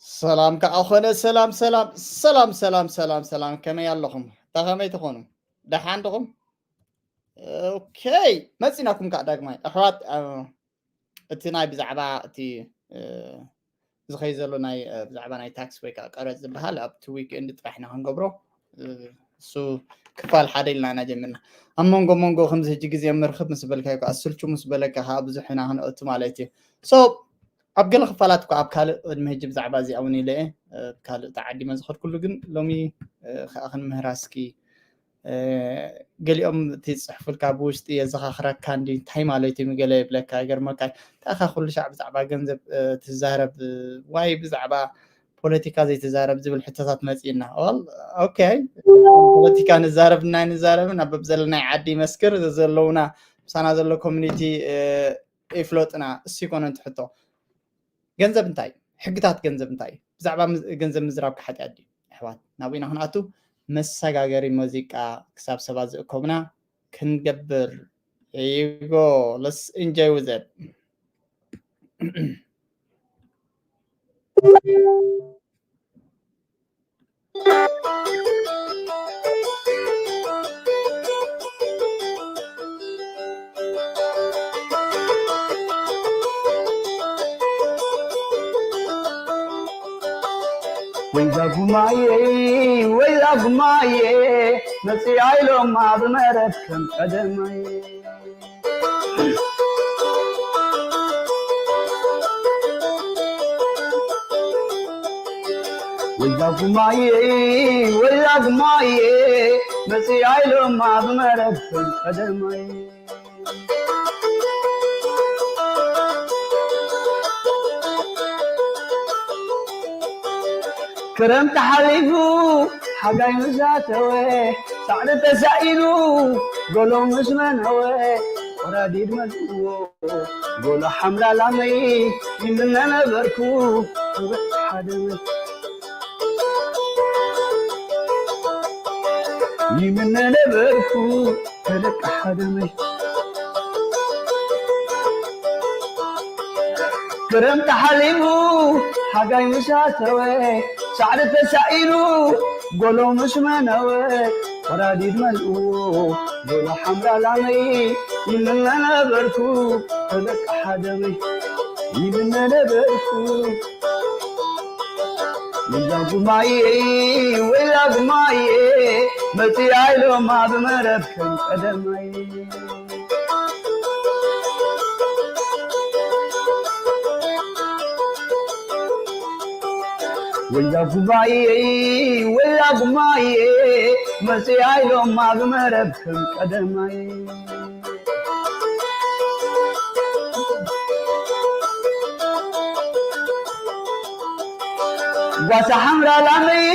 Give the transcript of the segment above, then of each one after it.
ሰላም ከዓ ኾነ። ሰላም ሰላም ሰላም ሰላም ሰላም ሰላም፣ ከመይ ኣለኹም? ታ ከመይ ትኾኑ? ደሓን ድኹም? ኦኬ፣ መፂናኩም ከዓ ዳግማይ ኣሕዋት። እ፣ እቲ ናይ ብዛዕባ እቲ እ፣ ዝኸይ ዘሎ ናይ እ፣ ብዛዕባ ናይ ታክስ ወይ ከዓ ቀረፅ ዝበሃል ኣብቲ ዊክኤንድ ጥራሕ ኢና ክንገብሮ። እ፣ እሱ ክፋል ሓደ ኢልና ኢና ጀሚርና። ኣብ መንጎ መንጎ ከምዚ ሕጂ ግዜ ምርክብ ምስ በልካ ከዓ ስልቹ ምስ በለካ ከዓ ብዙሕ ኢና ክንእቱ ማለት እዩ። ሶ ኣብ ገለ ክፋላት እኳ ኣብ ካልእ ቅድሚ ሕጂ ብዛዕባ እዚኣ እውን ኢለ እየ፣ እ፣ ካልእ ተዓዲመ ዝኸድኩሉ፣ ግን ሎሚ እ፣ ከዓ ክንምህራ እስኪ። እ፣ ገሊኦም እቲ ዝፅሕፉልካ ብውሽጢ የዘኻኽረካ እንዲ እንታይ ማለት እዩ ገለ ይብለካ፣ ይገርመካ። እንታይ ኢኻ ኩሉ ሻዕ ብዛዕባ ገንዘብ እ፣ ትዛረብ፣ ዋይ ብዛዕባ ፖለቲካ ዘይትዛረብ ዝብል ሕቶታት መፂእና። ኦል ኦኬ፣ ፖለቲካ ንዛረብ እና ንዛረብን ኣብ ዘለናይ ዓዲ መስክር ዘለውና ምሳና ዘሎ ኮሚኒቲ እ፣ ይፍለጥና። እሱ ይኮነ እቲ ሕቶ። ገንዘብ እንታይ እዩ? ሕግታት ገንዘብ እንታይ እዩ? ብዛዕባ ምዝ- ገንዘብ ምዝራብ ክሓጢኣት ድዩ? ኣሕዋት፣ ናብኡ ኢና ክንኣቱ። መሰጋገሪ ሙዚቃ ክሳብ ሰባት ዝእከቡና ክንገብር። Here you go. Let's enjoy with it. ወይዛ ጉማየ፣ ወይዛ ጉማየ፣ መፅኣ ኢሎማ ብመረብ ከም ቀደማይ። ወይዛ ጉማየ፣ ወይዛ ጉማየ፣ መፅኣ ኢሎማ ብመረብ ከም ቀደማይ። ክረምቲ ሓሊፉ ሓጋይ ምስ ኣተወ፣ ሳዕሪ ተሳኢኑ ጎሎ ምስ መነወ፣ ቆራዲድ መልእዎ ጎሎ ሓምላ ላመይ ይምነ ነበርኩ። ክብር ሓደ ይምነ ነበርኩ። ፈለቃ ሓደመይ። ክረምቲ ሓሊፉ ሓጋይ ምስ ኣተወ፣ ሳዕሪ ተሳኢኑ ጎሎ ምስ መነወ፣ ቆራዲድ መልእዎ ጎሎ ሓምራ ላመይ ይምነ ነበርኩ። ፈለቃ ሓደመይ ይምነ ነበርኩ። ወይዛ ጉማየ፣ ወይዛ ጉማየ፣ መፅኣ ኢሎማ ብመረብ ከም ቀደማይ። ወይዛ ጉማየ፣ ወይዛ ጉማየ፣ መፅኣ ኢሎማ ብመረብ ከም ቀደማይ። ጓሳ ሓምራ ላመይ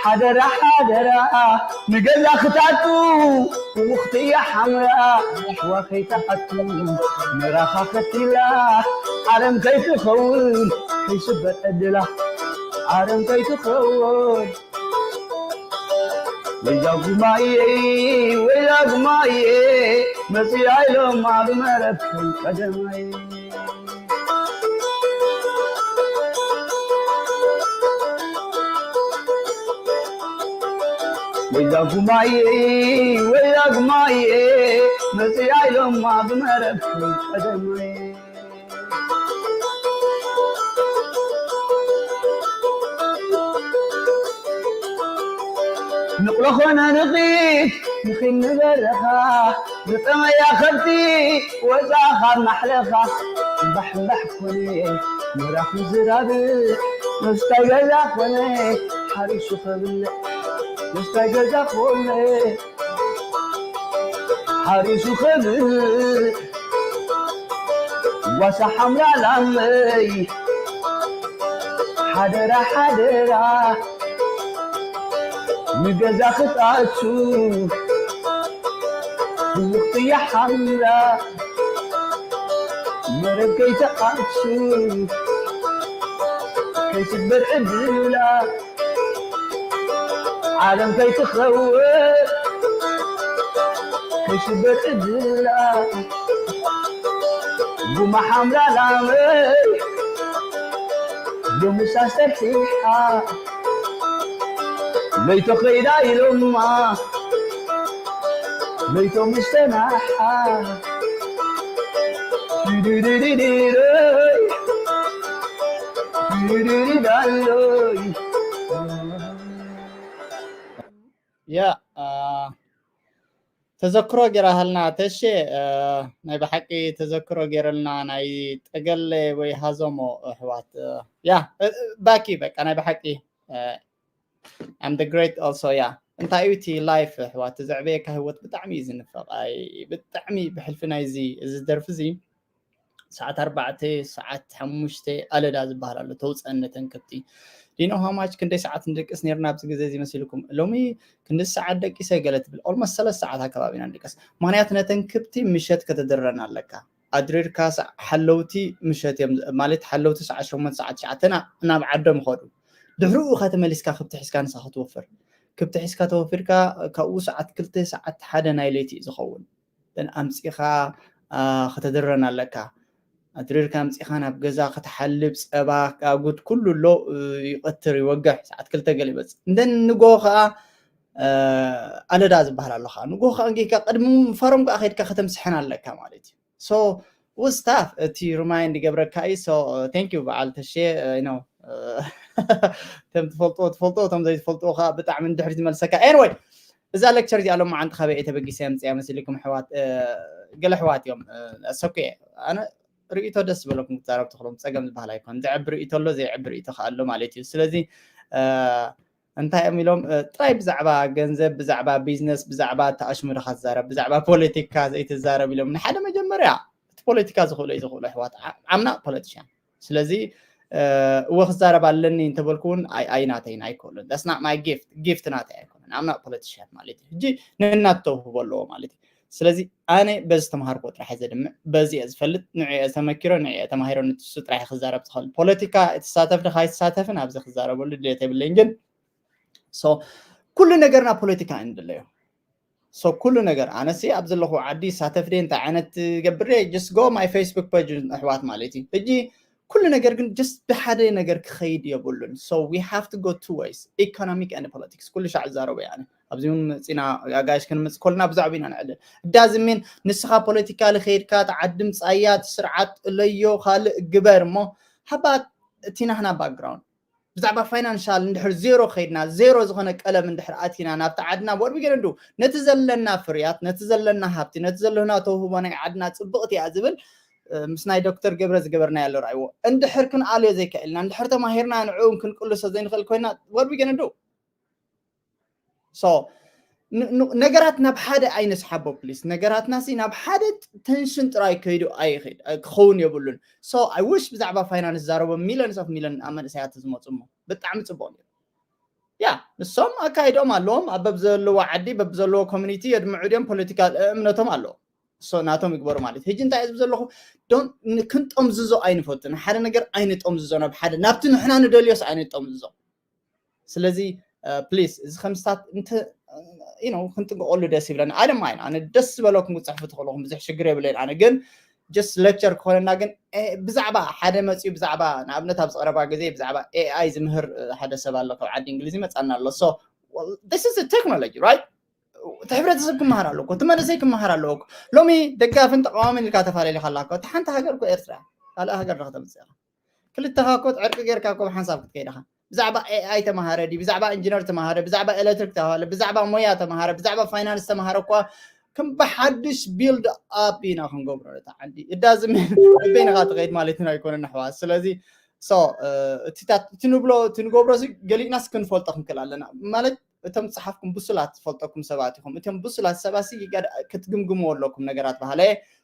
ሓደራ ሓደራ ንገዛ ክታቱ ውኽቲ እያ ሓምራ ኣሕዋ ከይትኣቱ ምራኻ ከቲላ ዓለም ከይትኸውን ከይስበር ዕድላ ዓለም ከይትኸውን ወይዛ ጉማየ ወይዛ ጉማየ መፅኣ ኢሎማ ብመረብ ከም ቀደማይ ወይዛ ጉማየ ወይዛ ጉማየ መፅኣ ኢሎማ ብመረብ ከም ቀደማይ ንቕሎ ኾነ ንኺድ ንኺድ ንበረኻ ዝጠመያ ከብቲ ወፃ ካብ ማሕለኻ እምባሕ እምባሕ ኮነ ምራኽ ምዝራብ መስታይ ገዛ ኮነ ሓሪሱ ከብልዕ መስታይ ገዛ ኮነ ሓሪሱ ከብልዕ ጓሳ ሓምላ ላመይ ሓደራ ሓደራ ንገዛ ክትኣቱ ብውቕትያ ሓምላ መረብ ከይትኣቱ ከይትበር ዕድላ ዓለም ከይትኸውን ከይትበር ዕድላ ጉማ ሓምላ ላመይ ሎምሳ ሰርሒሓ ለይቶ ከይዳ ኢሎማ ለይቶ ምስ ተናሓ ድድድድድደይ ድድድዳለይ። ያ ተዘክሮ ገይራሃልና ተሼ። ናይ ብሓቂ ተዘክሮ ገይረልና ናይ ጠገለ ወይ ሃዞሞ ኣሕዋት። ያ ባኪ በቃ ናይ ብሓቂ I'm the great also። ያ እንታይ እዩ እቲ life ኣሕዋት? ዘዕበየካ ህይወት ብጣዕሚ እዩ ዝንፈቕ። ኣይ ብጣዕሚ ብሕልፊ ናይዚ እዚ ደርፊ እዚ ሰዓት ኣርባዕተ ሰዓት ሓሙሽተ ኣለዳ ዝበሃል ኣሎ ተውፀአነተን ከብቲ ዲኖ ሃማች ክንደይ ሰዓት ንደቅስ ነርና ኣብዚ ግዜ እዚ መሲልኩም? ሎሚ ክንዲ ሰዓት ደቂሰ ገለ ትብል። Almost ሰለስተ ሰዓት ኣከባቢ ኢና ንደቅስ። ምክንያት ነተን ክብቲ ምሸት ከተድረን ኣለካ። ኣድሪርካ ሓለውቲ ምሸት እዮም ማለት ሓለውቲ ሰዓት ሸሞንተ ሰዓት ትሽዓተ ናብ ዓዶም ይኸዱ። ድሕሪኡ ኢኻ ተመሊስካ ክብቲ ሒዝካ ንሳ ክትወፍር። ክብቲ ሒዝካ ተወፊርካ ካብኡ ሰዓት ክልተ ሰዓት ሓደ ናይ ለይቲ እዩ ዝኸውን። ኣምፂኻ ከተድረን ኣለካ። ኣድሪርካ ኣምፂኻ ናብ ገዛ ክትሓልብ ፀባ ኣጉድ ኩሉ ኣሎ። ይቐትር ይወግሕ ሰዓት ክልተ ገለ ይበፅእ እንደን ንጎ ከዓ ኣለዳ ዝበሃል ኣሎ ከዓ ንጎ ከዓ ጌካ ቅድሚ ፈሮም ከዓ ከድካ ከተምስሐን ኣለካ ማለት እዩ። So ውስታፍ እቲ remind ይገብረካ እዩ። So thank you በዓል ተሼ። ከም ትፈልጥዎ ትፈልጥዎ እቶም ዘይትፈልጥዎ ከዓ ብጣዕሚ ንድሕሪት ይመልሰካ። Anyway እዛ lecture እዚኣ ሎም መዓንቲ ካበይ እየ ተበጊሰ የምፅያ መሲልኩም ኣሕዋት? ገለ ኣሕዋት እዮም። ሰኩ ኣነ ርእይቶ ደስ ዝበለኩም ክትዛረብ ትኽእሎም ፀገም ዝበሃል ኣይኮን። ዘዕቢ ርእይቶ ኣሎ ዘይዕቢ ርእይቶ ከዓ ኣሎ ማለት እዩ። ስለዚ እንታይ እዮም ኢሎም ጥራይ ብዛዕባ ገንዘብ ብዛዕባ ቢዝነስ ብዛዕባ ተኣሽሙድካ ትዛረብ ብዛዕባ ፖለቲካ ዘይትዛረብ ኢሎም ንሓደ መጀመርያ እቲ ፖለቲካ ዝኽእሎ እዩ ዝኽእሎ ኣሕዋት። I'm not politician። ስለዚ እወ ክዛረብ ኣለኒ እንተበልኩ እውን ኣይናተይን ኣይክእሉን። That's not my gift። Gift ናተይ ኣይኮነን። I'm not politician ማለት እዩ። ሕጂ ነናተው ክህቦ ኣለዎ ማለት እዩ። ስለዚ ኣነ በዚ ተምሃርኮ ጥራሕ ዘድምዕ በዚ እየ ዝፈልጥ። ንዕ ተመኪሮ ንዕ ተማሂሮ ንትሱ ጥራሕ ክዛረብ ትኽእል። ፖለቲካ ትሳተፍ ድካ ኣይትሳተፍን ኣብዚ ክዛረበሉ ድሌት የብለይን። ግን ኩሉ ነገርና ፖለቲካ እዩ ንድለዮ። So ኩሉ ነገር ኣነሲ ኣብ ዘለኹ ዓዲ ሳተፍ ደ እንታይ ዓይነት ገብር just go my Facebook page ኣሕዋት ማለት እዩ። ሕጂ ኩሉ ነገር ግን just ብሓደ ነገር ክኸይድ የብሉን። So we have to go two ways, economic and politics። ኩሉ ሻዕ ዝዛረቦ እየ ኣነ ኣብዚ እውን መፂና ኣጋይሽ ክንምፅ ከልና ብዛዕባ ኢና ንዕልል። It doesn't mean ንስኻ ፖለቲካ ልኸይድካ ተዓዲ ምፃያ እቲ ስርዓት እለዮ ካልእ ግበር እሞ ሃባ እቲ ናህና background ብዛዕባ ፋይናንሻል እንድሕር ዜሮ ከይድና ዜሮ ዝኾነ ቀለም እንድሕር ኣቲና ናብቲ ዓድና what we gonna do? ነቲ ዘለና ፍርያት ነቲ ዘለና ሃብቲ ነቲ ዘለና ተውህቦ ናይ ዓድና ፅብቕቲ እያ ዝብል ምስ ናይ ዶክተር ገብረ ዝገበርናዮ ኣሎ ርኣይዎ። እንድሕር ክንኣልዮ ዘይክእልና እንድሕር ተማሂርና ንዕኡ ክንቅልሶ ዘይንኽእል ኮይና what we gonna do? So ነገራት ናብ ሓደ ኣይነስሓቦ please። ነገራትና ሲ ናብ ሓደ ተንሽን ጥራይ ከይዱ ኣይኽእል ክኸውን የብሉን። So I wish ብዛዕባ ፋይናንስ ዛረቦ millions of million ኣብ መንእሰያት ዝመፁ እሞ ብጣዕሚ ፅቡቅ ነይሩ። ያ ንሶም ኣካይዶም ኣለዎም ኣብ በብዘለዎ ዓዲ በብዘለዎ ኮሚኒቲ የድምዑ ድዮም ፖለቲካል እምነቶም ኣለዎም። So ናቶም ይግበሩ ማለት ሕጂ እንታይ ዝብ ዘለኹ ክንጠምዝዞ ኣይንፈቱን ሓደ ነገር ኣይንጠምዝዞ ናብ ሓደ ናብቲ ንሕና ንደልዮስ ኣይንጠምዝዞ። ስለዚ please እዚ ከምስታት እንተ you know ክንጥንቀቀሉ ደስ ይብለና። ኣደማ ኣይና ኣነ ደስ ዝበለኩም ክፅሕፉ ትኽእልኹም ብዙሕ ሽግር የብለይን። ኣነ ግን just lecture ክኾነና ግን ብዛዕባ ሓደ መፅዩ ብዛዕባ ንኣብነት ኣብ ዝቀረባ ግዜ ብዛዕባ AI ዝምህር ሓደ ሰብ ኣሎ ካብ ዓዲ እንግሊዝ ይመፃና ኣሎ። So this is technology right? እቲ ሕብረተሰብ ክመሃር ኣለዎ እቲ መንእሰይ ክመሃር ኣለዎ። ሎሚ ደጋፍን ተቃዋሚን ኢልካ ተፈላለዩ ካላ እቲ ሓንቲ ሃገር እኮ ኤርትራ ካልእ ሃገር ዶ ከተምፅእ ኢኻ? ክልተኻ እኮ ዕርቂ ጌርካ እኮ ብሓንሳብ ክትከይድ ኢኻ። ብዛዕባ AI ተማሃረ ድዩ ብዛዕባ ኢንጂነር ተማሃረ ብዛዕባ ኤሌክትሪክ ተማሃረ ብዛዕባ ሞያ ተማሃረ ብዛዕባ ፋይናንስ ተማሃረ እኳ ከም ብሓድሽ build up ኢና ክንገብሮ ነታ ዓዲ እዳዝም በይንኻ ትኸይድ ማለት ኢና ኣይኮነን ኣሕዋት። ስለዚ so እቲ ንብሎ እቲ ንገብሮ ገሊእናስ ክንፈልጦ ክንክእል ኣለና ማለት እቶም ዝፀሓፍኩም ብሱላት ዝፈልጠኩም ሰባት ኢኹም። እቶም ብሱላት ሰባት ክትግምግምዎ ኣለኩም ነገራት ባህለ።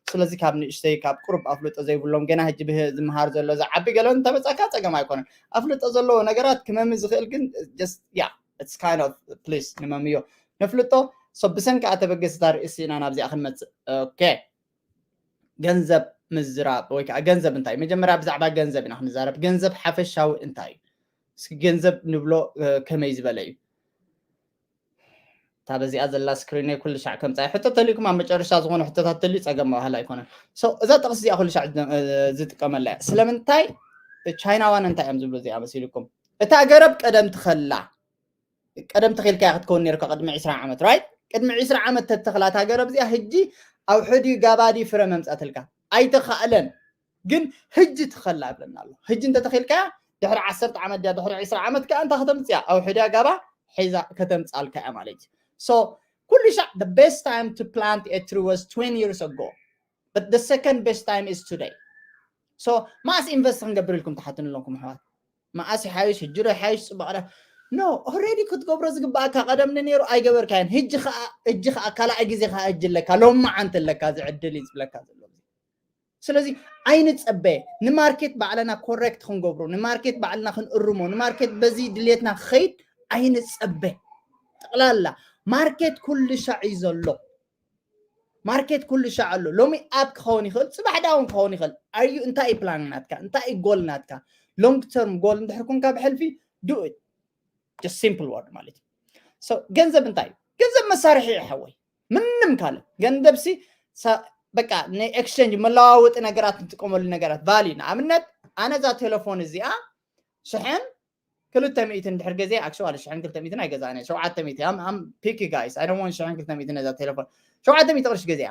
ስለዚ ካብ ንእሽተይ ካብ ቁሩብ ኣፍልጦ ዘይብሎም ገና ሕጂ ዝመሃር ዘሎ ዝዓቢ ገለ እንተመፃካ ፀገም ኣይኮነን። ኣፍልጦ ዘለዎ ነገራት ክመሚ ዝኽእል ግን just yeah it's kind of please ንመምዮ ነፍልጦ። So ብሰንኪ ኣተበገስታ ርእሲ ኢና ናብዚኣ ክንመፅእ። Okay ገንዘብ ምዝራብ ወይ ከዓ ገንዘብ እንታይ መጀመርያ ብዛዕባ ገንዘብ ኢና ክንዛረብ። ገንዘብ ሓፈሻዊ እንታይ እዩ? እስኪ ገንዘብ ንብሎ ከመይ ዝበለ እዩ? እታ በዚኣ ዘላ ስክሪነይ ኩሉ ሻዕ ከምፃ ሕቶ ተልኩም ኣብ መጨረሻ ዝኾነ ሕቶታት ተልዩ ፀገም ባህል ኣይኮነን። እዛ ጥቕስ እዚኣ ኩሉ ሻዕ ዝጥቀመላ እያ። ስለምንታይ ቻይናዋን እንታይ እዮም ዝብሉ እዚኣ መሲልኩም? እታ ገረብ ቀደም ትኸላ፣ ቀደም ተኺልካያ ክትከውን ነርካ ቅድሚ ዕስራ ዓመት፣ right? ቅድሚ ዕስራ ዓመት ተተኽላ እታ ገረብ እዚኣ፣ ሕጂ ኣብ ሕዲ ጋባዲ ፍረ መምጻትልካ ኣይተኻእለን። ግን ሕጂ ትኸላ ብለና ኣሎ። ሕጂ እንተተኺልካያ ድሕሪ ዓሰርተ ዓመት ድያ ድሕሪ ዕስራ ዓመት ከኣ እንታ ከተምጽያ ኣብ ሕዲ ጋባ ሒዛ ከተምጻልካ እያ ማለት እዩ። So ኩሉ ሻዕ the best time to plant a tree was twenty years ago, but the second best time is today. So መኣስ ኢንቨስት ክንገብር ኢልኩም ትሓትኑ ኣለኩም ኣሕዋት? መኣስ ይሓይሽ፣ ሕጂ ዶ ይሓይሽ፣ ጽባቕ ዶ? No, already ክትገብሮ ዝግባኣካ ቀደም ነይሩ ኣይገበርካዮን። ሕጂ ኸኣ፣ ሕጂ ኸኣ ካልኣይ ግዜ ኸኣ ሕጂ ኣለካ፣ ሎማዓንቲ ኣለካ፣ እዚ ዕድል እዩ ዝብለካ ዘሎ። ስለዚ ኣይንጸበ፣ ንማርኬት ባዕልና ኮሬክት ክንገብሮ፣ ንማርኬት ባዕልና ክንእርሞ፣ ንማርኬት በዚ ድሌትና ክኸይድ ኣይንጸበ። ጠቕላላ ማርኬት ኩሉ ሻዕ እዩ ዘሎ። ማርኬት ኩሉ ሻዕ ኣሎ። ሎሚ ኣፕ ክኸውን ይኽእል፣ ጽባሕ ዳውን ክኸውን ይኽእል። ኣዩ እንታይ እዩ ፕላን ናትካ? እንታይ እዩ ጎል ናትካ? ሎንግ ተርም ጎል እንድሕር ኮንካ ብሕልፊ do it። Just simple word ማለት እዩ። So ገንዘብ እንታይ እዩ? ገንዘብ መሳርሒ እዩ ሓወይ፣ ምንም ካልእ። ገንዘብ ሲ ሳ- በቃ ንኤክስቼንጅ መለዋወጢ ነገራት ንጥቀመሉ ነገራት ቫልዩ። ንኣብነት ኣነ እዛ ቴሌፎን እዚኣ ሽሕን ክልተ ሚእትን ድሕር ገዜ፣ actually ሽሕን ክልተ ሚእትን ኣይገዛእን እየ፣ ሸውዓተ ሚእቲ። I'm, I'm picky guys, I don't want ሽሕን ክልተ ሚእትን ነዛ ቴሌፎን። ሸውዓተ ሚእቲ ቅርሺ ገዚኣ።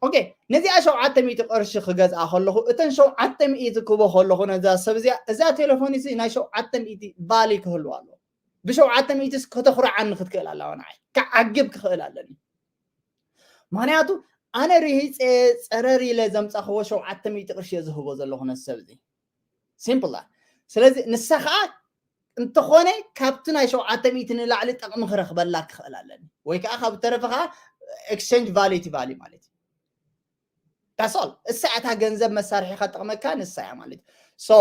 ኦኬ፣ ነዚኣ ሸውዓተ ሚእቲ ቅርሺ ክገዝኣ ከለኹ፣ እተን ሸውዓተ ሚእቲ ክቦ ከለኹ ነዛ ሰብ እዚኣ፣ እዛ ቴሌፎን እዚ ናይ ሸውዓተ ሚእቲ ቫልዩ ክህልዋ ኣለዎ። ብሸውዓተ ሚእቲ ከተኹርዓኒ ክትክእል ኣለዋ፣ ንዓይ ክዓግብ ክኽእል ኣለኒ። ምኽንያቱ ኣነ ርሂፀ ፀረር ኢለ ዘምፃኽዎ ሸውዓተ ሚእቲ ቅርሺ እየ ዝህቦ ዘለኹ ነዚ ሰብ እዚ። ሲምፕል። ስለዚ ንሳ ከዓ እንተኾነ ካብቲ ናይ ሸውዓተ ሚእቲ ንላዕሊ ጠቕሚ ክረኽበላ ክኽእል ኣለኒ፣ ወይ ከዓ ካብ ተረፈ ከዓ ኤክስቼንጅ ቫልዩ ቲ ቫልዩ ማለት እዩ። That's all። እሳ እታ ገንዘብ መሳርሒ ከጥቕመካ ንሳ እያ ማለት እዩ። So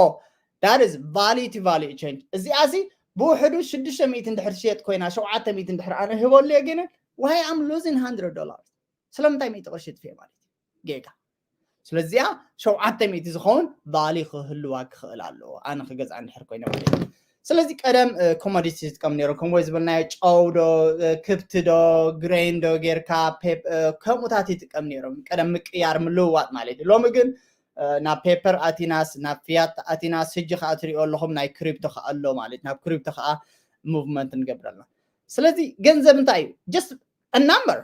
that is value to value exchange። እዚኣ ሲ ብውሕዱ ሽዱሽተ ሚእቲ እንድሕር ትሸጥ ኮይና ሸውዓተ ሚእቲ እንድሕር ኣነ ህበሉ እየ፣ ግን why I'm losing hundred dollars? ስለምንታይ ሚእቲ ቅርሺ ጥፍኤ ማለት እዩ? ጌጋ። ስለዚኣ ሸውዓተ ሚእቲ ዝኸውን ቫልዩ ክህልዋ ክኽእል ኣለዎ፣ ኣነ ክገዝኣ እንድሕር ኮይነ ማለት እዩ። ስለዚ ቀደም ኮሞዲቲ ዝጥቀም ነይሮም፣ ከም ወይ ዝበልናዮ ጨው ዶ፣ ክብቲ ዶ፣ ግሬን ዶ ጌርካ ፔፕ- ከምኡታት ይጥቀም ነይሮም፣ ቀደም ምቅያር ምልውዋጥ ማለት እዩ። ሎሚ ግን ናብ ፔፐር ኣቲናስ፣ ናብ ፍያት ኣቲናስ፣ ሕጂ ከዓ ትሪኦ ኣለኹም ናይ ክሪፕቶ ከዓ ኣሎ ማለት፣ ናብ ክሪፕቶ ከዓ ሙቭመንት ንገብር ኣለና። ስለዚ ገንዘብ እንታይ እዩ? Just number፣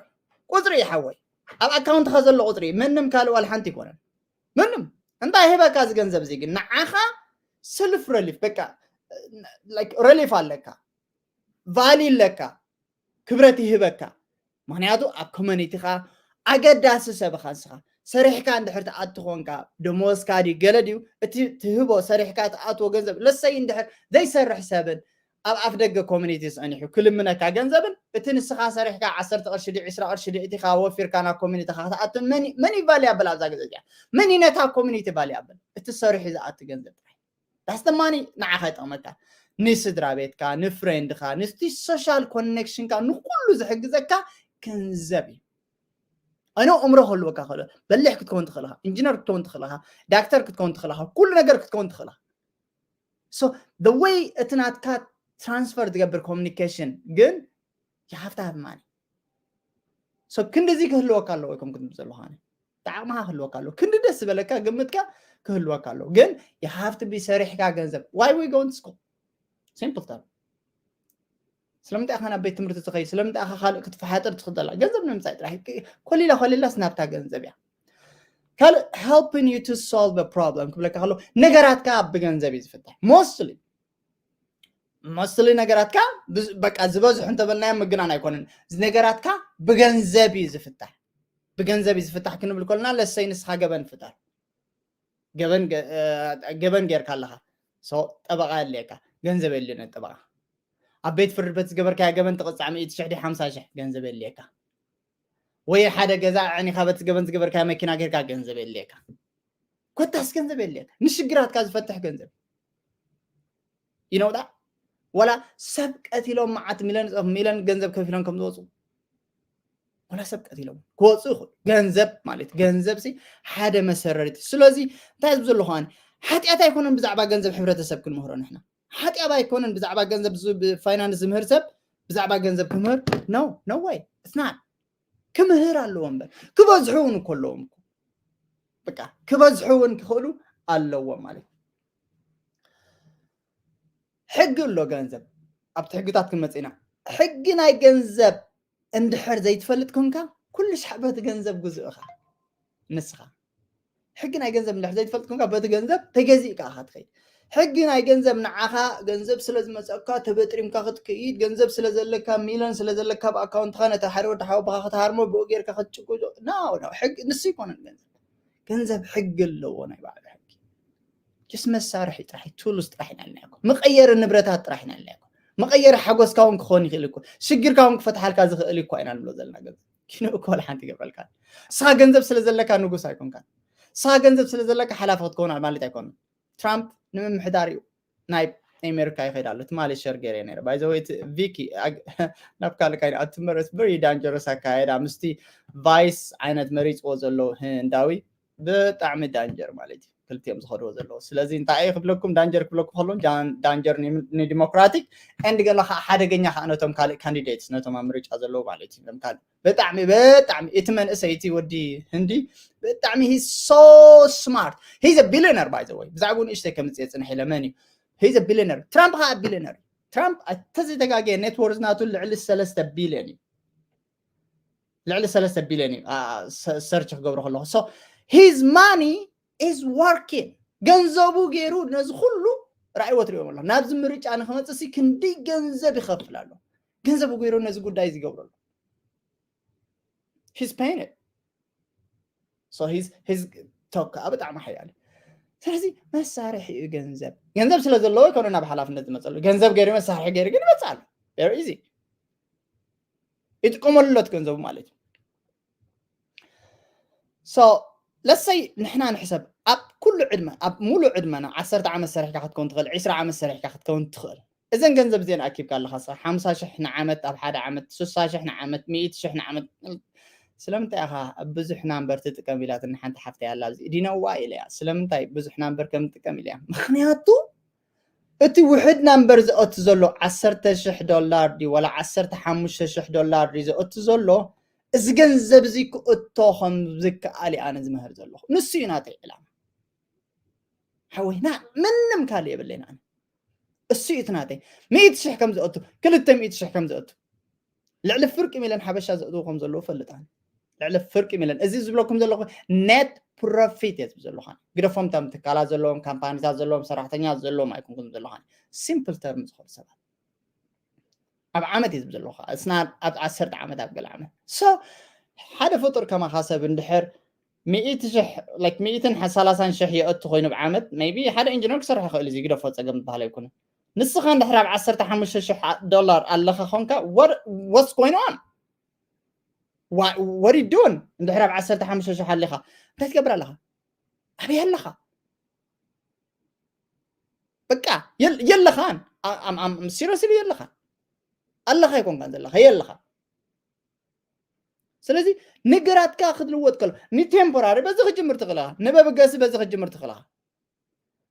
ቁፅሪ እዩ ሓወይ። ኣብ ኣካውንትካ ዘሎ ቁፅሪ እዩ፣ ምንም ካልእ ዋላ ሓንቲ ኣይኮነን። ምንም እንታይ ይህበካ እዚ ገንዘብ እዚ ግን ንዓኻ ሰልፍ ረሊፍ፣ በቃ ረሊፍ ኣለካ፣ ቫልዩ ኣለካ፣ ክብረት ይህበካ። ምኽንያቱ ኣብ ኮሚኒቲኻ ኣገዳሲ ሰብ ኢኻ ንስኻ። ሰሪሕካ እንድሕር ትኣቱ ኮንካ፣ ደመወዝካ ድዩ ገለ ድዩ እቲ ትህቦ፣ ሰሪሕካ ትኣትዎ ገንዘብ፣ ለሰይ እንድሕር ዘይሰርሕ ሰብን ኣብ ኣፍ ደገ ኮሚኒቲ ጸኒሑ ክልምነካ ገንዘብን፣ እቲ ንስኻ ሰሪሕካ ዓሰርተ ቅርሺ ድዩ ዕስራ ቅርሺ ድዩ እቲ ካብ ወፊርካ ናብ ኮሚኒቲኻ ክትኣቱን መን እዩ- መን እዩ ቫልዩ ኣብል ኣብዛ ግዜ እዚኣ? መን እዩ ነታ ኮሚኒቲ ቫልዩ ኣብል? እቲ ሰሪሑ ዝኣቱ ገንዘብ ጥራይ። ዳስ ደ ማኒ ንዓኻ ይጠቕመካ፣ ንስድራ ቤትካ፣ ንፍሬንድኻ፣ ንስቲ ሶሻል ኮኔክሽንካ፣ ንኩሉ ዝሕግዘካ ገንዘብ እዩ። ኣነ እምሮ ክህልወካ ክእሎ፣ በሊሕ ክትከውን ትኽእል ኢኻ፣ ኢንጂነር ክትከውን ትኽእል ኢኻ፣ ዳክተር ክትከውን ትኽእል ኢኻ፣ ኩሉ ነገር ክትከውን ትኽእል ኢኻ። So the way እቲ ናትካ ትራንስፈር ዝገብር ኮሚኒኬሽን ግን you have to have money። So ክንድዚ ክህልወካ ኣለዎ፣ ከም ክትብል ዘለኻ ዓቕምኻ ክህልወካ ኣለዎ፣ ክንዲ ደስ ዝበለካ ግምትካ ክህልወካ ኣለዎ። ግን you have to be ሰሪሕካ ገንዘብ። Why we going to school? Simple term። ስለምንታይ ኢኻ ናብ ቤት ትምህርቲ ትኸይድ? ስለምንታይ ኢኻ ካልእ ክትፈሓጥር ትኽእል ዘላ? ገንዘብ ንምምፃእ ጥራሕ። ኮሊላ ኮሊላስ ናብታ ገንዘብ እያ። ካልእ helping you to solve a problem ክብለካ ከሎ ነገራትካ ብገንዘብ እዩ ዝፍታሕ። Mostly mostly ነገራትካ ብዝ- በቃ ዝበዝሑ እንተበልናዮ ምግናን ኣይኮነን። እዚ ነገራትካ ብገንዘብ እዩ ዝፍታሕ። ብገንዘብ እዩ ዝፍታሕ ክንብል ከለና ለሰይ ንስኻ ገበን ፍጠር፣ ገበን ገ- እ፣ ገበን ጌርካ ኣለኻ። So ጠበቓ የድልየካ፣ ገንዘብ የድልዮ ነቲ ጠበቓ። ኣብ ቤት ፍርዲ ቤት ዝገበርካዮ ገበን ትቕጻዕ ሚእቲ ሽሕ ድዩ ሓምሳ ሽሕ ገንዘብ የድልየካ። ወይ ሓደ ገዛ ኣዕኒኻ በቲ ገበን ዝገበርካዮ መኪና ጌርካ ገንዘብ የድልየካ። ኮታስ ገንዘብ የድልየካ፣ ንሽግራትካ ዝፈትሕ ገንዘብ። You know that? ወላ ሰብ ቀቲሎም መዓት ሚልዮን ሚልዮን ገንዘብ ከፊሎም ከም ዝወፁ፣ ወላ ሰብ ቀቲሎም ክወፁ ይኽእሉ። ገንዘብ ማለት ገንዘብ ሲ ሓደ መሰረሪት። ስለዚ እንታይ ዝብ ዘለኹ ኣነ ሓጢኣት ኣይኮነን ብዛዕባ ገንዘብ ሕብረተሰብ ክንምህሮ ንሕና። ሓጢኣት ኣይኮነን ብዛዕባ ገንዘብ ዝ- ብ- ፋይናንስ ዝምህር ሰብ ብዛዕባ ገንዘብ ክምህር፣ no, no way, it's not። ክምህር ኣለዎ እምበር ክበዝሑ እውን እኮ ኣለዎም እኮ። በቃ ክበዝሑ እውን ክኽእሉ ኣለዎም ማለት እዩ። ሕጊ ኣሎ ገንዘብ። ኣብቲ ሕግታት ክንመጽእ ኢና። ሕጊ ናይ ገንዘብ እንድሕር ዘይትፈልጥ ኮንካ፣ ኩሉ ሻዕ በቲ ገንዘብ ግዙእ ኢኻ ንስኻ። ሕጊ ናይ ገንዘብ እንድሕር ዘይትፈልጥ ኮንካ፣ በቲ ገንዘብ ተገዚእካ ኢኻ ትኸይድ። ሕጊ ናይ ገንዘብ ንዓኻ ገንዘብ ስለ ዝመጸካ ተበጥሪምካ ክትከይድ፣ ገንዘብ ስለ ዘለካ፣ ሚልዮን ስለ ዘለካ ኣብ ኣካውንትኻ ነቲ ሓደ ወዲ ሓወቦኻ ክትሃርሞ፣ ብኡ ጌርካ ክትጭቁ፣ no፣ no፣ ሕጊ ንሱ ኣይኮነን ገንዘብ። ገንዘብ ሕጊ ኣለዎ፣ ናይ ባዕሉ ሕጊ። ጀስ መሳርሒ ጥራሕ፣ ቱልስ ጥራሕ ኢና ኢልና እኮ። መቐየሪ ንብረታት ጥራሕ ኢና ኢልና እኮ። መቐየሪ ሓጎስካ እውን ክኾን ይኽእል እኮ። ሽግርካ እውን ክፈትሓልካ ዝኽእል እኮ ኢና ንብሎ ዘለና ገንዘብ። ኪኖ እኮ ወላ ሓንቲ ይገብረልካ። ንስኻ ገንዘብ ስለ ዘለካ ንጉስ ኣይኮንካን። ንስኻ ገንዘብ ስለ ዘለካ ሓላፊ ክትከውን ማለት ኣይኮነን። ትራምፕ ንምምሕዳር እዩ ናይ ኣሜሪካ ይኸይድ ኣሎ። ትማሊ ሸር ገይረ ነይረ። By the way፣ እቲ ቪኪ፣ ኣግ-፣ ናብ ካልእ ካይነ ኣትመረስ very dangerous ኣካየዳ። ምስቲ ቫይስ ዓይነት መሪፅዎ ዘሎ ህንዳዊ ብጣዕሚ ዳንጀር ማለት እዩ። ክልቲኦም ዝኸድዎ ዘለዉ። ስለዚ እንታይ እየ ክብለኩም፣ ዳንጀር ክብለኩም ከለዉ፣ ጃን-፣ ዳንጀር ኒ-፣ ንዲሞክራቲክ፣ ኤንድ ገለ ከዓ ሓደገኛ ከዓ ነቶም ካልእ ካንዲዴትስ፣ ነቶም ኣብ ምርጫ ዘለዉ ማለት እዩ። ለም ካልእ ብጣዕሚ፣ ብጣዕሚ እቲ መንእሰይ፣ እቲ ወዲ ህንዲ፣ ብጣዕሚ he's so smart. He's a billionaire, by the way. ብዛዕባኡ ንእሽተይ ከምጽእ ጽንሕ ኢለ፣ መን እዩ? He's a billionaire. ትራምፕ ከዓ ቢልዮነር እዩ። ትራምፕ፣ ተዘይተጋግየ፣ ኔት ወርዝ ናቱ ልዕሊ ሰለስተ ቢልዮን እዩ። ልዕሊ ሰለስተ ቢልዮን እዩ፣ አ፣ ሰ-፣ ሰርች ክገብሮ ከለኹ። So, his money is working. ገንዘቡ ገይሩ ነዚ ኩሉ ራእይዎ ትሪእዎም ኣለኹ። ናብዚ ምርጫ ንክመጽእ ሲ ክንደይ ገንዘብ ይኸፍል ኣሎ። ገንዘቡ ገይሩ ነዚ ጉዳይ እዚ ይገብሮ ኣሎ። He's paying it. So he's, he's ቶክ ከዓ ብጣዕሚ ሓያል እዩ። ስለዚ መሳርሒ እዩ ገንዘብ። ገንዘብ ስለ ዘለዎ ይኮነ ናብ ሓላፍነት ዝመጸሉ። ገንዘብ ገይሩ መሳርሒ ገይሩ ግን ይመጽእ ኣሎ። Very easy። ይጥቀመሉ ኣሎ እቲ ገንዘቡ ማለት እዩ። So, let's say ንሕና ንሕሰብ ኣብ ኩሉ ዕድመ፣ ኣብ ሙሉእ ዕድመና ዓሰርተ ዓመት ሰሪሕካ ክትከውን ትኽእል፣ ዕስራ ዓመት ሰሪሕካ ክትከውን ትኽእል። እዘን ገንዘብ እዚአን ኣኪብካ ኣለኻ፣ እስኻ ሓምሳ ሽሕ ንዓመት፣ ኣብ ሓደ ዓመት ሱሳ ሽሕ ንዓመት፣ ሚእቲ ሽሕ ንዓመት። ስለምንታይ ኢኻ ብዙሕ ናምበር ትጥቀም ኢላትኒ ሓንቲ ሓፍተይ ኣላ ኣብዚ። Do you know why ኢለያ? ስለምንታይ ብዙሕ ናምበር ከም ትጥቀም ኢለያ? ምኽንያቱ እቲ ውሕድ ናምበር ዝኣቱ ዘሎ ዓሰርተ ሽሕ ዶላር ድዩ ዋላ ዓሰርተ ሓሙሽተ ሽሕ ዶላር ድዩ ዝኣቱ ዘሎ፣ እዚ ገንዘብ እዚ ክእቶ ከም ዝከኣል እየ ኣነ ዝምህር ዘለኹ። ንሱ እዩ ናተይ ዕላማ። ሓወይ፣ ና-፣ ምንም ካልእ የብለይን ኣነ። እሱ እዩ እቲ ናተይ። ሚእቲ ሽሕ ከም ዝኣቱ፣ ክልተ ሚእቲ ሽሕ ከም ዝኣቱ፣ ልዕሊ ፍርቂ ሚልዮን ሓበሻ ዘእትዉ ከም ዘለዉ እፈልጥ ኣነ። ልዕሊ ፍርቂ ሚልዮን። እዚ ዝብለኩም ዘለኹ ኔት ፕሮፊት እየ ዝብል ዘለኹ ኣነ። ግደፎም፣ እቶም ትካላት ዘለዎም፣ ካምፓኒታት ዘለዎም፣ ሰራሕተኛ ዘለዎም ኣይኮንኩን ዝብል ዘለኹ ኣነ። ሲምፕል ተርም ዝኾኑ ሰባት። ኣብ ዓመት እየ ዝብል ዘለኹ። እስና ኣብ ዓሰርተ ዓመት፣ ኣብ ገለ ዓመት። So፣ ሓደ ፍጡር ከማኻ ሰብ እንድሕር ሚእቲ ሽሕ፣ like፣ ሚእትን ሰላሳን ሽሕ የእቱ ኮይኑ ብዓመት፣ maybe ሓደ ኢንጂነር ክሰርሖ ይኽእል እዩ፣ ግደፎ፣ ጸገም ዝበሃል ኣይኮነን። ንስኻ እንድሕር ኣብ ዓሰርተ ሓሙሽተ ሽሕ ዶላር ኣለኻ ኾንካ፣ what, what's going on? Wha-, what are you doing? እንድሕር ኣብ ዓሰርተ ሓሙሽተ ሽሕ ኣለኻ፣ እንታይ ትገብር ኣለኻ? ኣበይ ኣለኻ? በቃ፣ የል-፣ የለኻን። ኣ-፣ ኣም-፣ ኣም-፣ ሲሪየስሊ የለኻን። ኣለኻ ኣይኮንካን ዘለኻ፣ የለኻ። ስለዚ ነገራትካ ክትልወጥ ከሎ፣ ንቴምፖራሪ በዚ ክጅምር ትኽእል ኢኻ፣ ንበብገሲ በዚ ክጅምር ትኽእል ኢኻ።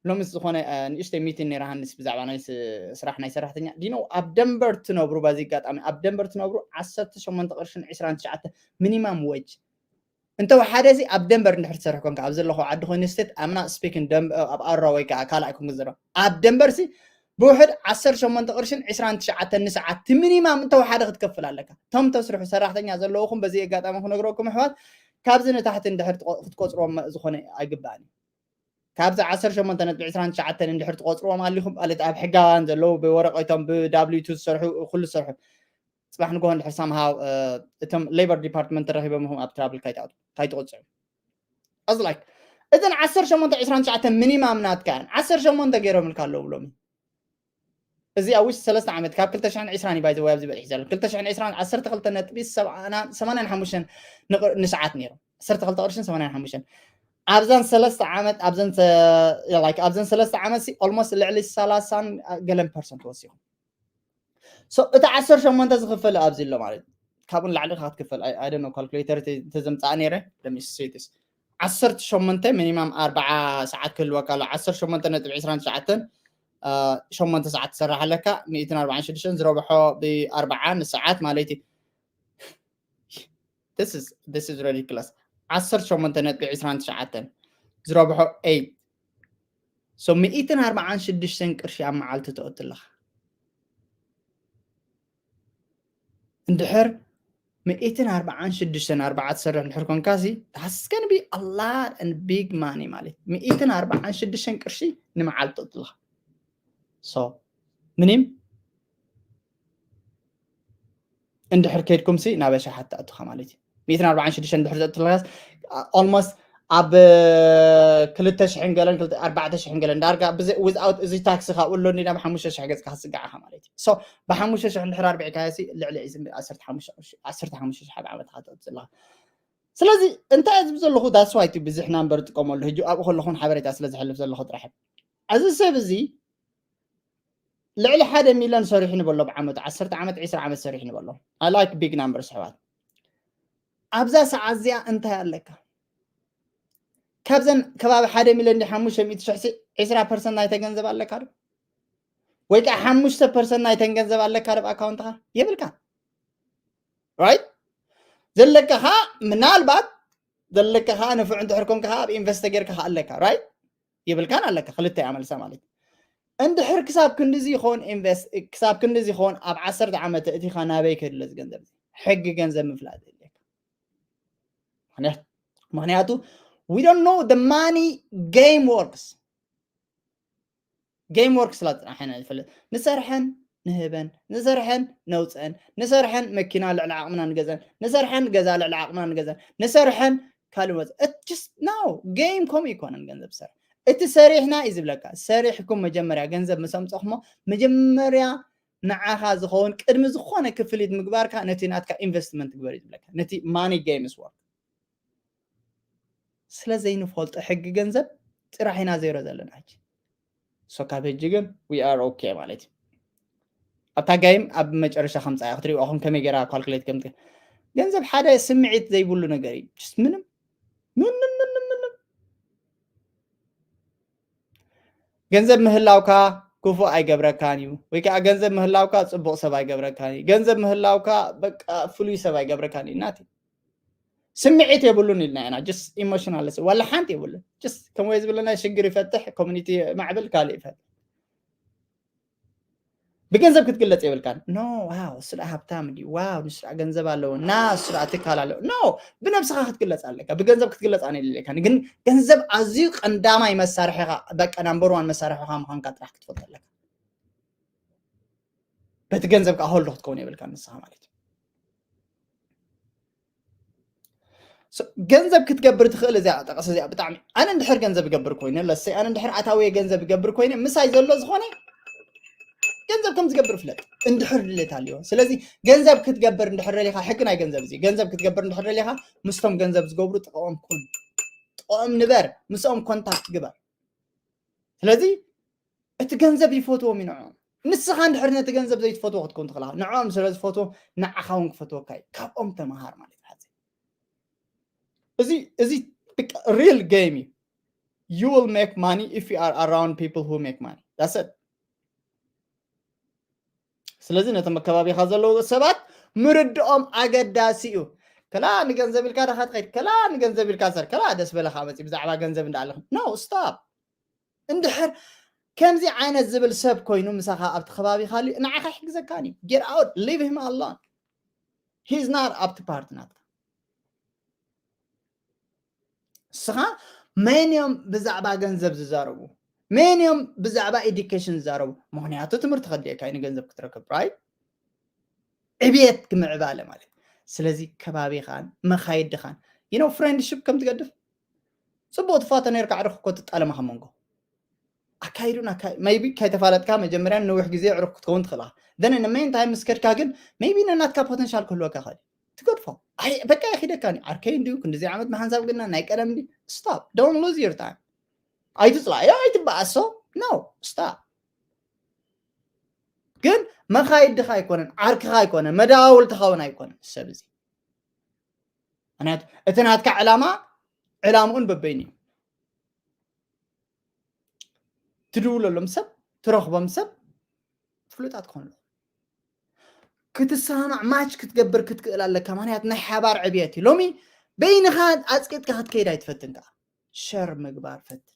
ሎሚ ዝኾነ፣ እ፣ ንእሽተይ ሚቲን ነይራ ሃንስ ብዛዕባ ናይ ስ-፣ ስራሕ ናይ ሰራሕተኛ። Do you know፣ ኣብ ደንበር ትነብሩ፣ በዚ ኣጋጣሚ ኣብ ደንበር ትነብሩ ዓሰርተ ሸሞንተ ቅርሽን ዕስራን ትሽዓተ ሚኒማም ዌጅ እንተወሓደ ሲ ኣብ ደንበር እንድሕር ትሰርሕ ኮንካ፣ ኣብ ዘለኹ ዓዲ ኮይኑ ስቴት፣ I'm not speaking ደም-፣ ኣብ ኣራ ወይ ከዓ ካልኣይ ኮንክ ዝረ-፣ ኣብ ደንበር ሲ ብውሕድ ዓሰርተ ሸሞንተ ቅርሽን ዕስራን ትሽዓተን ንሰዓት፣ እቲ ሚኒማም እንተወሓደ ክትከፍል ኣለካ። እቶም ተስርሑ ሰራሕተኛ ዘለውኹም በዚ ኣጋጣሚ ክነግረኩም ኣሕዋት፣ ካብዚ ንታሕቲ እንድሕር ትቆ-፣ ክትቆጽርዎም ዝኾነ ኣይግባእን እዩ። ካብዚ ዓሰርተ ሸሞንተ ነጥቢ ዕስራን ትሽዓተን እንድሕር ትቆጽርዎም ኣሊኹም፣ ማለት ኣብ ሕጋውያን ዘለዉ፣ ብወረቐቶም፣ ብ W two ዝሰርሑ፣ ኩሉ ዝሰርሑ፣ ጽባሕ ንግሆ እንድሕር ሳምሃው፣ እ፣ እቶም ሌበር ዲፓርትመንት ተረኺቦም ኢኹም ኣብ ትራብል ካይትኣትዉ፣ ካይትቆጽዑ። I was like፣ እዘን ዓሰርተ ሸሞንተ ዕስራን ትሽዓተን ሚኒማም ናትካ እየን። ዓሰርተ ሸሞንተ ገይሮምልካ ኣለዉ ብሎሚ። እዚ ኣብ ውሽጢ ሰለስተ ዓመት፣ ካብ ክልተ ሽሕን ዕስራን እዩ፣ by the way፣ ኣብዚ በጺሑ ዘሎ። ክልተ ሽሕን ዕስራን፣ ዓሰርተ ክልተ ነጥቢ ሰብዓን፣ ሰማንያን ሓሙሽተን ንቕ-፣ ንሰዓት ነይሩ። ዓሰርተ ክልተ ቅርሽን ሰማንያን ሓሙሽተን። ኣብዘን ሰለስተ ዓመት፣ ኣብዘን ሰ-፣ like፣ ኣብዘን ሰለስተ ዓመት ሲ፣ ኦልሞስት ልዕሊ ሰላሳን ገለን ፐርሰንት ወሲኹ። So፣ እቲ ዓሰርተ ሸሞንተ ዝኽፈል ኣብዚ ኣሎ ማለት እዩ። ካብኡ ንላዕሊ ኢኻ ክትክፈል። I፣ I don't know፣ ካልኩሌተር እንተ-፣ እንተዘምጽኣ ነይረ፣ let me see this። ዓሰርተ ሸሞንተ ሚኒማም ኣርብዓ ሰዓት ክህልወካ ኣሎ። ዓሰርተ ሸሞንተ ነጥቢ ዕስራን ትሽዓተን፣ አ፣ ሸሞንተ ሰዓት ትሰርሕ ኣለካ። ሚእትን ኣርባዓን ሽዱሽተን ዝረብሖ ብኣርብዓ ንሰዓት ማለት እዩ። This is፣ this is ridiculous። ዓሰርተ ሸሞንተ ነጥቢ ዕስራን ትሽዓተን ዝረብሖ ኤይት። So ሚእትን ኣርባዓን ሽዱሽተን ቅርሺ ኣብ መዓልቲ ተወት ኣለኻ። እንድሕር ሚእትን ኣርባዓን ሽዱሽተን ኣርባዓ ትሰርሕ እንድሕር ኮንካ ሲ that's gonna be a lot and big money ማለት ሚእትን ኣርባዓን ሽዱሽተን ቅርሺ ንመዓልቲ ተወት ኣለኻ። So ምንም እንድሕር ከይድኩም ሲ ናብ ኣሽሓት ትኣቱኻ ማለት እዩ። ሚእትን ኣርባዓን ሽዱሽተን እንድሕር ተእቱ ኣለኻስ almost ኣብ ክልተ ሽሕን ገለን ኣርባዕተ ሽሕን ገለን ዳርጋ without እዚ ታክሲ ካብኡ ኣሎ ናብ ሓሙሽተ ሽሕ ገጽካ ክትስጋዕ ኢኻ ማለት እዩ። So ብሓሙሽተ ሽሕ እንድሕር ኣርቢዕካዮ ሲ ልዕሊ ዓሰርተ ሓሙሽተ ሽሕ ኣብ ዓመት ኢኻ ተእቱ ዘለኻ። ስለዚ እንታይ ዝብ ዘለኹ that's why ብዙሕ ናምበር ጥቀመሉ ሕጂ ኣብኡ ከለኹን ሓበሬታ ስለ ዝሕልፍ ዘለኹ ጥራሕ እዚ ሰብ እዚ ልዕሊ ሓደ ሚልዮን ሰሪሑ ንበሎ ብዓመቱ ዓሰርተ ዓመት ዒስራ ዓመት ሰሪሑ ንበሎ I like big numbers ኣሕዋት። ኣብዛ ሰዓት እዚኣ እንታይ ኣለካ? ካብዘን ከባቢ ሓደ ሚልዮን ዲ ሓሙሽተ ሚእቲ ሽሕ ሲ ዒስራ ፐርሰንት ናይተ ገንዘብ ኣለካ ዶ? ወይ ከዓ ሓሙሽተ ፐርሰንት ናይተን ገንዘብ ኣለካ ዶ ኣብ ኣካውንትኻ? የብልካ right? ዘለካ ኸዓ ምናልባት ዘለካ ኸዓ ንፉዕ እንድሕር ኮንካ ኸዓ ኣብ ኢንቨስት ተጌርካ ኸዓ ኣለካ right? የብልካን ኣለካ ክልተ እያ መልሳ ማለት እዩ። እንድሕር ክሳብ ክንድዚ ይኸውን ኢንቨስት ክሳብ ክንድዚ ይኸውን ኣብ ዓሰርተ ዓመት እቲኻ ናበይ ከድሎ እዚ ገንዘብ እዚ ሕጊ ገንዘብ ምፍላጥ የድልየካ። ምክንያቱ we don't know the money game works game works ስላ ጥራሕ ኢና ንፈልጥ ንሰርሐን ንህበን ንሰርሐን ነውፀን ንሰርሐን መኪና ልዕሊ ዓቕምና ንገዘን ንሰርሐን ገዛ ልዕሊ ዓቕምና ንገዘን ንሰርሐን ካልእ ወዘ just no game ከምኡ ይኮነን ገንዘብ ሰርሕ እቲ ሰሪሕና እዩ ዝብለካ ሰሪሕኩም መጀመርያ ገንዘብ ምስ ኣምፀኹሞ መጀመርያ ንዓኻ ዝኸውን ቅድሚ ዝኾነ ክፍሊት ምግባርካ ነቲ ናትካ ኢንቨስትመንት ግበር እዩ ዝብለካ ነቲ money games work ስለ ዘይንፈልጦ ሕጊ ገንዘብ ጥራሕ ኢና ዜሮ ዘለና ሕጂ so ካብ ሕጂ ግን we are okay ማለት እዩ ኣብታ ጋይም ኣብ መጨረሻ ከምፃያ ክትሪእኹም ከመይ ገይራ ካልኩሌት ከም ገንዘብ ሓደ ስምዒት ዘይብሉ ነገር እዩ ምንም ምንም ምንም ምንም ገንዘብ ምህላውካ ክፉእ ኣይገብረካን እዩ ወይ ከዓ ገንዘብ ምህላውካ ፅቡቅ ሰብ ኣይገብረካን እዩ ገንዘብ ምህላውካ በቃ ፍሉይ ሰብ ኣይገብረካን እዩ እናት ስምዒት የብሉን ኢልና ኢና just emotionless ዋላ ሓንቲ የብሉን just ከምኡ ዝብለና ሽግር ይፈትሕ community ማዕብል ካልእ ይፈትሕ ብገንዘብ ክትግለፅ የብልካን no wow እሱ ደኣ ሃብታም ድዩ wow ንሱ ደኣ ገንዘብ ኣለዎ ና እሱ ደኣ ትካል ኣለዎ no ብነብስኻ ክትግለፅ ኣለካ ብገንዘብ ክትግለፅ ኣነ የድልየካን ግን ገንዘብ ኣዝዩ ቀንዳማይ መሳርሒኻ በቃ number one መሳርሒኻ ምዃንካ ጥራሕ ክትፈልጦ ኣለካ በቲ ገንዘብ ከዓ hold ክትከውን የብልካ ንስኻ ማለት እዩ ገንዘብ ክትገብር ትኽእል እዚኣ ጠቀስ እዚኣ ብጣዕሚ ኣነ እንድሕር ገንዘብ ይገብር ኮይነ ለሰይ ኣነ እንድሕር ኣታዊ ገንዘብ ይገብር ኮይነ ምሳይ ዘሎ ዝኾነ ገንዘብ ከም ዝገብር ፍለጥ እንድሕር ድሌት ኣለዎ ስለዚ ገንዘብ ክትገብር እንድሕር ደሊኻ ሕጊ ናይ ገንዘብ እዚ ገንዘብ ክትገብር እንድሕር ደሊኻ ምስቶም ገንዘብ ዝገብሩ ጥቕኦም ኩን ጥቕኦም ንበር ምስኦም ኮንታክት ግበር ስለዚ እቲ ገንዘብ ይፈትዎም እዩ ንዕኦም ንስኻ እንድሕር ነቲ ገንዘብ ዘይትፈትዎ ክትከውን ትኽእልኻ ንዕኦም ስለ ዝፈትዎም ንዓኻ እውን ክፈትወካ እዩ ካብኦም ተምሃር ማለት እዩ እዚ እዚ real game እዩ you will make money if you are around people who make money that's it ስለዚ ነቶም ኣከባቢኻ ዘለዉ ሰባት ምርድኦም ኣገዳሲ እዩ ከላ ንገንዘብ ኢልካ ዳኻ ትኸይድ ከላ ንገንዘብ ኢልካ ሰር ከላ ደስ በለኻ መፂ ብዛዕባ ገንዘብ እንዳኣለኹ no stop እንድሕር ከምዚ ዓይነት ዝብል ሰብ ኮይኑ ምሳኻ ኣብቲ ከባቢ ካሊ ንዓኻ ይሕግዘካን እዩ get out leave him alone he's not ኣብቲ ፓርቲ ናትካ እስኻ መን እዮም ብዛዕባ ገንዘብ ዝዛረቡ መን እዮም ብዛዕባ education ዝዛረቡ ምክንያቱ ትምህርቲ ከድልየካ እዩ ንገንዘብ ክትረክብ right ዕብየት ክምዕባለ ማለት ስለዚ ከባቢኻን መኻይድኻን you know friendship ከም ትገድፍ ፅቡቅ ትፋቶ ነርካ ዕርኽ እኮ ትጣለማ ካብ መንጎ ኣካይዱን maybe ከይተፋለጥካ መጀመርያ ንነዊሕ ግዜ ዕርኽ ክትከውን ትኽእላ then in the meantime ምስ ከድካ ግን maybe ነናትካ potential ክህልወካ ይኽእል ትገድፎ በቃ ይኺደካ ዓርከይ እንዲዩ ክንዲዚ ዓመት ብሓንሳብ ግና ናይ ቀደም እንዲ stop don't lose your time ኣይትፅላዮ ኣይትበኣሶ no stop ግን መኻይድኻ ኣይኮነን ዓርክኻ ኣይኮነን መዳውልትኻ እውን ኣይኮነን ሰብ እዚ ምክንያቱ እቲ ናትካ ዕላማ ዕላምኡን በበይን እዩ ትድውለሎም ሰብ ትረኽቦም ሰብ ፍሉጣት ክኾኑ ኣለዎም ክትሰማማዕ ማች ክትገብር ክትክእል ኣለካ ምክንያቱ ናይ ሓባር ዕብየት እዩ ሎሚ በይንኻ ኣፅቂጥካ ክትከይድ ኣይትፈትን ከዓ ሸር ምግባር ፈትን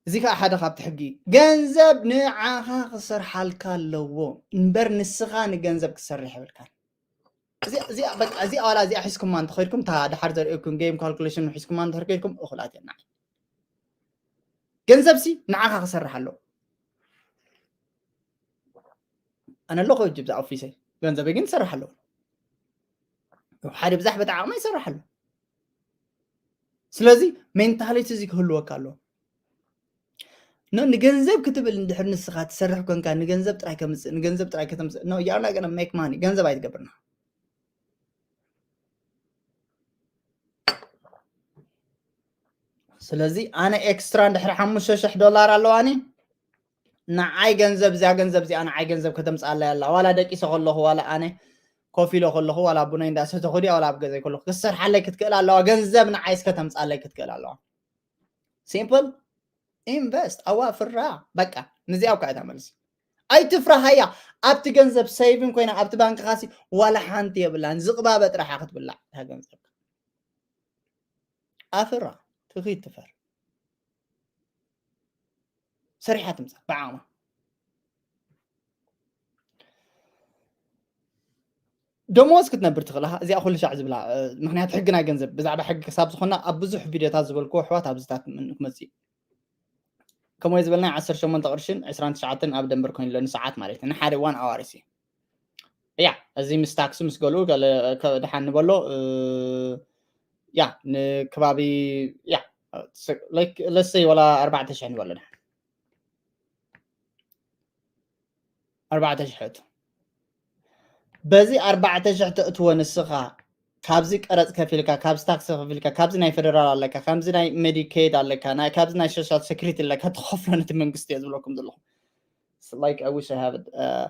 እዚ ከዓ ሓደ ካብቲ ሕጊ እዩ። ገንዘብ ንዓኻ ክሰርሓልካ ኣለዎ እምበር ንስኻ ንገንዘብ ክትሰርሕ የብልካን። እዚኣ እዚኣ በቃ እዚኣ ዋላ እዚኣ ሒዝኩማ እንተኸድኩም እታ ድሓር ዘርእየኩም game calculation ሒዝኩማ እንተኸድኩም እኹላት እዮም ንዓይ። ገንዘብ ሲ ንዓኻ ክሰርሕ ኣለዎ። ኣነ ኣለኹ ሕጂ ብዛ ኦፊሰይ ገንዘበይ ግን ይሰርሕ ኣለዎ። ሓደ ብዛሕ በቲ ዓቕመይ ይሰርሕ ኣለዎ። ስለዚ mentality እዚ ክህልወካ ኣለዎ። ንገንዘብ ክትብል እንድሕር ንስኻ ትሰርሕ ኮንካ ንገንዘብ ጥራይ ከምፅእ ንገንዘብ ጥራይ ከተምፅእ no you are not gonna make money። ገንዘብ ኣይትገብርና። ስለዚ ኣነ ኤክስትራ እንድሕር ሓሙሽተ ሽሕ ዶላር ኣለዋኒ ንዓይ ገንዘብ እዚኣ ገንዘብ እዚኣ ንዓይ ገንዘብ ከተምፅኣላ ያላ ዋላ ደቂሰ ከለኹ ዋላ ኣነ ኮፍ ኢለ ከለኹ ዋላ ቡነይ እንዳሰተ ኮዲያ ዋላ ኣብ ገዛይ ከለኹ ክሰርሓለይ ክትክእል ኣለዋ። ገንዘብ ንዓይ እስከ ተምፅኣለይ ክትክእል ኣለዋ። ሲምፕል ኢንቨስት ኣዋፍራ በቃ። ንዚኣ እኳ እታ መልሲ ኣይትፍራሃያ። ኣብቲ ገንዘብ ሰይቭን ኮይና ኣብቲ ባንክኻሲ ዋላ ሓንቲ የብላን። ዝቕባበ ጥራሓ ክትብላዕ እታ ገንዘብ ኣፍራ ትኺድ ትፈር ሰሪሓ ትምፃ ብዓቕማ። ደሞዝ ክትነብር ትኽእልኻ እዚኣ ኩሉ ሻዕ ዝብላ ምክንያቱ ሕጊ ናይ ገንዘብ ብዛዕባ ሕጊ ክሳብ ዝኾና ኣብ ብዙሕ ቪድዮታት ዝበልክዎ ኣሕዋት ኣብዚታት ክመፅእ ከምኡ ዝበልና ዓሰርተ ሸሞንተ ቅርሽን ዕስራን ትሽዓተን ኣብ ደንበር ኮይኑ ኣሎ ንሰዓት ማለት እዩ ንሓደ ዋን ኣዋር ሲ እያ። እዚ ምስ ታክሲ ምስ ገሉ ድሓን ንበሎ ያ ንከባቢ ያ ለሰይ ወላ ኣርባዕተ ሽሕ ንበሎ ድሓን ኣርባዕተ ሽሕ እቱ በዚ ኣርባዕተ ሽሕ ተእትዎ ንስኻ ካብዚ ቀረፅ ከፊልካ ካብዚ ታክሲ ከፊልካ ካብዚ ናይ ፌደራል ኣለካ ካብዚ ናይ ሜዲኬድ ኣለካ ካብዚ ናይ ሶሻል ሴኩሪቲ ኣለካ ትኸፍሎ ነቲ መንግስቲ እየ ዝብለኩም ዘለኹ like I wish I have it. Uh,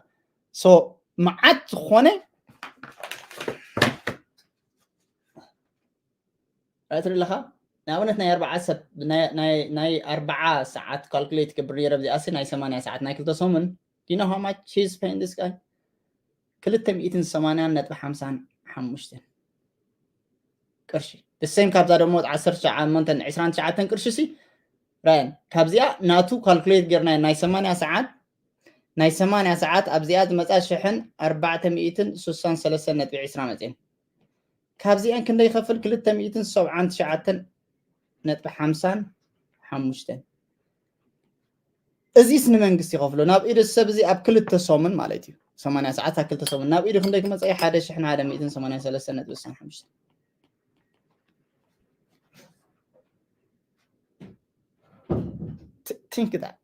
so መዓት ዝኾነ ራእትሪ ኣለኻ ንኣብነት ናይ ኣርባዓ ሰብ ናይ ኣርባዓ ሰዓት ካልኩሌት ክብር ነረ ዚኣሲ ናይ ሰማንያ ሰዓት ናይ ክልተ ሰሙን you know how much he's paying this guy ክልተ ሚእትን ሰማንያን ነጥቢ ሓምሳን ሓሙሽተን ቅርሺ the same ካብዛ ደሞ ዓሰርተ ሸሞንተን ዕስራን ትሽዓተን ቅርሺ ሲ ራያን ካብዚኣ ናቱ ካልኩሌት ጌርና ናይ ሰማንያ ሰዓት ናይ ሰማንያ ሰዓት ኣብዚኣ ዝመፃ ሽሕን ኣርባዕተ ሚእትን ስሳን ሰለስተን ነጥቢ ዕስራ መፅን ካብዚኣን ክንደይ ይኸፍል ክልተ ሚእትን ሰብዓን ትሽዓተን ነጥቢ ሓምሳን ሓሙሽተን እዚስ ንመንግስቲ ይኸፍሎ ናብ ኢድ ሰብ እዚ ኣብ ክልተ ሰሙን ማለት እዩ ሰማንያ ሰዓት ኣብ ክልተ ሰሙን ናብ ኢዱ ክንደይ ክመፀ ሓደ ሽሕን ሓደ ሚእትን ሰማንያን ሰለስተን ነጥቢ ስሳን ሓሙሽተን think that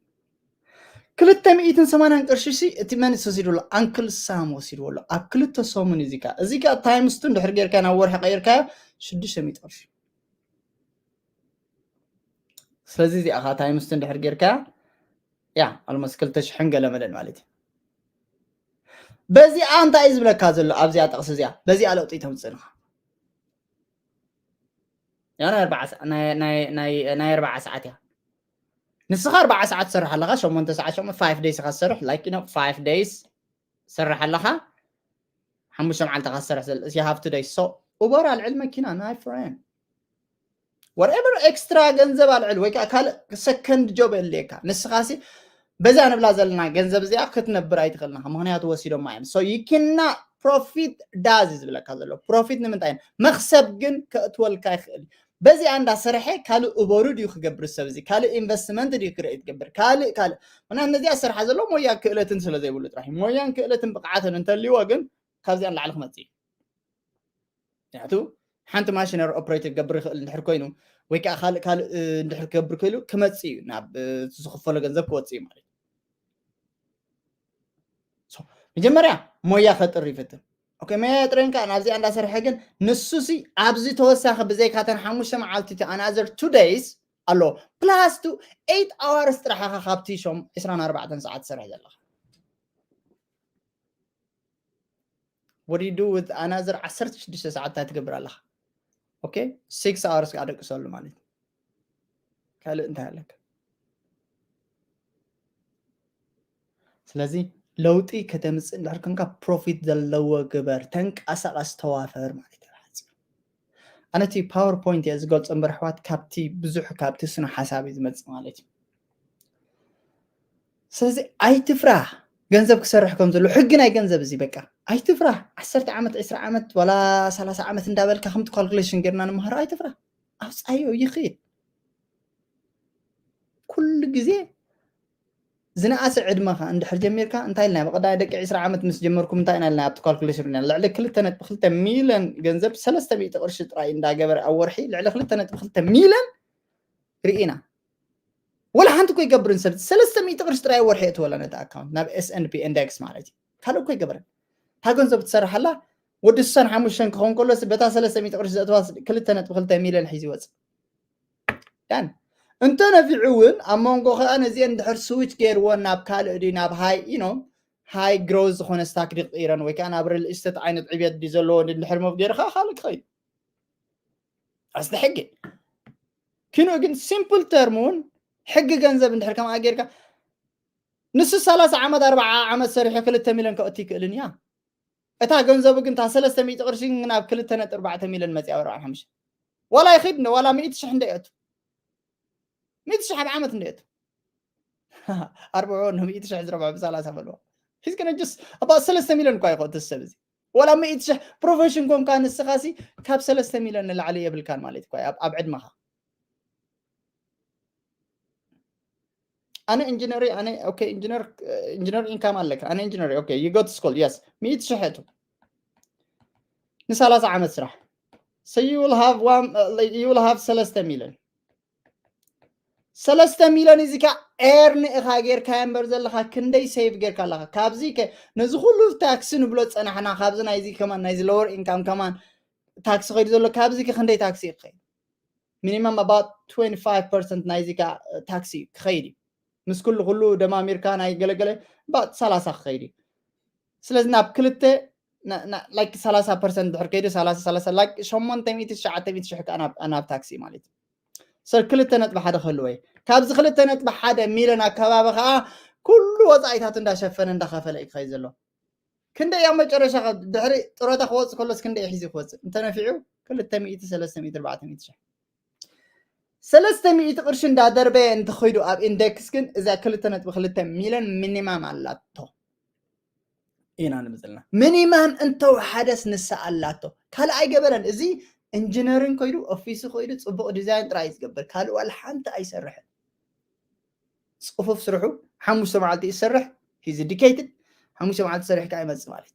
ክልተ ሚእትን ሰማንያን ቅርሺ ሲ እቲ መን ወሲድዎ ኣሎ ኣንክል ሳም ወሲድዎ ኣሎ ኣብ ክልተ ሰሙን እዚ ካ እዚ ካ ታይምስ ቱ እንድሕር ጌርካ ናብ ወርሒ ቀይርካዮ ሽዱሽተ ሚእቲ ቅርሺ ስለዚ እዚኣ ካ ታይምስ ቱ እንድሕር ጌርካ ያ ኣልሞስ ክልተ ሽሕን ገለ መለን ማለት እዩ በዚኣ እንታይ እዩ ዝብለካ ዘሎ ኣብዚኣ ጥቕሲ እዚኣ በዚኣ ለውጢ ተምፅእንኻ ያ ናይ ኣርባዓ ሰዓት እያ ንስኻ ኣርባዓ ሰዓት ትሰርሕ ኣለኻ ሸሞንተ ሰዓት ሸሞ ፋይቭ ደይስ ኢኻ ትሰርሕ like you know five days ትሰርሕ ኣለኻ ሓሙሽተ መዓልቲ ኢኻ ትሰርሕ ዘለ you have to days so ኡበር ኣልዕል መኪና ናይ ፍሬን whatever extra ገንዘብ ኣልዕል ወይ ከዓ ካልእ ሰከንድ ጆብ የድልየካ ንስኻሲ በዛ ንብላ ዘለና ገንዘብ እዚኣ ክትነብር ኣይትኽእልን ኢኻ ምኽንያቱ ወሲዶማ እዮም so you cannot profit does ዝብለካ ዘሎ profit ንምንታይ መኽሰብ ግን ከእትወልካ ይኽእል በዚኣ እንዳሰርሐ ካልእ ኡበሩ ድዩ ክገብር ሰብ እዚ ካልእ ኢንቨስትመንት ድዩ ክርኢ ትገብር ካልእ ካልእ ምና ነዚኣ ዝሰርሓ ዘሎ ሞያ ክእለትን ስለ ዘይብሉ ጥራሕ ሞያን ክእለትን ብቕዓትን እንተልይዎ ግን ካብዚኣ ንላዕሊ ክመፅእ እዩ ምክንያቱ ሓንቲ ማሽነሪ ኦፕሬት ክገብር ይኽእል እንድሕር ኮይኑ ወይ ከዓ ካልእ ካልእ እንድሕር ክገብር ክእሉ ክመፅእ እዩ ናብ ዝኽፈሎ ገንዘብ ክወፅእ እዩ ማለት እዩ መጀመርያ ሞያ ከጥር ይፍትን ኦኬ መያ ጥሬን ከዓ ናብዚኣ እንዳሰርሐ ግን ንሱ ሲ ኣብዚ ተወሳኺ ብዘይካተን ሓሙሽተ መዓልቲ እቲ ኣናዘር ቱ ደይስ ኣሎ ፕላስ ቱ ኤይት ኣዋርስ ጥራሓኻ ካብቲ ሾም ዕስራን ኣርባዕተን ሰዓት ትሰርሕ ዘለኻ what do you do with another ዓሰርተ ሽዱሽተ ሰዓት እንታይ ትገብር ኣለኻ okay six hours ከዓ ደቅሰሉ ማለት እዩ ካልእ እንታይ ኣለካ ስለዚ ለውጢ ከተምፅእ እንድሕር ኮንካ ፕሮፊት ዘለዎ ግበር ተንቀሳቐስ ተዋፈር ማለት እዩ ሓፂር ኣነ እቲ ፓወርፖይንት እየ ዝገልፆ እምበር ኣሕዋት ካብቲ ብዙሕ ካብቲ ስነ ሓሳብ እዩ ዝመፅእ ማለት እዩ ስለዚ ኣይትፍራህ፣ ገንዘብ ክሰርሕ ከም ዘሎ ሕጊ ናይ ገንዘብ እዚ በቃ ኣይትፍራህ። ዓሰርተ ዓመት፣ ዕስራ ዓመት፣ ዋላ ሰላሳ ዓመት እንዳበልካ ከምቲ ካልኩሌሽን ጌርና ንምሃሮ ኣይትፍራህ። ኣውፃዮ ይኽእል። ኩሉ ግዜ ዝነኣሰ ዕድመኻ እንድሕር ጀሚርካ እንታይ ኢልና ብቐዳይ ደቂ ዕስራ ዓመት ምስ ጀመርኩም እንታይ ኢና ኢልና ኣብቲ ካልኩሌሽን ኢና ልዕሊ ክልተ ነጥቢ ክልተ ሚልዮን ገንዘብ ሰለስተ ሚእቲ ቅርሺ ጥራይ እንዳገበረ ኣብ ወርሒ ልዕሊ ክልተ ነጥቢ ክልተ ሚልዮን ርኢና። ወላ ሓንቲ እኮ ይገብርን ሰብ ሰለስተ ሚእቲ ቅርሺ ጥራይ ወርሒ የእትወላ ነቲ ኣካውንት ናብ S and P index ማለት እዩ። ካልእ እኮ ይገብርን። እታ ገንዘብ ትሰርሓላ ወዲ ስሳን ሓሙሽተን ክኸውን ከሎስ በታ ሰለስተ ሚእቲ ቅርሺ ዘእትዋ ክልተ ነጥቢ ክልተ ሚልዮን ሒዙ ይወፅእ። ዳን እንተ ነፊዑ እውን ኣብ መንጎ ከዓ ነዚአን ድሕር ስዊች ገይርዎን ናብ ካልእ ድዩ ናብ ሃይ ኢኖ ሃይ ግሮዝ ዝኾነ ስታክ ድዩ ክቕይረን ወይ ከዓ ናብ ሪል ኢስቴት ዓይነት ዕብየት ድዩ ዘለዎ ድሕር ሞቭ ገይሩ ከዓ ካልእ ክኸይድ ኣስተ ሕጊ ኪኖ ግን ሲምፕል ተርም እውን ሕጊ ገንዘብ እንድሕር ከምኣ ጌርካ ንሱ ሰላሳ ዓመት ኣርባዓ ዓመት ሰሪሑ ክልተ ሚልዮን ከእቱ ይክእልን እያ። እታ ገንዘቡ ግን እታ ሰለስተ ሚእቲ ቅርሺ ግን ናብ ክልተ ነጥቢ ኣርባዕተ ሚልዮን መፅያ ወርዓ ሓሙሽተ ዋላ ይኽድ ዋላ ሚእቲ ሽሕ እንደ የእቱ ሚእቲ ሽሕ ኣብ ዓመት እንደ የእቱ ኣርብዖ ንሚእቲ ሽሕ ዝረብሖ ብሰላሳ በልዎ ሒዝከ ነጅስ ኣባ ሰለስተ ሚልዮን እኳ ይኸእቱ ሰብ እዚ ዋላ ሚእቲ ሽሕ ፕሮፌሽን ኮንካ ንስኻሲ ካብ ሰለስተ ሚልዮን ንላዕሊ የብልካን ማለት እኳ ኣብ ዕድመኻ ኣነ ኢንጂነሪ ኣነ ኦኬ ኢንጂነር ኢንጂነር ኢንካም ኣለካ ኣነ ኢንጂነር ኦኬ you go to school yes ሚእቲ ሽሕ እቱ ንሰላሳ ዓመት ስራሕ so you will have one you will have ሰለስተ ሚልዮን ሰለስተ ሚልዮን እዚ ካ ኤርን እኻ ጌርካ እምበር ዘለካ ክንደይ ሴቭ ጌርካ ኣለካ ካብዚ ነዚ ኩሉ ታክሲ ንብሎ ፀናሕና ካብዚ ናይዚ ከማን ናይዚ ሎወር ኢንካም ከማን ታክሲ ከይዱ ዘሎ ካብዚ ክንደይ ታክሲ ይኸይድ ሚኒማም about twenty five percent ናይዚ ካ ታክሲ ክኸይድ እዩ ምስ ኩሉ ኩሉ ደማሚርካ ናይ ገለገለ about ሰላሳ ክኸይድ እዩ ስለዚ ናብ ክልተ like ሰላሳ ፐርሰንት ድሕር ከይዱ ሰላሳ ሰላሳ like ሸሞንተ ሚእቲ ትሽዓተ ሚእቲ ሽሕ ከዓ ናብ ታክሲ ማለት እዩ ሰር ክልተ ነጥቢ ሓደ ክህልዎ እዩ ካብዚ ክልተ ነጥቢ ሓደ ሚልዮን ኣከባቢ ከዓ ኩሉ ወፃኢታት እንዳሸፈነ እንዳኸፈለ እዩ ክኸይድ ዘሎ ክንደይ ኣብ መጨረሻ ድሕሪ ጥሮታ ክወፅእ ከሎስ ክንደይ ሒዙ ክወፅእ እንተነፊዑ ክልተ ሚእቲ ሰለስተ ሚእቲ ኣርባዕተ ሚእቲ ሽሕ ሰለስተ ሚእቲ ቅርሺ እንዳደርበየ እንተኸይዱ ኣብ ኢንደክስ ግን እዛ ክልተ ነጥቢ ክልተ ሚልዮን ሚኒማም ኣላቶ ኢና ንብል ዘለና ሚኒማም እንተወሓደስ ንሳ ኣላቶ ካልእ ኣይገበረን እዚ ኢንጂነሪን ኮይዱ ኦፊስ ኮይዱ ፅቡቕ ዲዛይን ጥራይ ዝገብር ካልእ ዋላ ሓንቲ ኣይሰርሕን ፅፉፍ ስርሑ ሓሙሽተ መዓልቲ ይሰርሕ he's dedicated ሓሙሽተ መዓልቲ ሰሪሕ ከዓ ይመፅእ ማለት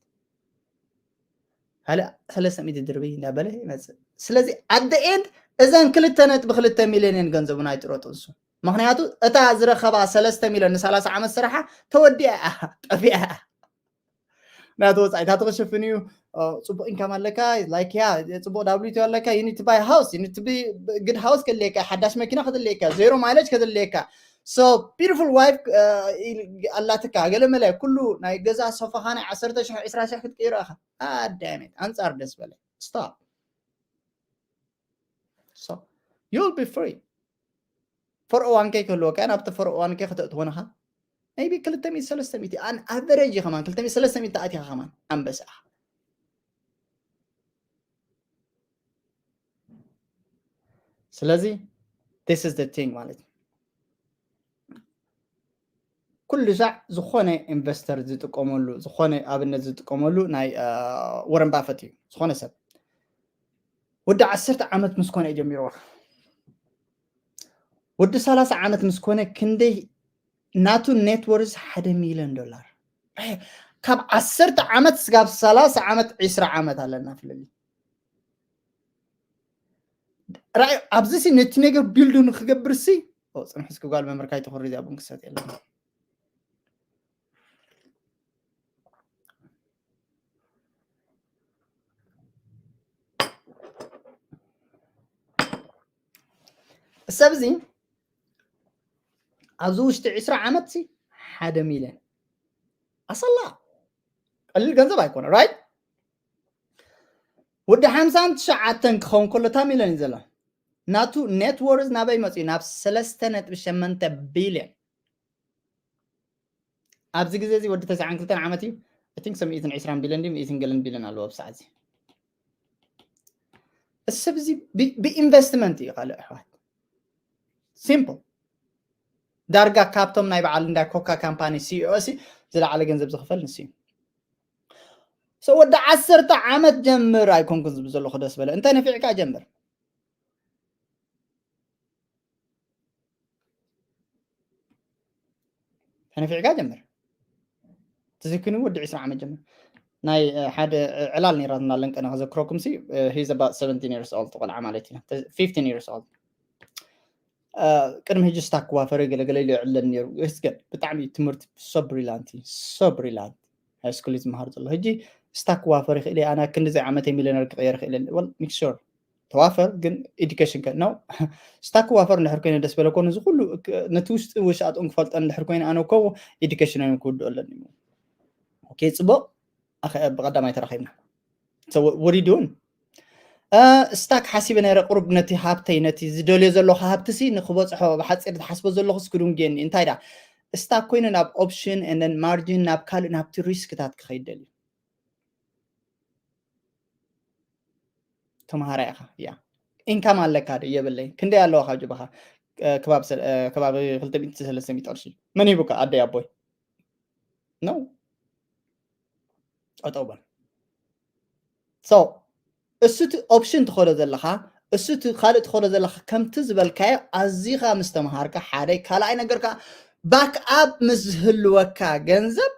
ካልእ ሰለስተ ሚእቲ ድርቢ እንዳበለ ይመፅእ ስለዚ ኣደ ኤንድ እዘን ክልተ ነጥቢ ክልተ ሚልዮን እየን ገንዘቡ ናይ ጥሮ ጥንሱ ምክንያቱ እታ ዝረኸባ ሰለስተ ሚልዮን ንሰላሳ ዓመት ስራሓ ተወዲኣ እያ ጠፊኣ እያ ናቲ ወፃኢታት ክሽፍን እዩ ፅቡቅ ኢንካም ኣለካ like ያ ፅቡቅ ዳብሊቲ ኣለካ you need to buy house you need to be good house ከድልየካ ሓዳሽ መኪና ከድልየካ ዜሮ ማይለጅ ከድልየካ so beautiful wife ኣላትካ ገለ መለ ኩሉ ናይ ገዛ ሶፋኻ ናይ ዓሰርተ ሽሕ ዕስራ ሽሕ ክትቅይሮ ኢኻ ኣዳሜት ኣንፃር ደስ በለ stop so you'll be free ፎር ኦ ዋን ኬ ክህልወካ ናብቲ ፎር ኦ ዋን ኬ ከተእትወንኻ maybe ክልተ ሚእቲ ሰለስተ ሚእቲ ኣን ኣቨሬጅ ከማን ክልተ ሚእቲ ሰለስተ ሚእቲ ኣቲኻ ከማን ኣንበሳ ስለዚ this is the thing ማለት እዩ ኩሉ ሻዕ ዝኾነ ኢንቨስተር ዝጥቀመሉ ዝኾነ ኣብነት ዝጥቀመሉ ናይ ወረን ባፈት እዩ ዝኾነ ሰብ ወዲ ዓሰርተ ዓመት ምስ ኮነ ጀሚርዋ ወዲ ሰላሳ ዓመት ምስ ኮነ ክንደይ ናቱ ኔትወርዝ ሓደ ሚልዮን ዶላር ካብ ዓሰርተ ዓመት ስጋብ ሰላሳ ዓመት ዕስራ ዓመት ኣለና ፍልልይ ራእዩ ኣብዚ ሲ ነቲ ነገር ቢልዱ ንክገብር ሲ ፅንሑ እስኪ ጓል መምህር ካይትኹሪ እዚኣ ቡን ክሰት የለን ሰብ እዚ ኣብዚ ውሽጢ ዕስራ ዓመት ሲ ሓደ ሚልዮን ኣሰላ ቀሊል ገንዘብ ኣይኮነ right ወዲ ሓምሳን ትሽዓተን ክኸውን ከሎ እታ ሚልዮን እዩ ዘሎ ናቱ ኔትወርዝ ናበይ መፅኡ ናብ ሰለስተ ነጥቢ ሸመንተ ቢልዮን ኣብዚ ግዜ እዚ ወዲ ተስዓን ክልተን ዓመት እዩ I think ሰሚኢትን ዕስራን ቢልዮን ድዩ ሚኢትን ገለን ቢልዮን ኣለዎ ኣብ ሰዓት እዚ ሰብ እዚ ብኢንቨስትመንት እዩ ካልእ ኣሕዋት ሲምፕል ዳርጋ ካብቶም ናይ በዓል እንዳ ኮካ ካምፓኒ CEO ሲ ዝለዓለ ገንዘብ ዝኽፈል ንሱ እዩ። So ወዲ ዓሰርተ ዓመት ጀምር ኣይኮንኩን ዝብል ዘለኹ ደስ በለ። እንታይ ነፊዕካ ጀምር። ተነፊዕካ ጀምር። ትዝክኒ ወዲ ዕስራ ዓመት ጀምር። ናይ ሓደ ዕላል ነይራትና ለንቀና ከዘክረኩም ሲ he's about seventeen years old ቆልዓ ማለት እዩ። fifteen years old ቅድሚ ሕጂ ስታክ ክዋፈር ገለገለ ኢሉ ይዕለን ነይሩ። It's good። ብጣዕሚ ትምህርቲ so brilliant so brilliant high school ዝመሃር ዘሎ ሕጂ ስታክ ክዋፈር ይኽእል ኣና ክንዲ ዘይ ዓመተይ ሚሊዮነር ክቕየር ይኽእል well make sure ተዋፈር ግን education ከ ነው ስታክ ክዋፈር እንድሕር ኮይነ ደስ በለ ኮነ እዚ ኩሉ ነቲ ውሽጢ ውሽኣጥን ክፈልጠን እንድሕር ኮይነ ኣነ ኮ education ዮም ክውድኦ ኣለኒ okay ፅቡቅ ብቀዳማይ ተራኺብና what are you doing ስታክ ሓሲበ ነረ ቅሩብ ነቲ ሃብተይ ነቲ ዝደልዮ ዘለኹ ሃብቲ ሲ ንክበፅሖ ብሓፂር ዝሓስቦ ዘለኹ ስክዱንጌኒ እንታይ ዳ ስታክ ኮይኑ ናብ ኦፕሽን ንን ማርጂን ናብ ካልእ ናብቲ ሪስክታት ክኸይድ ደልዩ ተምሃራይ ኢኻ ያ ኢንካም ኣለካ ዶ የብለይ ክንደይ ኣለዋ ካብ ጅባኻ ከባቢ ክልተ ሚእቲ ሰለስተ ሚእቲ ቅርሺ መን ሂቡካ ኣደይ ኣቦይ ነው ጠጠው በል so እሱ እቲ ኦፕሽን ትኸዶ ዘለኻ እሱ እቲ ካልእ ትኸዶ ዘለኻ ከምቲ ዝበልካዮ ኣዚኻ ምስ ተምሃርካ ሓደ ካልኣይ ነገር ከዓ ባክ ኣፕ ምስ ዝህልወካ ገንዘብ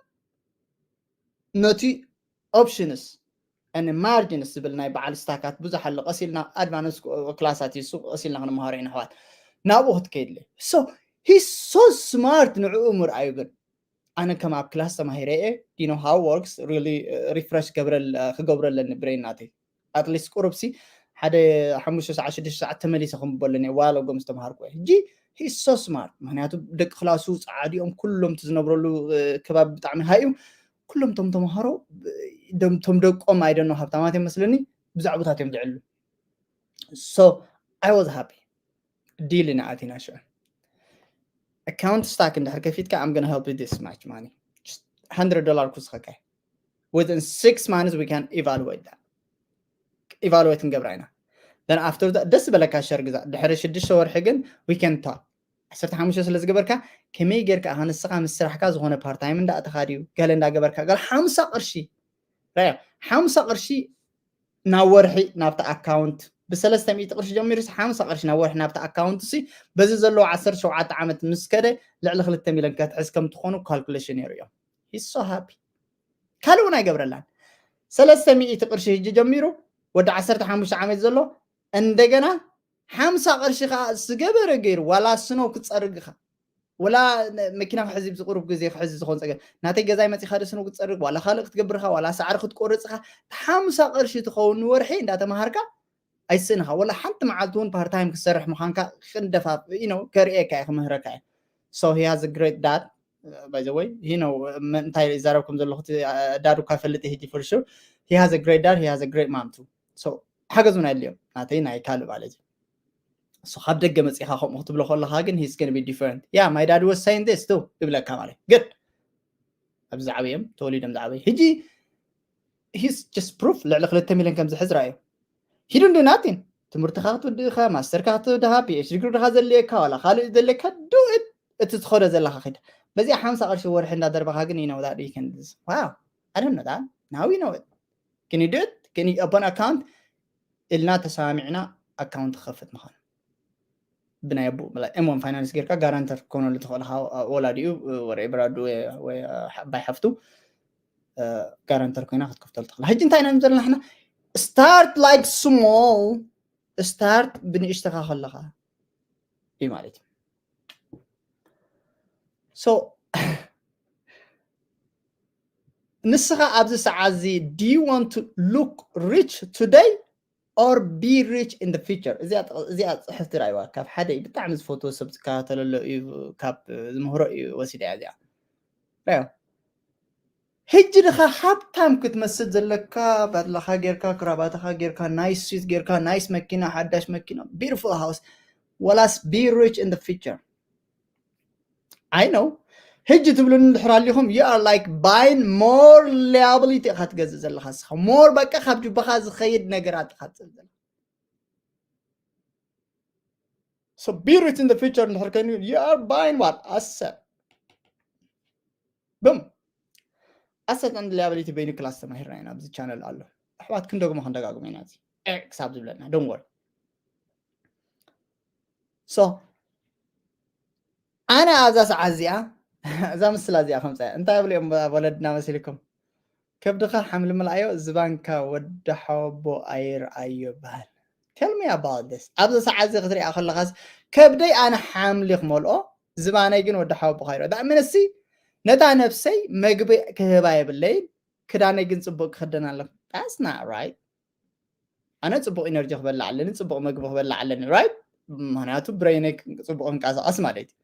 ነቲ ኦፕሽንስ ን ማርጅንስ ዝብል ናይ በዓል ስታካት ብዙሕ ኣሎ ቀሲልና ኣድቫንስ ክላሳት እዩ እሱ ቀሲልና ክንመሃሮ ኢና ኣሕዋት ናብኡ ክትከይድለ so he's so smart ንዕኡ ምርኣዩ ግን ኣነ ከም ኣብ ክላስ ተማሂረ እየ you know how works really refresh ክገብረ ኣለኒ brain ናተይ at least ቁሩብ ሲ ሓደ ሓሙሽተ ሰዓት ሽዱሽተ ሰዓት ተመሊሰ ክንብቦ ኣለኒ ዋሎ ጎም ዝተምሃርኩ እየ ሕጂ he's so smart ምክንያቱ ደቂ ክላሱ ፃዓዲኦም ኩሎም ዝነብረሉ ከባቢ ብጣዕሚ ሃይ እዩ ኩሎም ቶም ተምሃሮ ቶም ደቆም ኣይደኖ ሃብታማት እዮም መስለኒ ብዛዕባታት እዮም ዝዕሉ so I was happy ዲል ኢና ኣቲና ሽዑ account stack እንድሕር ከፊትካ I'm gonna help you this much money hundred dollar ክስኸካ within six months we can evaluate that evaluate ክንገብራ ኢና then after that ደስ በለካ ሸር ግዛ ድሕሪ ሽዱሽተ ወርሒ ግን we can talk ዓሰርተ ሓሙሽተ ስለ ዝገበርካ ከመይ ጌርካ ኣኻ ንስኻ ምስ ስራሕካ ዝኾነ part time እንዳእተኻ ድዩ ገለ እንዳገበርካ ገለ ሓምሳ ቅርሺ ራያ ሓምሳ ቅርሺ ናብ ወርሒ ናብቲ ኣካውንት ብሰለስተ ሚእቲ ቅርሺ ጀሚሩ ሓምሳ ቅርሺ ናብ ወርሒ ናብቲ ኣካውንት ሲ በዚ ዘለዎ ዓሰርተ ሸውዓተ ዓመት ምስ ከደ ልዕሊ ክልተ ሚልዮን ከትሕዝ ከም ትኾኑ ካልኩሌሽን ነይሩ እዮም so happy ካልእ እውን ኣይገብረላን ሰለስተ ሚእቲ ቅርሺ ህጂ ጀሚሩ ወዲ ዓሰርተ ሓሙሽተ ዓመት ዘሎ እንደገና ሓምሳ ቅርሺ ከዓ ዝገበረ ገይሩ ዋላ ስኖው ክፀርግኻ ወላ መኪና ክሕዚ ብዝቅሩብ ግዜ ክሕዚ ዝኮን ፀገም ናተይ ገዛይ መፂኻ ደስኖ ክትፀርግ ዋላ ካልእ ክትገብርካ ዋላ ሳዕሪ ክትቆርፅካ ሓምሳ ቅርሺ ትኸውን ንወርሒ እንዳተምሃርካ ኣይስእንኻ ወላ ሓንቲ መዓልቲ እውን ፓርታይም ክሰርሕ ምዃንካ ክንደፋ ነው ከርእየካ እየ ክምህረካ እየ so he has a great dad by the way he know እንታይ ይዛረብ ከም ዘለኹ ዳዱ እኳ ፈልጥ ሕጂ for sure he has a great dad he has a great mom too so ሓገዙን ኣድልዮም ናተይ ናይ ካልእ ማለት እዩ so ካብ ደገ መፂኻ ከምኡ ክትብሎ ከለካ ግን he's gonna be different yeah my dad was saying this too ይብለካ ማለት good ኣብዚ ዝዓበዮም ተወሊዶም ዝዓበዩ ሕጂ he's just proof ልዕሊ ክልተ ሚልዮን ከም ዝሕዝ ራእዩ he don't do nothing ትምህርትኻ ክትውድእኻ ማስተርካ ክትውድኻ PhD ዲግሪ ድኻ ዘድልየካ ዋላ ካልእ ዘድልየካ do it እቲ ትኸዶ ዘለካ ከይዳ በዚኣ ሓምሳ ቅርሺ ወርሒ እንዳደርበኻ ግን you know that you can wow I don't know that now you know it can you do it can you open account ኢልና ተሰማሚዕና ኣካውንት ክኸፍት ምዃኑ ብናይ ኣቦ M one finance ጌርካ ጋራንተር ክኮነሉ ትኽእል ወላዲኡ ወረ ብራዱ ወይ ኣባይ ሓፍቱ ጋራንተር ኮይና ክትከፍተሉ ትኽእል ሕጂ እንታይ ኢና ዘለና ሕና start like small start ብንእሽተኻ ከለኻ እዩ ማለት እዩ so ንስኻ ኣብዚ ሰዓት እዚ do you want to look rich today or be rich in the future እዚኣ ፅሕፍቲ ራእይዋ ካብ ሓደ ብጣዕሚ ዝፈትዎ ሰብ ዝከታተለሎ እዩ ካብ ዝምህሮ እዩ ወሲደ እያ እዚኣ ሕጂ ድኻ ሃብታም ክትመስል ዘለካ ባድላኻ ጌርካ ክራባትኻ ጌርካ ናይስ ሱት ጌርካ ናይስ መኪና ሓዳሽ መኪና beautiful house ወላስ be rich in the future I know ሕጂ ትብሉኒ እንድሕር ኣሊኹም you are like buying more liability ኢኻ ትገዝእ ዘለኻ ስኻ more በቃ ካብ ጅባኻ ዝኸይድ ነገራት ኢኻ ትፅል ዘለኻ So be rich in the future እንድሕር ኮይኑ you are buying what? Asset. ብም ኣሰት እንድልያ በሊቲ በይኑ ክላስ ተማሂርና ኢና ኣብዚ ቻነል ኣሎ። ኣሕዋት ክንደግሞ ክንደጋግሞ ኢና እዚ ክሳብ ዝብለና don't worry። So ኣነ ኣብዛ ሰዓት እዚኣ እዛ ምስላ እዚኣ ከምፀ እንታይ ብሉ እዮም ወለድና መሲልኩም? ከብድኻ ሓምሊ ምልኣዮ ዝባንካ ወዲ ሓወቦ ኣይርኣዮ ይበሃል። Tell me about this። ኣብዚ ሰዓት እዚ ክትሪኣ ከለኻስ ከብደይ ኣነ ሓምሊ ክመልኦ ዝባነይ ግን ወዲ ሓወቦ ካይሮ ዳእምንሲ ነታ ነፍሰይ መግቢ ክህባ የብለይን። ክዳነይ ግን ፅቡቅ ክኽደን ኣለኹ። That's not right። ኣነ ፅቡቅ ኢነርጂ ክበላ ኣለኒ፣ ፅቡቅ መግቢ ክበላ ኣለኒ right? ምክንያቱ ብረይነይ ፅቡቅ ክንቀሳቀስ ማለት እዩ።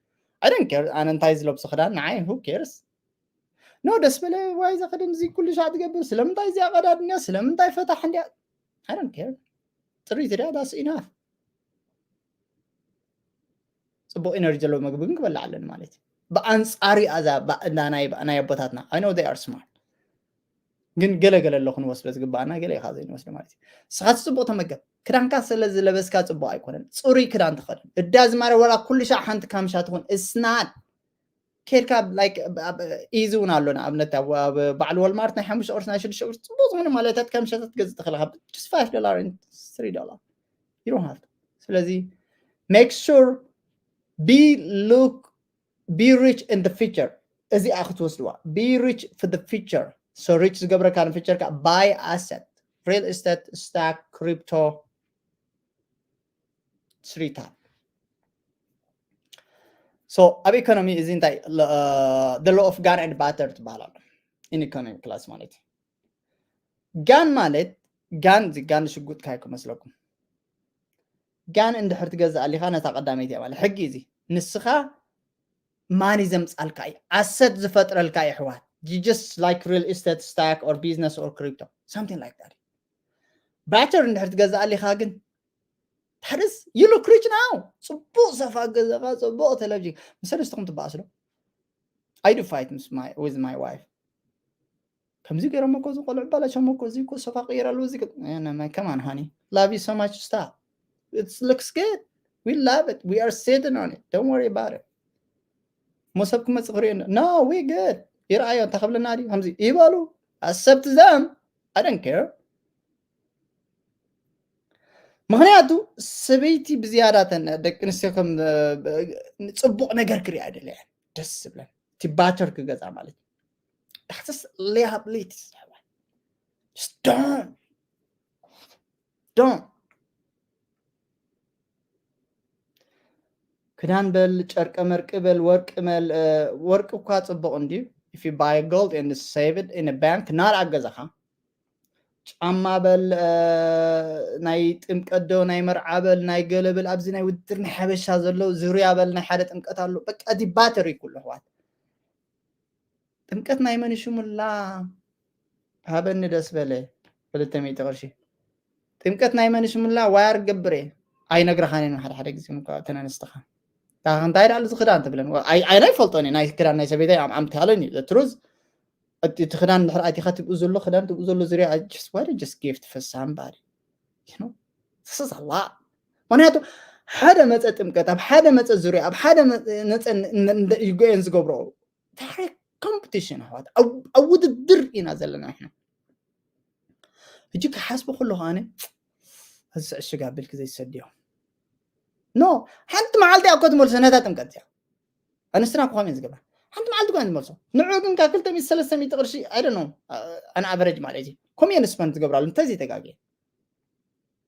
I don't care ኣነ እንታይ ዝለብሶ ክዳን ንዓይ who cares? No ደስ በለ ዋይ ዘኸደን እዚ ኩሉ ሻዕ ትገብር ስለምንታይ እዚኣ ቀዳድንያ ስለምንታይ ፈታሕ እንዲያ I don't care። ጥሪት እዳ that's enough። ፅቡቅ ኢነርጂ ዘለዎ መግቢ ግን ክበላ ኣለኒ ማለት እዩ። ብኣንፃሪ ኣዛ ናይ ኣቦታትና I know they are smart ግን ገለ ገለ ኣሎ ክንወስዶ ዝግባኣና ገለ ኢኻ ዘይንወስዶ ማለት እዩ። ንስኻ እቲ ፅቡቅ ተመገብ። ክዳንካ ስለ ዝለበስካ ፅቡቅ ኣይኮነን። ፅሩይ ክዳን ትኸደን እዳ ዝማረ ወላ ኩሉ ሻዕ ሓንቲ ካምሻ ትኹን እስናት ኬድካ like ኢዚ እውን ኣሎ ንኣብነት ኣብ ባዕሉ ወልማርት ናይ ሓሙሽተ ቅርሺ ናይ ሽዱሽተ ቅርሺ ፅቡቅ ዝኾነ ማለታት ካምሻታት ገዝ ትኽእል ካብ just five dollar and three dollar you don't have to ስለዚ make sure be look be rich in the future እዚኣ ክትወስድዋ be rich for the future so rich ዝገብረካ ንፊቸር ካ buy asset real estate stock crypto ስሪታ so ኣብ ኢኮኖሚ እዚ እንታይ the law of gun and butter ትበሃል ኣሎ in economic class ማለት እዩ ጋን ማለት ጋን እዚ ጋን ሽጉጥ ካይ ክመስለኩም ጋን እንድሕር ትገዝእ ኣሊኻ ነታ ቀዳመይቲ እያ ማለት ሕጊ እዚ ንስኻ ማኒ ዘምፃልካ እዩ ኣሰት ዝፈጥረልካ እዩ ኣሕዋት just like real estate stock or business or crypto something like that ባተር እንድሕር ትገዝእ ኣሊኻ ግን ታደስ you look rich now ፅቡቅ ሰፋ ገዛኻ ፅቡቅ ቴሌቪዥን ምስ ሰለስትኹም ትበኣስ ዶ I do fight with my wife ከምዚ ገይሮም እኮ ዝቆልዑ ባላቸውም እኮ እዚ እኮ ሶፋ ቀይራሉ እዚ ከማን ሃኒ love you so much stop it looks good we love it we are sitting on it don't worry about it መሰብ ክመፅእ ክሪኦ no we good ይርኣዮ እንታይ ክብለና ድዩ ከምዚ ይበሉ ኣሰብቲ ዘም I don't care ምክንያቱ ሰበይቲ ብዝያዳ ተን ደቂ ኣንስትዮ ከም ፅቡቅ ነገር ክሪኣ ደለያ ደስ ዝብለን እቲ ባተር ክገዛ ማለት እዩ ዳሕትስ ሊሃብሊት ዶን ዶን ክዳን በል ጨርቀ መርቂ በል ወርቂ መል ወርቂ እኳ ፅቡቅ እንድዩ if you buy gold and save it in a bank not ኣብ ገዛኻ ጫማ በል ናይ ጥምቀት ዶ ናይ መርዓ በል ናይ ገለ በል ኣብዚ ናይ ውድድር ናይ ሓበሻ ዘሎ ዙርያ በል ናይ ሓደ ጥምቀት ኣሎ በቃ እቲ ባተር እዩ ኩሉ ኣሕዋት ጥምቀት ናይ መን ሽሙላ ሃበኒ ደስ በለ ክልተ ሚእቲ ቅርሺ ጥምቀት ናይ መን ሽሙላ ዋያር ገብር እየ ኣይነግረኻን ሓደ ሓደ ግዜ ተነንስተኻ እንታይ ዳሉ ዝክዳን ትብለን ኣይናይ ፈልጦን ናይ ክዳን ናይ ሰበይታይ ኣምታለን እዩ ትሩዝ እቲ ክዳን ድሕር ኣቲኻ ትብኡ ዘሎ ክዳን ትብኡ ዘሎ ዙርያ just what just gift for somebody you know this is a lot ምክንያቱ ሓደ መፀ ጥምቀት ኣብ ሓደ መፀ ዙርያ ኣብ ሓደ መፀ ይጎየን ዝገብሮ ታሪክ ኮምፒቲሽን ኣሕዋት ኣብ ውድድር ኢና ዘለና ንሕና ሕጂ ክሓስቦ ከለኹ ኣነ እዚ ዕሽግ ኣቢልክ ዘይትሰድዮ ኖ ሓንቲ መዓልቲ እኮ ትመልሶ ነታ ጥምቀት እያ ኣንስትና እኮ ከምእየን ዝገብራ ሓንቲ መዓልቲ እኮ እየን ዝመልሶ ንዑ ግን ካብ ክልተ ሚእቲ ሰለስተ ሚእቲ ቅርሺ ኣይደ ነው ኣን ኣቨሬጅ ማለት እዩ ኮሚየን ስፐንድ ዝገብራሉ እንታይ ዘይተጋግየ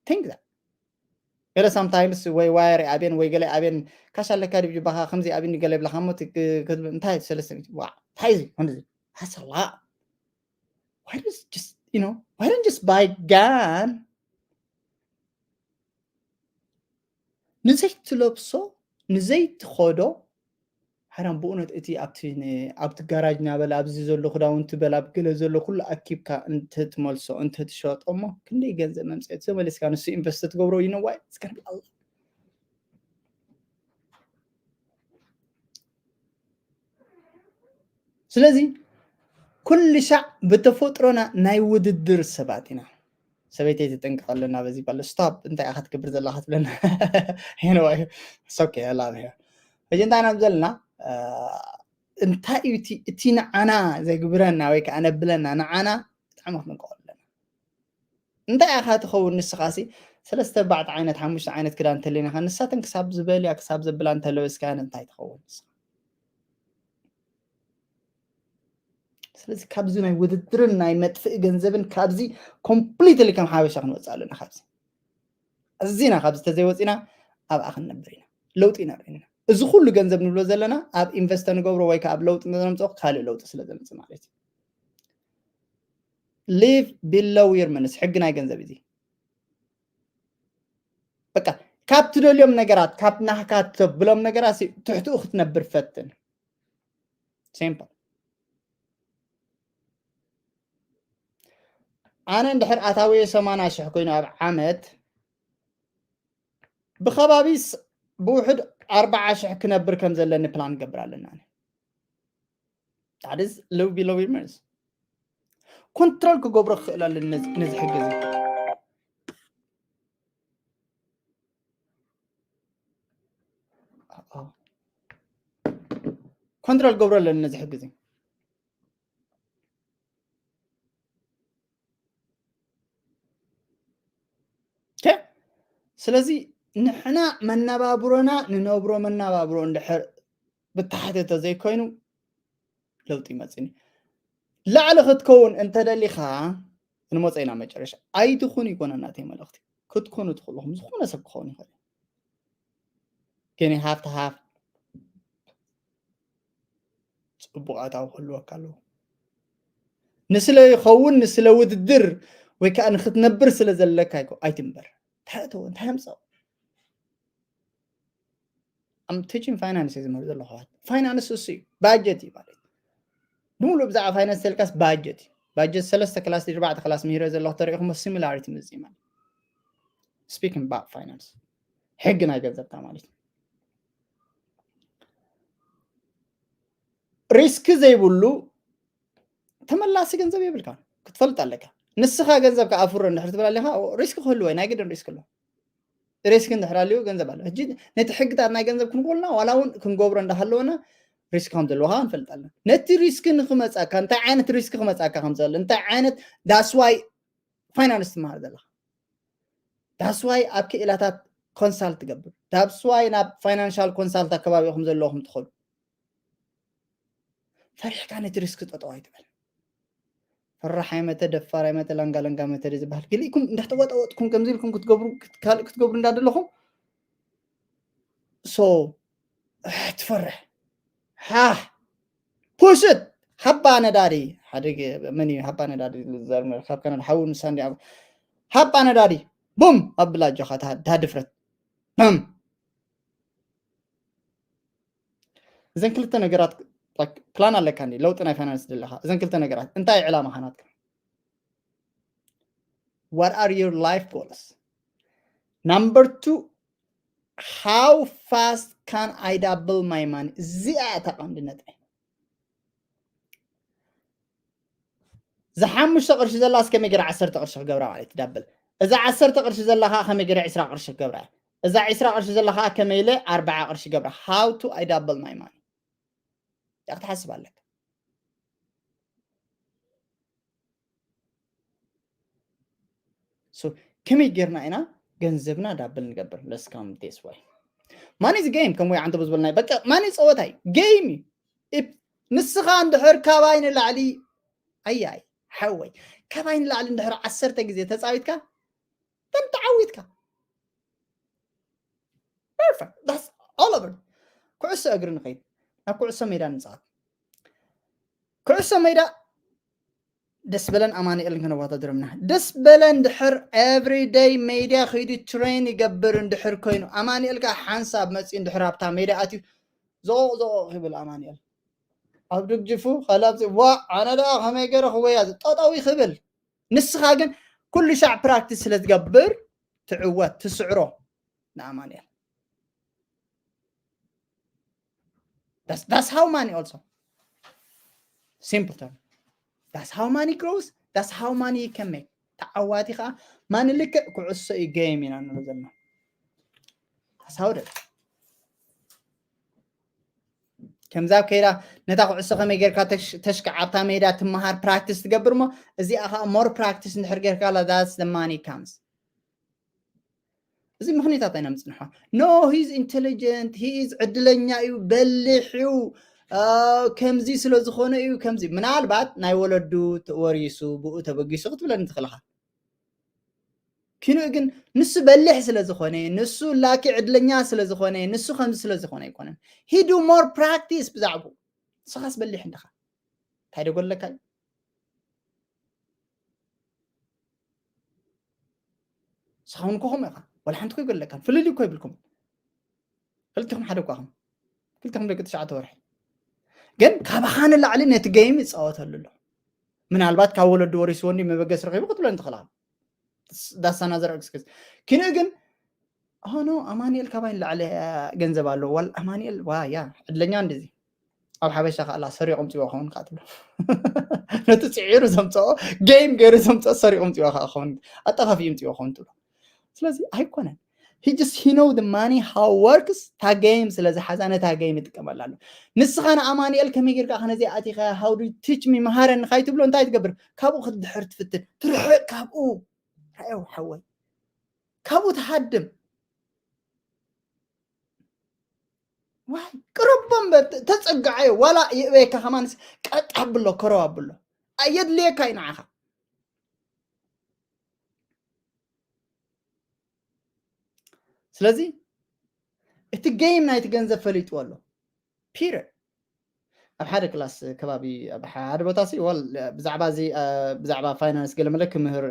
ቲንክ ዛት ገለ ሳምታይምስ ወይ ዋየር ኣብን ወይ ገለ ኣብን ካሽ ኣለካ ድብ ጅባኻ ከምዚ ኣብኒ ገለ ብላኻ ሞ እንታይ ሰለስተ ሚእቲ ዋ እንታይ እዚ ከምዚ that's a lot why does just you know why don't just buy gun ንዘይትለብሶ ንዘይትኸዶ ሓራም ብእውነት እቲ ኣብቲ ኣብቲ ጋራጅ ናበል ኣብዚ ዘሎ ክዳውንቲ በል ኣብ ገለ ዘሎ ኩሉ ኣኪብካ እንተትመልሶ እንተትሸጦ እሞ ክንደይ ገንዘብ መምፅኦ ተመሊስካ ንሱ ኢንቨስት ትገብሮ you know why it's gonna be a lot ስለዚ ኩሉ ሻዕ ብተፈጥሮና ናይ ውድድር ሰባት ኢና ሰበይተይ ትጥንቀቐልና በዚ ባለ stop እንታይ ኢኻ ትገብር ዘለኻ ትብለና። Anyway, it's okay, I love her። ሕጂ እንታይ ኢና ዘለና እንታይ እዩ እቲ ንዓና ዘግብረና ወይ ከዓ ነብለና ንዓና ብጣዕሚ ክንቀወለና እንታይ ኢኻ ትኸውን ንስኻሲ ሰለስተ ኣርባዕተ ዓይነት ሓሙሽተ ዓይነት ክዳን ተለይናኻ ንሳተን ክሳብ ዝበልያ ክሳብ ዘብላ እንተለበስካያን እንታይ ትኸውን ንስኻ ስለዚ ካብዚ ናይ ውድድርን ናይ መጥፍኢ ገንዘብን ካብዚ completely ከም ሓበሻ ክንወፅእ ኣለና ካብዚ እዚና ካብዚ ተዘይወፂና ኣብኣ ክንነብር ኢና ለውጢ ኢና ርኢና እዚ ኩሉ ገንዘብ ንብሎ ዘለና ኣብ invest ንገብሮ ወይ ከዓ ኣብ ለውጢ ነምፅኦ ካልእ ለውጢ ስለ ዘምፅእ ማለት እዩ live below your means ሕጊ ናይ ገንዘብ እዚ በቃ ካብ ትደልዮም ነገራት ካብ ናህካ ተብሎም ነገራት ትሕትኡ ክትነብር ፈትን simple ኣነ እንድሕር ኣታዊ ሰማንያ ሽሕ ኮይኑ ኣብ ዓመት ብከባቢ ብውሕድ ኣርባዓ ሽሕ ክነብር ከም ዘለኒ ፕላን ገብር ኣለና that is low below your means ኮንትሮል ክገብሮ ክኽእል ኣለኒ ነዚ ሕጊ እዚ ኮንትሮል ገብሮ ኣለኒ ነዚ ሕጊ እዚ ስለዚ ንሕና መነባብሮና ንነብሮ መነባብሮ እንድሕር ብታሕቲ ተዘይኮይኑ ለውጢ ይመፅኒ ላዕሊ ክትከውን እንተደሊኻ ንመፀ ኢና መጨረሻ ኣይትኹን ይኮነ ናተይ መልእኽቲ ክትኮኑ ትኽእልኹም ዝኾነ ሰብ ክኸውን ይኽእል ግን you have to have ፅቡቕ ኣታዊ ክህልወካ ኣለዎ ንስለ ይኸውን ንስለ ውድድር ወይ ከዓ ንክትነብር ስለ ዘለካ ኣይትንበር እንታይ ኣተዎ እንታይ ኣምፀው I'm teaching finance እየ ዝምህር ዘለኹ finance እሱ እዩ budget እዩ ማለት ብምሉእ ብዛዕባ finance ተልካስ budget እዩ budget ሰለስተ ክላስ ኣርባዕተ ክላስ ምሂረ ዘለኹ ተሪኢኹም similarity ምዚ ማለት speaking about finance ሕጊ ናይ ገንዘብካ ማለት እዩ risk ዘይብሉ ተመላሲ ገንዘብ የብልካ ክትፈልጥ ኣለካ ንስኻ ገንዘብ ከኣፍሮ እንድሕር ትብል ኣለካ risk ክህልወ ናይ ግድን risk ኣሎ risk እንድሕር ኣልዩ ገንዘብ ኣሎ ሕጂ ነቲ ሕግታት ናይ ገንዘብ ክንኮልና ዋላ እውን ክንገብሮ እንዳሃለወና risk ከም ዘለዎካ ክንፈልጥ ኣለና ነቲ risk ንክመፃካ እንታይ ዓይነት risk ክመፃካ ከም ዘሎ እንታይ ዓይነት that's why finance ትመሃር ዘለካ that's why ኣብ ክእላታት consult ትገብር that's why ናብ financial consult ኣከባቢ ኢኹም ዘለኹም ትኸዱ ፈሪሕካ ነቲ risk ጠጠው ኣይትበል ፈራሕ ኣይመተ ደፋር ኣይመተ ላንጋ ለንጋ መተ ዝበሃል ገሊእኩም እንዳተወጠወጥኩም ከምዚ ኢልኩም ክትገብሩ ካልእ ክትገብሩ እንዳደለኹም so ትፈርሕ ሓ ፑሽት ሃባ ነዳዲ ሓደ መን እዩ ሃባ ነዳዲ ዘርመር ካብ ከነዳ ሓውን ሳንዲ ሃባ ነዳዲ ቡም ኣብላ ኣጆኻ ዳ ድፍረት ም እዘን ክልተ ነገራት ፕላን ኣለካ እንዲ ለውጢ ናይ ፋይናንስ ዘለካ እዘን ክልተ ነገራት እንታይ ዕላማ ካናትካ what are your life goals number two how fast can I double my money እዚኣ እታ ቀንዲ ነጥቢ ዝሓሙሽተ ቅርሺ ዘላ እስከመይ ገይረ ዓሰርተ ቅርሺ ክገብራ ማለት እዩ ዳብል እዛ ዓሰርተ ቅርሺ ዘላ ከዓ ከመይ ገይረ ዕስራ ቅርሺ ክገብራ እያ እዛ ዕስራ ቅርሺ ዘላ ከዓ ከመይ ኢለ ኣርባዓ ቅርሺ ገብራ how to I double my money ያ ክትሓስብ ኣለካ ከመይ ጌርና ኢና ገንዘብና ዳብል ንገብር let's come this way money is game ከም ወይ ዓንተ ዝበልናይ በቃ money ፀወታ እዩ game እዩ ንስኻ እንድሕር ካባይ ንላዕሊ ኣያይ ሓወይ ካባይ ንላዕሊ እንድሕር ዓሰርተ ግዜ ተፃዊትካ ተም ተዓዊትካ perfect that's all over ኩዕሶ እግሪ ንኸይድ ናብ ኩዕሶ ሜዳ ንፃወት ኩዕሶ ሜዳ ደስ በለን ኣማኒኤልን ከነወዳድሮም ኢና ደስ በለን ድሕር everyday ሜድያ ከይዱ train ይገብር እንድሕር ኮይኑ ኣማኒኤል ከዓ ሓንሳብ መፅኡ እንድሕር ኣብታ ሜዳ ኣትዩ ዘቆቕ ዘቆቕ ይብል ኣማኒኤል ኣብ ድግጅፉ ካልእ ኣብዚ ዋ ኣነ ደኣ ከመይ ገይረ ክወያ ጠጠው ይኽብል ንስኻ ግን ኩሉ ሻዕ practice ስለ ትገብር ትዕወት ትስዕሮ ንኣማኒኤል That's, that's how money also. Simple term. That's how money grows. That's how money you can make. ተዓዋቲ ከዓ ማን ልክዕ ኩዕሶ እዩ game ኢና ንብሎ ዘለና። ኣሳውደ ከምዛ ከይዳ ነታ ኩዕሶ ከመይ ጌርካ ተሽ- ተሽክዓብታ ሜዳ ትመሃር practice ትገብር እሞ እዚኣ ከዓ more practice እንድሕር ጌርካ that's the money comes። እዚ ምኽንያታት ኣይነምፅንሖ። No, he's intelligent, he is ዕድለኛ እዩ፣ በሊሕ እዩ፣ ከምዚ ስለ ዝኾነ እዩ ከምዚ። ምናልባት ናይ ወለዱ ወሪሱ ብኡ ተበጊሱ ክትብለኒ ትኽእልኻ። ኪንኡ ግን ንሱ በሊሕ ስለ ዝኾነ፣ ንሱ ላኪ ዕድለኛ ስለ ዝኾነ፣ ንሱ ከምዚ ስለ ዝኾነ ኣይኮነን። He do more practice ብዛዕባኡ። ንስኻስ በሊሕ እንዲኻ። እንታይ ዶ ጎለካ እዩ? ንስኻ እውን እኮ ከምኡ ኢኻ። ዋላ ሓንቲ እኮ ይጎለካን። ፍልልይ እኮ ይብልኩም። ክልቲኹም ሓደ እኳ ኹም። ክልቲኹም ደቂ ትሽዓተ ወርሒ። ግን ካባኻ ንላዕሊ ነቲ game ይፃወተሉ ኣሎ። ምናልባት ካብ ወለዱ ወሪስዎ እንዲ መበገሲ ረኺቡ ክትብለኒ ትኽእላ። That's another excuse። ኪንኡ ግን ሆኖ ኣማኑኤል ካባይ ንላዕሊ ገንዘብ ኣለዎ። ዋል ኣማኑኤል ዋ ያ ዕድለኛ እንደዚ ኣብ ሓበሻ ከኣላ ሰሪቑም ፅዎ ኸውን ከዓ ትብሎ። ነቲ ፅዒሩ ዘምፅኦ game ገይሩ ዘምፅኦ ሰሪቑም ፅዎ ከዓ ኸውን ኣጠፋፊኡም ፅዎ ኸውን ትብሎ። ስለዚ ኣይኮነን። He just he know the money how works። እታ game ስለ ዝሓዛ ነታ game ይጥቀመላ ኣሎ። ንስኻ ንኣማኑኤል ከመይ ጌርካ ከነዚ ኣቲኻ how do you teach me መሃረኒ ካይትብሎ እንታይ ትገብር? ካብኡ ክትድሕር ትፍትን ትርሕቅ ካብኡ። ራእዮ ሓወይ ካብኡ ትሃድም። ዋይ ቅረቦ እምበር ተ- ተፀግዓዮ ዋላ ይእበየካ ከማንስ ቀጥ ኣብሎ ከረው ኣብሎ ኣየድልየካ እዩ ንዓኻ። ስለዚ እቲ game ናይቲ ገንዘብ ፈሊጥዎ ኣሎ። Period። ኣብ ሓደ ክላስ ከባቢ ኣብ ሓደ ቦታ ሲ ወል ብዛዕባ እዚ ብዛዕባ ፋይናንስ ገለ መለ ክምህር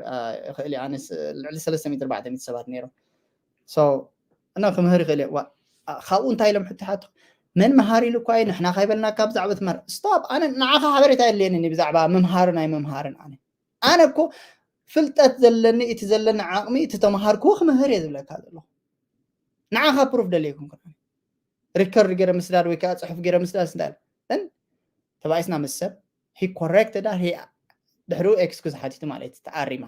ይኽእል እዩ። ኣነስ ልዕሊ ሰለስተ ሚእቲ ኣርባዕተ ሚእቲ ሰባት ነይሮም። እና ክምህር ይኽእል እዩ። ካብኡ እንታይ ኢሎም ሕቶ ሓቶ መን መሃር ኢሉ እኳ እዩ ንሕና ካይበልና ካብ ብዛዕባ ትምህር stop። ኣነ ንዓኻ ሓበሬታ የድልየኒ ብዛዕባ ምምሃርን ኣይምምሃርን። ኣነ ኣነ እኮ ፍልጠት ዘለኒ እቲ ዘለኒ ዓቕሚ እቲ ተምሃርክዎ ክምህር እየ ዝብለካ ዘለኹ። ንዓኻ proof ደልየ ኣይኮንኩን። Record ገይረ ምስዳድ ወይ ከዓ ፅሑፍ ገይረ ምስዳድ ስዳል ን ተባኢስና ምስ ሰብ he corrected that ድሕሪኡ excuse ሓቲቱ ማለት እዩ። ተኣሪማ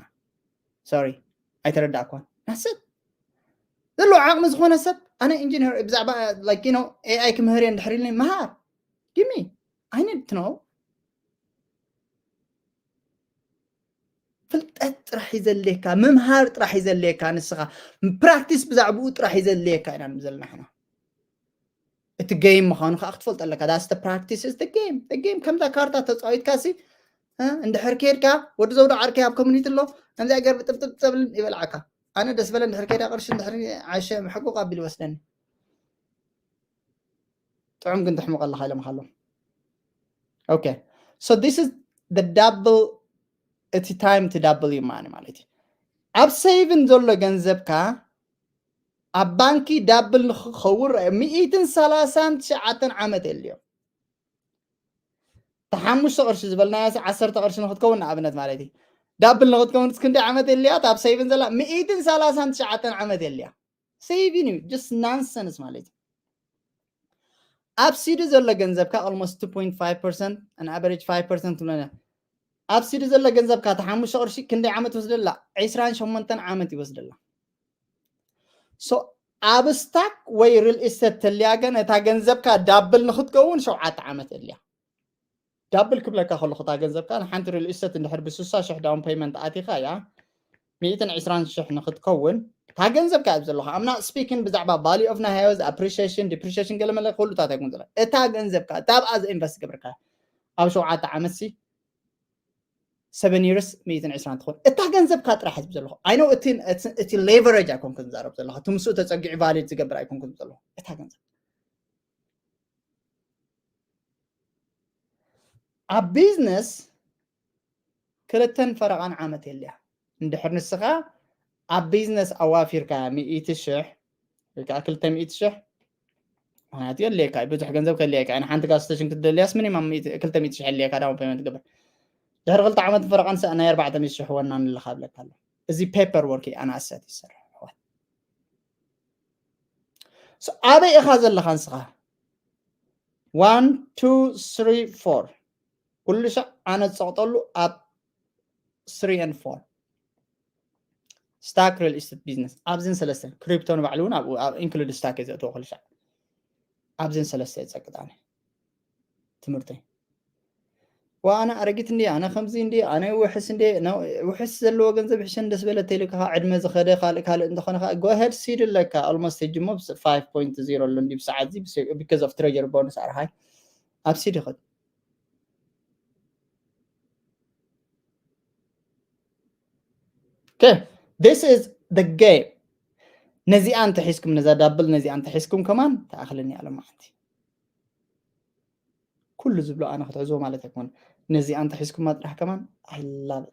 sorry ኣይተረዳእኳን ናሰብ ዘለዎ ዓቕሚ ዝኾነ ሰብ ኣነ ኢንጂነር ብዛዕባ like you know AI ክምህር እየ እንድሕር ኢልኒ ምሃር give me I need to know። ፍልጠት ጥራሕ እዩ ዘድልየካ፣ ምምሃር ጥራሕ እዩ ዘድልየካ። ንስኻ practice ብዛዕባኡ ጥራሕ እዩ ዘድልየካ ኢና ንብል ዘለና ሕና። እቲ game ምዃኑ ከዓ ክትፈልጦ ኣለካ። That's the practice is the game። The game ከምዛ ካርታ ተፃዊትካ ሲ እንድሕር ከይድካ ወዲ ዘውዶ ዓርከይ ኣብ community ኣሎ ከምዚኣ ገር ብጥብጥብ ተብልን ይበልዓካ። ኣነ ደስ በለ እንድሕር ከይዳ ቅርሺ እንድሕር ዓሸ ሕቁቕ ኣቢል ይወስደኒ። ጥዑም ግን ተሕምቕ ኣለኻ ኢሎም ካሎም። Okay, so this is the double እቲ time to double your money ማለት እዩ። ኣብ saving ዘሎ ገንዘብካ ኣብ ባንኪ double ንክኸውን ሚእትን ሰላሳን ትሽዓተን ዓመት የድልዮ። ተሓሙሽተ ቅርሺ ዝበልናዮ ዓሰርተ ቅርሺ ንክትከውን ንኣብነት ማለት እዩ። Double ንክትከውን ክንደይ ዓመት የድልያ? ኣብ saving ዘላ ሚእትን ሰላሳን ትሽዓተን ዓመት የድልያ። Saving እዩ just nonsense ማለት እዩ። ኣብ ሲዲ ዘሎ ገንዘብካ almost two point five percent an average five percent ትብለና። ኣብ ሲዲ ዘሎ ገንዘብካ ተሓሙሽተ ቅርሺ ክንደይ ዓመት ይወስደላ? ዕስራን ሸሞንተን ዓመት ይወስደላ። So ኣብ stock ወይ real estate ተልያ ግን እታ ገንዘብካ double ንክትከውን ሸውዓተ ዓመት የድልያ። Double ክብለካ ከለኹ እታ ገንዘብካ ንሓንቲ real estate እንድሕር ብስሳ ሽሕ down payment ኣቲኻ እያ ሚእትን ዕስራን ሽሕ ንክትከውን እታ ገንዘብካ ኣብ ዘለኹ I'm not speaking ብዛዕባ value of ናይ ሃወዝ appreciation depreciation ገለ መለ ኩሉታት ኣይኮን ዘለ እታ ገንዘብካ እታ ኣብኣ ዝኢንቨስት ገብርካ ኣብ ሸውዓተ ዓመት ሲ seven years ሚእትን ዕስራን ትኾን እታ ገንዘብካ ጥራሕ ህዝብ ዘለኹ I know እቲ እቲ leverage ኣይኮንኩን ዝዛረብ ዘለኹ እቲ ምስኡ ተፀጊዑ value ዝገብር ኣይኮንኩን ዘለኹ እታ ገንዘብ ኣብ business ክልተን ፈረቓን ዓመት የልያ እንድሕር ንስኻ ኣብ business ኣዋፊርካ ሚእቲ ሽሕ ወይ ከዓ ክልተ ሚእቲ ሽሕ ምክንያቱ የድልየካ ብዙሕ ገንዘብ ከድልየካ ንሓንቲ ጋር ስቴሽን ክትደልያስ ሚኒማም ክልተ ሚእቲ ሽሕ የድልየካ down payment ትገብር ድሕሪ ክልተ ዓመት ፈረቓን ናይ ኣርባዕተ ሚእቲ ሽሕ ወና ንልኻ ብለካ ኣሎ እዚ paper work ኣናእሰት ይሰርሕ ኣበይ ኢኻ ዘለኻ ንስኻ one two three four ኩሉ ሻዕ ኣነ ዝፀቕጠሉ ኣብ three and four Stock, real estate, business ኣብዝን ሰለስተን crypto ንባዕሉ እውን ኣብኡ include stock እየ ዘእትዎ ኩሉ ሻዕ ኣብዝን ሰለስተ እየ ዝጸቅጥ ኣነ ትምህርተይ ወኣነ ኣረጊት እንዲ ኣነ ከምዚ እንዲ ኣነ ውሕስ እንዲ ውሕስ ዘለዎ ገንዘብ ሕሸን ደስ በለ ተይልካ ዕድመ ዝኸደ ካልእ ካልእ እንተኾነ ከዓ go ahead seed ኣለካ almost ሕጂ ሞ five point zero ኣሎ እንዲ ብሰዓት እዚ because of treasury bonus ኣርሓይ ኣብ seed ይኸድ okay this is the game ነዚኣ እንተሒዝኩም ነዛ double ነዚኣ እንተሒዝኩም ከማን ተኣኽለኒ ኣሎ መዓንቲ ኩሉ ዝብሎ ኣነ ክትሕዝዎ ማለት ኣይኮን ነዚኣ እንተሒዝኩማ ጥራሕ ከማን ኣይላበ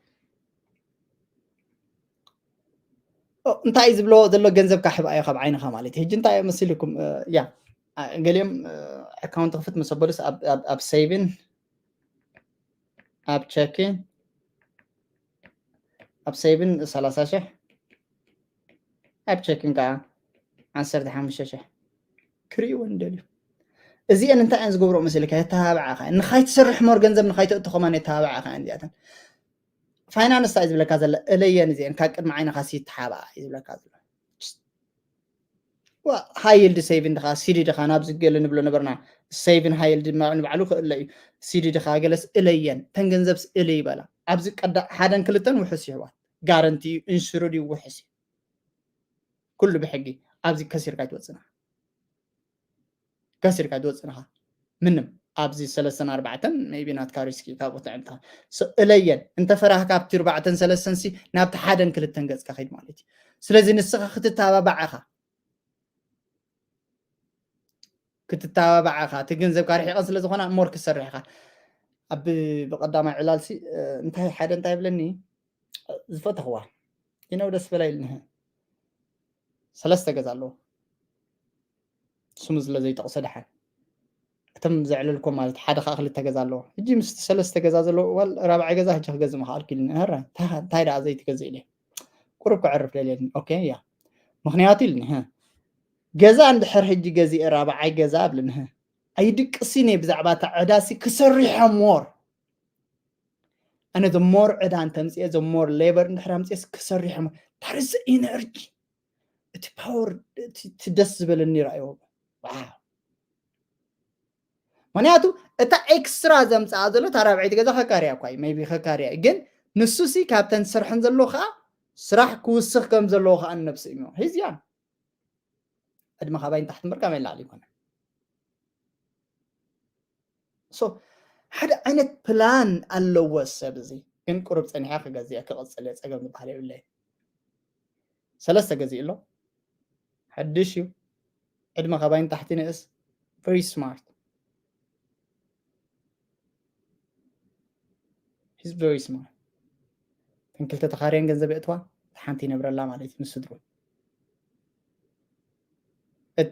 እንታይ ዝብሎ ዘሎ ገንዘብካ ሕብኣዮ ካብ ዓይንኻ ማለት ሕጂ እንታይ መሲልኩም ያ ገሊኦም ኣካውንት ክፍት መሰበሉስ ኣብ saving ኣብ checking ኣብ saving ሰላሳ ሽሕ ኣብ checking ከዓ ዓሰርተ ሓሙሽተ ሽሕ ክርእይዎ ንደልዩ እዚአን እንታይ እየን ዝገብሮ መሲልካ የተባብዓኻ ንኻይትሰርሕ more ገንዘብ ንኻይተእቱ ከማን የተባብዓኻ እየን እዚኣተን finance እንታይ ዝብለካ ዘለ እለየን እዚአን ካብ ቅድሚ ዓይንኻ ሲተሓብኣ እዩ ዝብለካ ዘሎ high yield saving ድኻ CD ድኻ ናብዚ ገለ ንብሎ ነበርና saving high yield ድማ ንባዕሉ ክእለ እዩ CD ድኻ ገለስ እለየን ተን ገንዘብስ እለ ይበላ ኣብዚ ቀዳ ሓደን ክልተን ውሕስ ይሕዋት guarantee እዩ insured እዩ ውሕስ እዩ ኩሉ ብሕጊ ኣብዚ ከሲርካ ኣይትወፅና ከሲርካ ኣይትወፅንኻ ምንም ኣብዚ ሰለስተን ኣርባዕተን maybe ናትካ risk ካብኡ ትዕምታ እለየን እንተፈራህካ ኣብቲ ኣርባዕተን ሰለስተን ሲ ናብቲ ሓደን ክልተን ገፅካ ከይድ ማለት እዩ ስለዚ ንስኻ ክትተባባዕ ኢኻ ክትተባባዕ ኢኻ እቲ ገንዘብካ ርሒቐን ስለ ዝኾና more ክትሰርሕ ኢኻ ኣብ ብቐዳማይ ዕላል ሲ እንታይ ሓደ እንታይ ይብለኒ ዝፈተኽዋ ይነው ደስ በላ ኢልኒ ሰለስተ ገዛ ኣለዎ ስሙ ስለ ዘይጠቕሶ ደሓን እቶም ዘዕለልኮ ማለት ሓደ ከዓ ክልተ ገዛ ኣለዎ ሕጂ ምስ ሰለስተ ገዛ ዘለዎ ዋል ራብዓይ ገዛ ሕጂ ክገዝ ምክኣልኩ ኢልኒ ረ እንታይ ደኣ ዘይትገዝእ ኢለ ቁሩብ ክዕርፍ ደልየኒ ኦኬ ያ ምክንያቱ ኢልኒ ገዛ እንድሕር ሕጂ ገዚአ ራብዓይ ገዛ ኣብልኒ ኣይድቅስን እየ ብዛዕባ እታ ዕዳሲ ክሰርሖ more ኣነ the more ዕዳ እንተምፅኤ the more labor እንድሕር ኣምፅኤስ ክሰርሕ ታርዘ ኢነርጂ እቲ ፓወር እቲ ደስ ዝበለኒ ራእዮ ምክንያቱ እታ ኤክስትራ ዘምፅኣ ዘሎ እታ ራብዐይቲ ገዛ ከካርያ እኳ እዩ maybe ከካርያ እዩ ግን ንሱ ሲ ካብተን ዝሰርሐን ዘለዎ ከዓ ስራሕ ክውስኽ ከም ዘለዎ ከዓ ንነብሲ እዩ ሒዝያ ዕድመ ካባይ ንታሕቲ እምበር ካባይ ንላዕሊ ይኮነ so ሓደ ዓይነት ፕላን ኣለዎ ሰብ እዚ ግን ቁሩብ ፀኒሐ ክገዝእ ክቐፅል እየ ፀገም ዝበሃል የብለይ ሰለስተ ገዚእ ኣሎ ሓድሽ እዩ ዕድመ ካባይ ንታሕቲ ንእስ very smart he's very smart ተን ክልተ ተኻርየን ገንዘብ የእትዋ ሓንቲ ይነብረላ ማለት እዩ ንስድሩ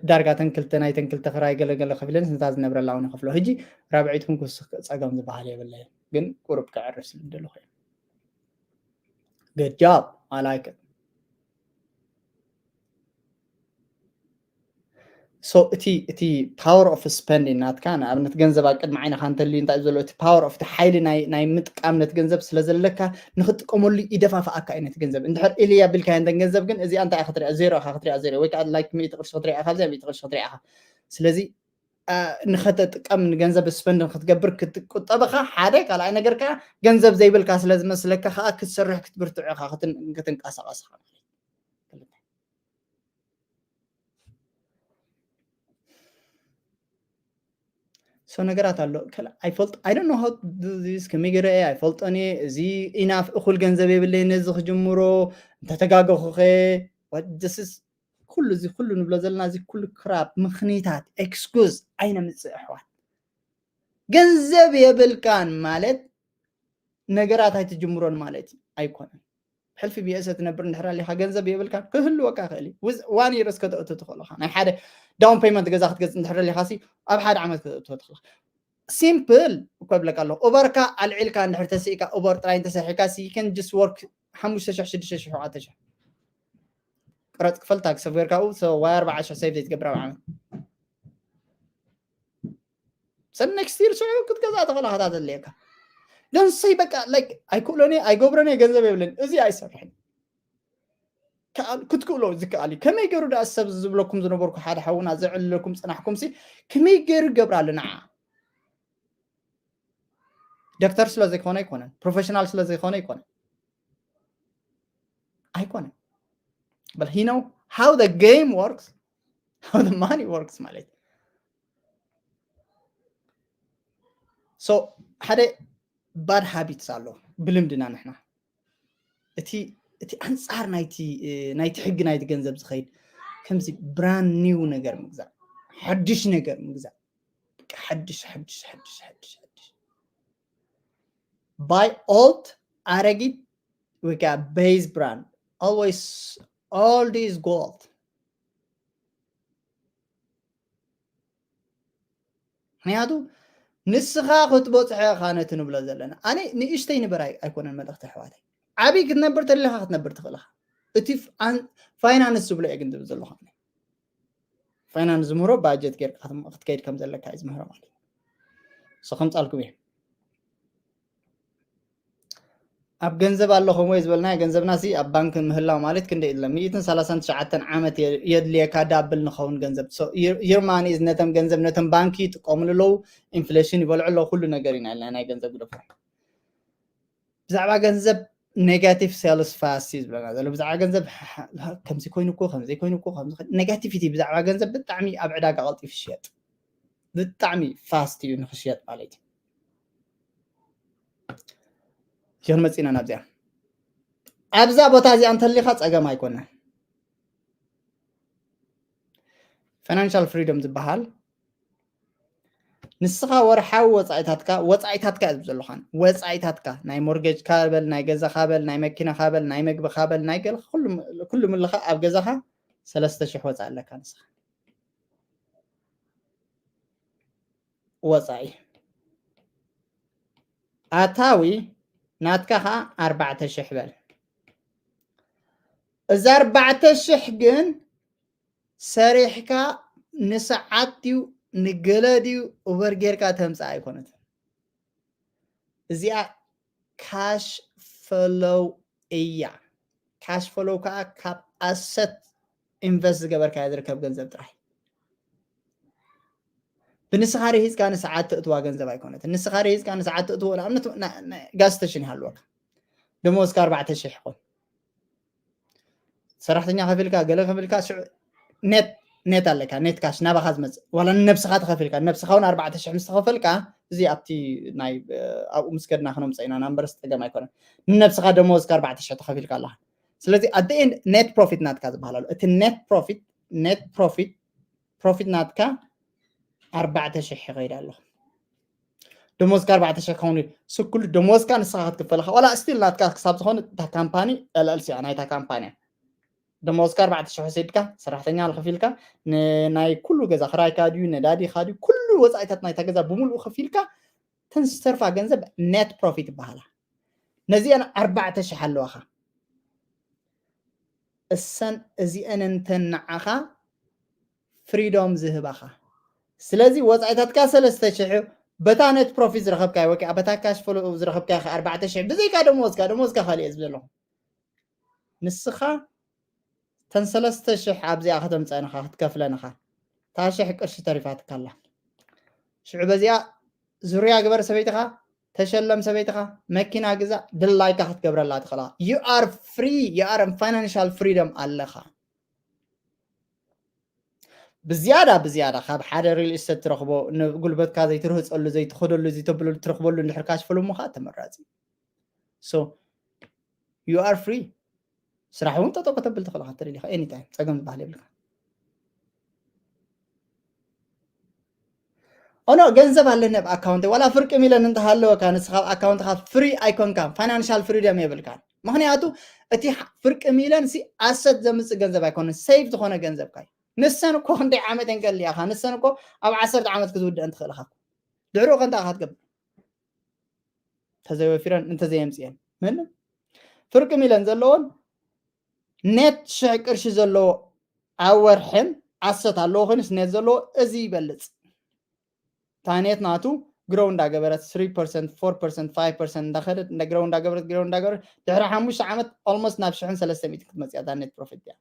ዳርጋ ተን ክልተ ናይ ተን ክልተ ክራይ ገለገለ ከፊለን ስንታ ዝነብረላ እውን ይኸፍሎ ሕጂ ራብዒትኩም ክውስኽ ፀገም ዝበሃል የብለይ ግን ቁሩብ ክዕርስ ዝደለኹ good job I like it so እቲ እቲ power of spending ናትካ ንኣብነት ገንዘብ ኣብ ቅድሚ ዓይንካ እንተልዩ እንታይ ዘሎ እቲ power of ሓይሊ ናይ ናይ ምጥቃም ነቲ ገንዘብ ስለ ዘለካ ንክጥቀመሉ ይደፋፍኣካ እዩ ነቲ ገንዘብ እንድሕር ኢልያ ቢልካ እንተን ገንዘብ ግን እዚኣ እንታይ ክትሪኣ ዜሮ ኢካ ክትሪኣ ዜሮ ወይ ከዓ like ሚእቲ ቅርሺ ክትሪኣ ኢካ እዚኣ ሚእቲ ቅርሺ ክትሪኣ ኢካ ስለዚ ንኸተጥቀም ንገንዘብ spend ክትገብር ክትቁጠብ ኢኻ ሓደ ካልኣይ ነገር ከዓ ገንዘብ ዘይብልካ ስለ ዝመስለካ ከዓ ክትሰርሕ ክትብርትዕ ኢኻ ክትንቀሳቀስ ኢኻ so ነገራት ኣሎ ኣይፈልጥ I don't know how to do this ከመይ ገይረ እየ ኣይፈልጦን እየ እዚ enough እኹል ገንዘብ የብለይ ነዚ ክጅምሮ እንተተጋገኹኸ this is ኩሉ እዚ ኩሉ ንብሎ ዘለና እዚ ኩሉ crap ምኽኒታት excuse ኣይነምፅእ ኣሕዋት ገንዘብ የብልካን ማለት ነገራት ኣይትጅምሮን ማለት እዩ ኣይኮነን ሕልፊ ብየእሰ ትነብር እንድሕር ኣሊካ ገንዘብ የብልካ ክህልወካ ክእል እዩ one year እስከ ተእቱ ትኽእልካ ናይ ሓደ down payment ገዛ ክትገዝእ እንድሕር ኣሊካ ሲ ኣብ ሓደ ዓመት ከተእትዎ ትኽእል simple እኮ ይብለካ ኣለኹ ኡበርካ ኣልዒልካ እንድሕር ተስኢካ ኡበር ጥራይ እንተሰርሒካ ሲ you can just work ሓሙሽተ ሽሕ ሽዱሽተ ሽሕ ሸውዓተ ሽሕ ቅረፅ ክፈል ታክሲ ገርካ ው so ዋይ ኣርባዓ ሽሕ save ዘይትገብር ኣብ ዓመት ሰን next year ሽዑ ክትገዛ ተኽእል ኣኸታት ኣለየካ ደንሰይ በቃ like ኣይክእሎን እየ ኣይገብሮን እየ ገንዘብ የብለን እዚ ኣይሰርሕን ክትክእሎ ዝከኣል እዩ። ከመይ ገይሩ ዳ ሰብ ዝብለኩም ዝነበርኩ ሓደ ሓውና ዘዕልለኩም ፅናሕኩም ሲ ከመይ ገይሩ ይገብራሉ ንዓ ዶክተር ስለ ዘይኮነ ኣይኮነን፣ ፕሮፌሽናል ስለ ዘይኮነ ኣይኮነን ኣይኮነን። But he know how the game works, how the money works ማለት so ሓደ bad habits ኣሎ ብልምድና ንሕና እቲ እቲ ኣንፃር ናይቲ ናይቲ ሕጊ ናይቲ ገንዘብ ዝኸይድ ከምዚ brand new ነገር ምግዛእ፣ ሓድሽ ነገር ምግዛእ፣ ሓድሽ ሓድሽ ሓድሽ ሓድሽ ሓድሽ buy old፣ ኣረጊት ወይ ከዓ base brand፣ always old is gold። ምክንያቱ ንስኻ ክትበፅሖ ኢኻ ነቲ ንብሎ ዘለና። ኣነ ንእሽተይ ንበር ኣይኮነን መልእኽቲ ኣሕዋተይ። ዓብይ ክትነብር ተደሊኻ ክትነብር ትኽእል ኢኻ። እቲ ፋይናንስ ዝብሎ እየ ግን ዝብል ዘለኹ። ፋይናንስ ዝምህሮ ባጀት ጌርካ ክትከይድ ከም ዘለካ እዩ ዝምህሮ ማለት እዩ። ከምፃልኩም እየ። ኣብ ገንዘብ ኣለኹም ወይ ዝበልናዮ ገንዘብና ሲ ኣብ ባንክ ምህላው ማለት ክንደይ ኢለ ሚእትን ሰላሳን ትሽዓተን ዓመት የድልየካ ዳብል ንኸውን ገንዘብ። Your money is ነተም ገንዘብ ነተም ባንክ ይጥቀምሉ ኣለዉ። ኢንፍሌሽን ይበልዑ ኣለዉ። ኩሉ ነገር ኢና ኢልና ናይ ገንዘብ ግደፎ። ብዛዕባ ገንዘብ negative sales fast እዩ ዝብለና ዘሎ። ብዛዕባ ገንዘብ ከምዚ ኮይኑ እኮ ከምዚ ኮይኑ እኮ negativity ብዛዕባ ገንዘብ ብጣዕሚ ኣብ ዕዳጋ ቀልጢፉ ይሽየጥ። ብጣዕሚ fast እዩ ንክሽየጥ ማለት እዩ። ጀር መፂና ናብዚኣ ኣብዛ ቦታ እዚኣ እንተሊካ ፀገም ኣይኮነን። Financial freedom ዝበሃል ንስኻ ወርሓዊ ወፃኢታትካ ወፃኢታትካ እዩ ዘለኻን ወፃኢታትካ ናይ ሞርጌጅ ካበል ናይ ገዛ ካበል ናይ መኪና ካበል ናይ መግቢ ካበል ናይ ገለ ኩሉ ምልኻ ኣብ ገዛኻ ሰለስተ ሽሕ ወፃኢ ኣለካ ንስኻ ወፃኢ ኣታዊ ናትካ ከዓ ኣርባዕተ ሽሕ በል። እዛ ኣርባዕተ ሽሕ ግን ሰሪሕካ ንሰዓት ድዩ ንገለ ድዩ ኡበር ጌርካ ተምፅእ ኣይኮነትን። እዚኣ ካሽ ፈሎው እያ። ካሽ ፈሎው ከዓ ካብ ኣሰት ኢንቨስት ዝገበርካዮ ዝርከብ ገንዘብ ጥራይ። ብንስኻ ርሂፅካ ንሰዓት ተእትዋ ገንዘብ ኣይኮነትን። ንስኻ ርሂፅካ ንሰዓት ተእትዎ ንኣብነት ጋዝ ስቴሽን ይሃልወካ ደሞዝካ ኣርባዕተ ሽሕ ይኾን ሰራሕተኛ ከፊልካ ገለ ከፊልካ ሽዑ ኔት ኔት ኣለካ ኔት ካሽ ናባኻ ዝመፅእ ዋላ ንነብስኻ ተኸፊልካ ንነብስኻ እውን ኣርባዕተ ሽሕ ምስ ተኸፈልካ እዚ ኣብቲ ናይ ኣብኡ ምስ ከድና ክነምፀ ኢና ናምበርስ ፀገም ኣይኮነን። ንነብስኻ ደሞዝካ ኣርባዕተ ሽሕ ተኸፊልካ ኣለኻ። ስለዚ at the end net profit ናትካ ዝበሃል ኣሎ። እቲ net profit net profit profit ናትካ ኣርባዕተ ሽሕ ይኸይድ ኣሎ። ደሞዝካ ኣርባዕተ ሽሕ ክኸውን ስኩል ደሞዝካ ንስኻ ክትክፈልኻ ዋላ ስቲል ናትካ ክሳብ ዝኾነ እታ ካምፓኒ L L C እያ ናይታ ካምፓኒ እያ። ደሞዝካ ኣርባዕተ ሽሕ ወሲድካ ሰራሕተኛ ከፊልካ ናይ ኩሉ ገዛ ክራይካ ድዩ ነዳዲኻ ድዩ ኩሉ ወፃኢታት ናይታ ገዛ ብምሉኡ ከፊልካ ተን ዝተርፋ ገንዘብ net profit ይበሃላ። ነዚአን ኣርባዕተ ሽሕ ኣለዋኻ። እሰን እዚአን እንተን ንዓኻ ፍሪዶም ዝህባኻ። ስለዚ ወፃኢታትካ ሰለስተ ሽሕ በታ net profit ዝረኸብካዮ ወይ ከዓ በታ ካሽ ፍሎ ዝረኸብካዮ ኣርባዕተ ሽሕ ብዘይካ ደሞዝካ ደሞዝካ ካልእ እየ ዝብል ዘለኹ። ንስኻ ተን ሰለስተ ሽሕ ኣብዚኣ ከተምፀእንኻ ክትከፍለንኻ እታ ሽሕ ቅርሺ ተሪፋትካ ኣላ። ሽዑ በዚኣ ዙርያ ግበር ሰበይትኻ ተሸለም ሰበይትኻ መኪና ግዛ ድላይካ ክትገብረላ ትኽእላ። You are free you are financial freedom ኣለኻ። ብዝያዳ ብዝያዳ ካብ ሓደ ሪል ስቴት ትረኽቦ ንጉልበትካ ዘይትርህፀሉ ዘይትኸደሉ ዘይተብለሉ ትረኽበሉ እንድሕር ካሽ ፍሎ ምኻ ተመራፂ። So you are free ስራሕ እውን ጠጠው ከተብል ትኽእል ኢኻ ተደሊኻ ኤኒታይም ፀገም ዝበሃል የብልካ። ኦኖ ገንዘብ ኣለኒ ኣብ ኣካውንት ዋላ ፍርቂ ሚለን እንተሃለወካ ንስኻ ኣብ ኣካውንትካ ፍሪ ኣይኮንካ ፋይናንሻል ፍሪደም የብልካ። ምክንያቱ እቲ ፍርቂ ሚለን ሲ ኣሰት ዘምፅእ ገንዘብ ኣይኮነን ሴፍ ዝኾነ ገንዘብካ እዩ። ንሰን እኮ ክንደይ ዓመት እንቀሊያኻ ንሰን እኮ ኣብ ዓሰርተ ዓመት ክትውድአን ትኽእልኻ ድሕሪኡ ከንታ ክትገብር ተዘይወፊረን እንተዘየምፅየን ምንም ፍርቂ ሚለን ዘለዎን ኔት ሽሕ ቅርሺ ዘለዎ ኣብ ወርሕን ኣሰት ኣለዎ ኮይኑስ ኔት ዘለዎ እዚ ይበልፅ። እታ ኔት ናቱ ግሮው እንዳገበረት three percent four percent five percent እንዳኸደት እንዳ ግሮው እንዳገበረት ግሮው እንዳገበረት ድሕሪ ሓሙሽተ ዓመት almost ናብ ሽሕን ሰለስተ ሚእትን ክትመፅእ እያ እታ net profit እያ።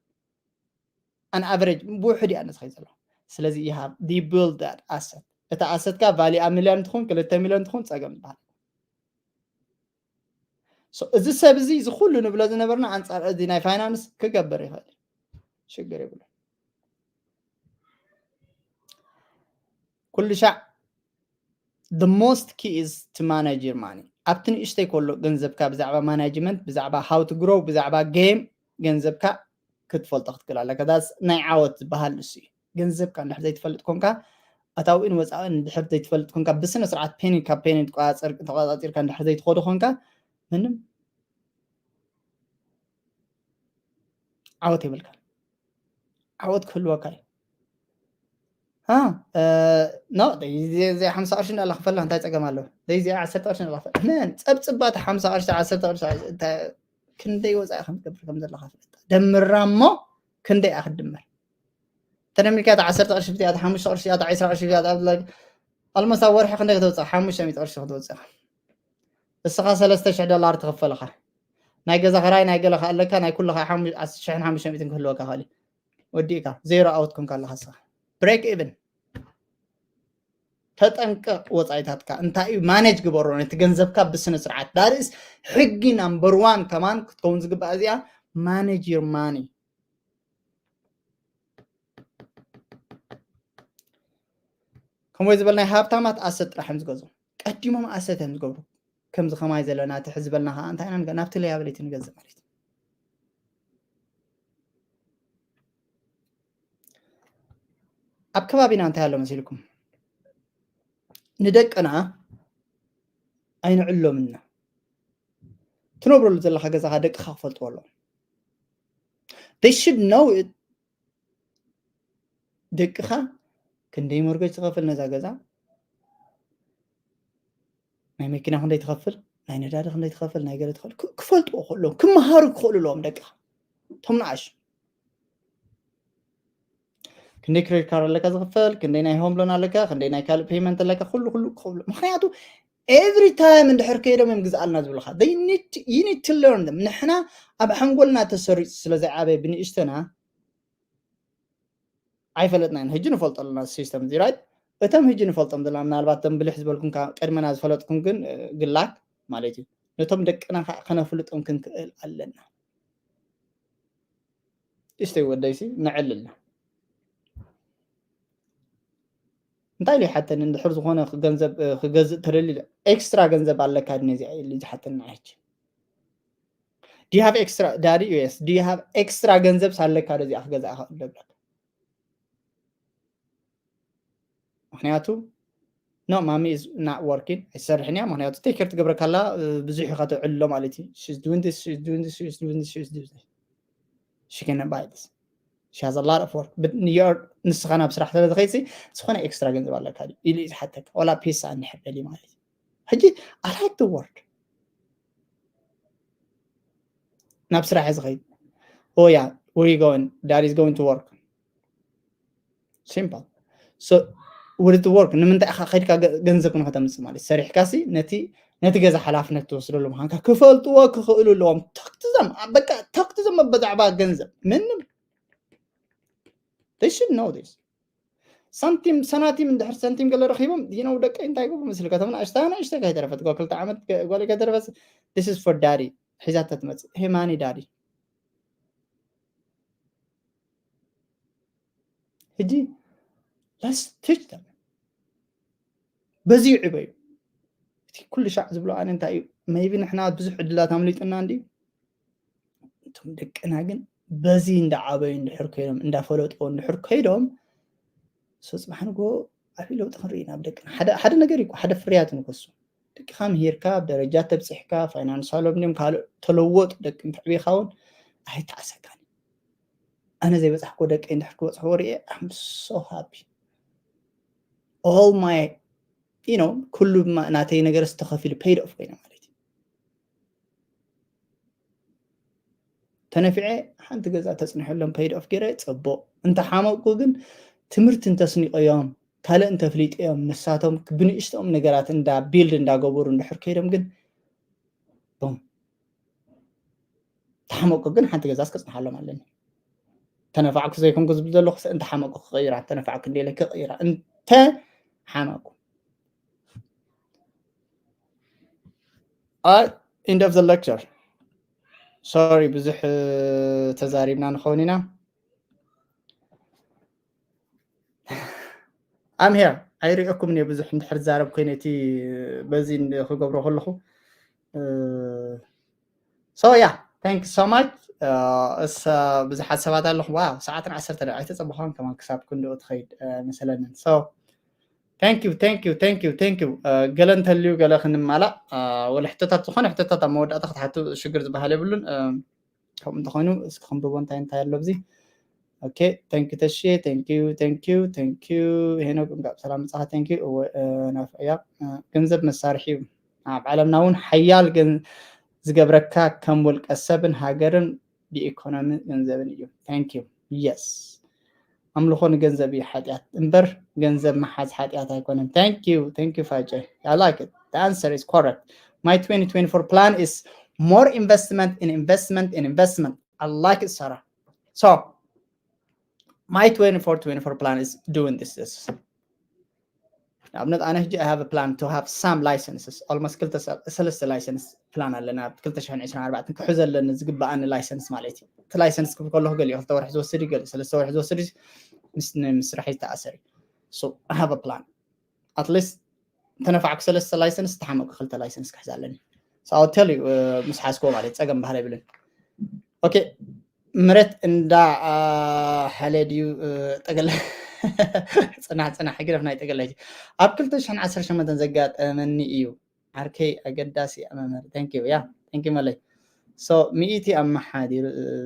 An average ብውሕድ እያ ንስኸይ ዘለኹ። ስለዚ you have to build that asset። እታ ኣሰትካ ቫሊኣ ሚልዮን ትኹን ክልተ ሚልዮን ትኹን ፀገም ዝበሃል። So እዚ ሰብ እዚ እዚ ኩሉ ንብሎ ዝነበርና ኣንፃር እዚ ናይ ፋይናንስ ክገብር ይኽእል ሽግር ይብሉ። ኩሉ ሻዕ the most key is to manage your money። ኣብቲ ንእሽተይ ከሎ ገንዘብካ ብዛዕባ ማናጅመንት ብዛዕባ how to grow ብዛዕባ game ገንዘብካ ክትፈልጦ ክትክእል ኣለካ። ዳስ ናይ ዓወት ዝበሃል ንሱ እዩ። ገንዘብካ እንድሕር ዘይትፈልጥ ኮንካ ኣታዊን ወፃእን እንድሕር ዘይትፈልጥ ኮንካ ብስነ ስርዓት ፔኒን ካብ ፔኒን ተቆፃፂርካ እንድሕር ዘይትኸዶ ኮንካ ምንም ዓወት የብልካ። ዓወት ክህልወካ እዩ። ኖ ዘይዚኣ ሓምሳ ቅርሺ እንዳላ ክፈላ እንታይ ፀገም ኣለዎ? ዘይዚኣ ዓሰርተ ቅርሺ እንዳላ ክፈላ መን ፀብፅባታ ሓምሳ ቅርሺ ዓሰርተ ቅርሺ ክንደይ ወፃኢ ከም ትገብር ከም ዘለካ ፍለጣ ደምራ እሞ ክንደይ እያ ክትድመር? ተደሚርካ እታ ዓሰርተ ቅርሺ ብትያ እታ ሓሙሽተ ቅርሺ እታ ዕስራ ቅርሺ እታ almost ኣብ ወርሒ ክንደይ ክተውፅእ ሓሙሽተ ሚእቲ ቅርሺ ክትወፅእ እስኻ ሰለስተ ሽሕ ዶላር ትኽፈልኻ ናይ ገዛ ክራይ ናይ ገለ ኣለካ ናይ ኩሉ ሽሕን ሓሙሽተ ሚእትን ክህልወካ ኻሊ ወዲእካ ዜሮ ኣውት ኮንካ ኣለካ እስኻ break even ተጠንቀቕ ወፃኢታትካ እንታይ እዩ ማኔጅ ግበሮ ነቲ ገንዘብካ ብስነ ስርዓት ዳርስ ሕጊ number one ከማን ክትከውን ዝግባእ እዚኣ manage your money ከምኡ ዝበልናይ ሃብታማት ኣሰት ጥራሕ እዮም ዝገዝኡ ቀዲሞም ኣሰት እዮም ዝገብሩ ከምዚ ከማይ ዘለና እቲ ሕዚ ዝበልና ከዓ እንታይ ኢና ንገ- ናብቲ ሊያብሊቲ ንገዝእ ማለት እዩ ኣብ ከባቢና እንታይ ኣሎ መሲልኩም ንደቅና ኣይንዕሎምና ትነብረሉ ዘለካ ገዛካ ደቅካ ክፈልጥዎ ኣለዎም they should know it ደቅኻ ክንደይ ሞርገጅ ትኸፍል ነዛ ገዛ ናይ መኪና ክንደይ ትኸፍል ናይ ነዳዲ ክንደይ ትኸፍል ናይ ገለ ትኸፍል ክፈልጥዎ ክእሎም ክመሃሩ ክኽእሉ ኣለዎም ደቅኻ እቶም ንኣሽ ክንደይ ክሬዲት ካርድ ኣለካ ዝኽፈል ክንደይ ናይ ሆም ሎን ኣለካ ክንደይ ናይ ካልእ ፔመንት ኣለካ ኩሉ ኩሉ ክኽእሉ ምክንያቱ every time እንድሕር ከይዶም እዮም ግዝኣልና ዝብልካ you need to learn them ንሕና ኣብ ሓንጎልና ተሰሪፁ ስለ ዘይዓበየ ብንእሽተና ኣይፈለጥናን ሕጂ ንፈልጦ ኣለና system እዚ right እቶም ሕጂ ንፈልጦም ዘለና ምናልባት ቶም ብልሕ ዝበልኩም ቅድመና ዝፈለጥኩም ግን ግላክ ማለት እዩ ነቶም ደቅና ከዓ ከነፍልጦም ክንክእል ኣለና እሽተይ ወደይሲ ንዕልልና እንታይ ኢሉ ይሓተኒ እንድሕር ዝኾነ ገንዘብ ክገዝእ ተደሊ ኤክስትራ ገንዘብ ኣለካ ድነ እዚኣ ኢሉ ዝሓተኒ ሕጂ do you have extra daddy yes do you have extra ገንዘብ ሳለካ ዶ እዚኣ ክገዛእ ክእል ብለካ ምክንያቱ no mommy is not working ኣይሰርሕን እያ ምክንያቱ take care ትገብረካላ ብዙሕ ኢካ ትዕሎ ማለት እዩ she's doing this she's doing this she's doing this she's doing this she can buy this she has a lot of work but you're ንስኻ ናብ ስራሕ ስለ ዝኸይሲ ዝኾነ ኤክስትራ ገንዘብ ኣለካ ኢሉ እዩ ዝሓተካ ወላ ፒሳ እንድሕር ደሊ ማለት እዩ ሕጂ I like the work ናብ ስራሕ ዝኸይድ oh yeah where you going dad is going to work simple so where to work ንምንታይ ኢኻ ከድካ ገንዘብ ንኸተምፅእ ማለት ሰሪሕካ ሲ ነቲ ነቲ ገዛ ሓላፍነት ትወስደሉ ምዃንካ ክፈልጥዎ ክኽእሉ ኣለዎም talk to them በቃ talk to them ብዛዕባ ገንዘብ ምንም they should know this ሳንቲም ሰናቲም እንድሕር ሳንቲም ገለ ረኺቦም you know ደቀይ እንታይ ይገብሩ መስልካ ተምና ኣሽታ ኣናእሽተ ከይተረፈት ጓል ክልተ ዓመት ጓል ከይተረፈት this is for daddy ሒዛታ ትመፅእ hey money daddy ሕጂ let's teach them በዚ ይዕበዩ እቲ ኩሉ ሻዕ ዝብሎ ኣነ እንታይ እዩ maybe ንሕና ብዙሕ ዕድላት ኣምሊጡና እንዲ እቶም ደቅና ግን በዚ እንዳዓበዩ እንድሕር ከይዶም እንዳፈለጥዎ እንድሕር ከይዶም so ፅባሕ ንጎ ዓብዪ ለውጢ ክንርኢ ናብ ደቅና ሓደ ነገር እዩ ሓደ ፍርያት ንኮሱ ደቅኻ ምሂርካ ኣብ ደረጃ ተብፅሕካ ፋይናንሳሎም ድም ካልእ ተለወጡ ደቂ ምትዕቢኻ እውን ኣይተዓሰካን ኣነ ዘይበፃሕኮ ደቂ እንድሕር ክበፅሕዎ ርኤ I'm so happy all my you know ኩሉ ናተይ ነገር ዝተኸፊሉ paid off ኮይነ ማለት እዩ ተነፊዐ ሓንቲ ገዛ ተፅንሐሎም paid off ገይረ ፅቡቕ እንተሓመቕኩ ግን ትምህርቲ እንተስኒቀዮም ካልእ እንተፍሊጠዮም ንሳቶም ብንእሽተኦም ነገራት እንዳ build እንዳገበሩ እንድሕር ከይዶም ግን ቦም ተሓመቁ ግን ሓንቲ ገዛስ ከጽንሓሎም ኣለኒ። ተነፋዕኩ ዘይኮንኩ ዝብል ዘለኹ እንተ ሓመቁ ክቕይራ፣ እንተ ነፋዕኩ እንደ ኢለ ክቕይራ፣ እንተ ሓመቁ። End of the lecture. Sorry ብዙሕ ተዛሪብና ንኸውን ኢና። I'm here. ኣይሪእኩም እየ ብዙሕ እንድሕር ዛረብ ኮይነ እቲ በዚ ክገብሮ ከለኹ so yeah, thank you so much. እሳ ብዙሓት ሰባት ኣለኹ። ዋው፣ ሰዓትን ዓሰርተ ደቂቕ ኣይተጸበኻን ከማን ክሳብ ክንድኡ ትኸይድ መሰለንን። So thank you, thank you, thank you, thank you. ገለ እንተልዩ ገለ ክንማላእ ወላ ሕቶታት፣ ዝኾነ ሕቶታት ኣብ መወዳእታ ክትሓቱ ሽግር ዝበሃል የብሉን። ከምኡ እንተኾይኑ እስኪ ክንብቦ እንታይ እንታይ ኣሎ ኣብዚ። Okay, thank you ተሽየ፣ thank you, thank you, thank you። ሄኖክ እንኳዕ ብሰላም መጻኻ። Thank you። እወ ናፍዕያ ገንዘብ መሳርሒ እዩ። ኣብ ዓለምና እውን ሓያል ግን ዝገብረካ ከም ውልቀ ሰብን ሃገርን ብኢኮኖሚ ገንዘብን እዩ። Thank you. Yes. ኣምልኾ ንገንዘብ እዩ ሓጢኣት እምበር ገንዘብ መሓዝ ሓጢኣት ኣይኮነን። Thank you, thank you ፋጨ። I like it. The answer is correct. My twenty twenty-four plan is more investment in investment in investment. I like it, Sarah. So my twenty-four twenty-four plan is doing this, this. ንኣብነት ኣነ ሕጂ I have a plan to have some licenses, almost ክልተ ሰለስተ license plan ኣለና። ክልተ ሽሕን ዕስራን ኣርባዕተን ክሕዘ ኣለኒ ዝግበኣኒ license ማለት እዩ። እቲ license ክብል ከለኹ ገሊኡ ክልተ ወርሒ ዝወስድ እዩ፣ ገሊኡ ሰለስተ ወርሒ ዝወስድ እዩ። ምስ ምስራሕ ይተኣሰር እዩ። So I have a plan. At least ተነፋዕኩ ሰለስተ license፣ ተሓመቁ ክልተ license ክሕዝ ኣለኒ። So I'll tell you ምስ ሓዝክዎ ማለት ጸገም ባህል ኣይብልን። Okay፣ ምረት እንዳ ሓለ ድዩ ጠገለ? ጽናሕ ጽናሕ፣ ግደፍ ናይ ጠገለ። ኣብ ክልተ ሽሕን ዓሰርተ ሸሞንተን ዘጋጠመኒ እዩ ዓርከይ፣ ኣገዳሲ መምህር። Thank you። Yeah, thank you መለይ። So ሚእቲ ኣመሓዲሩ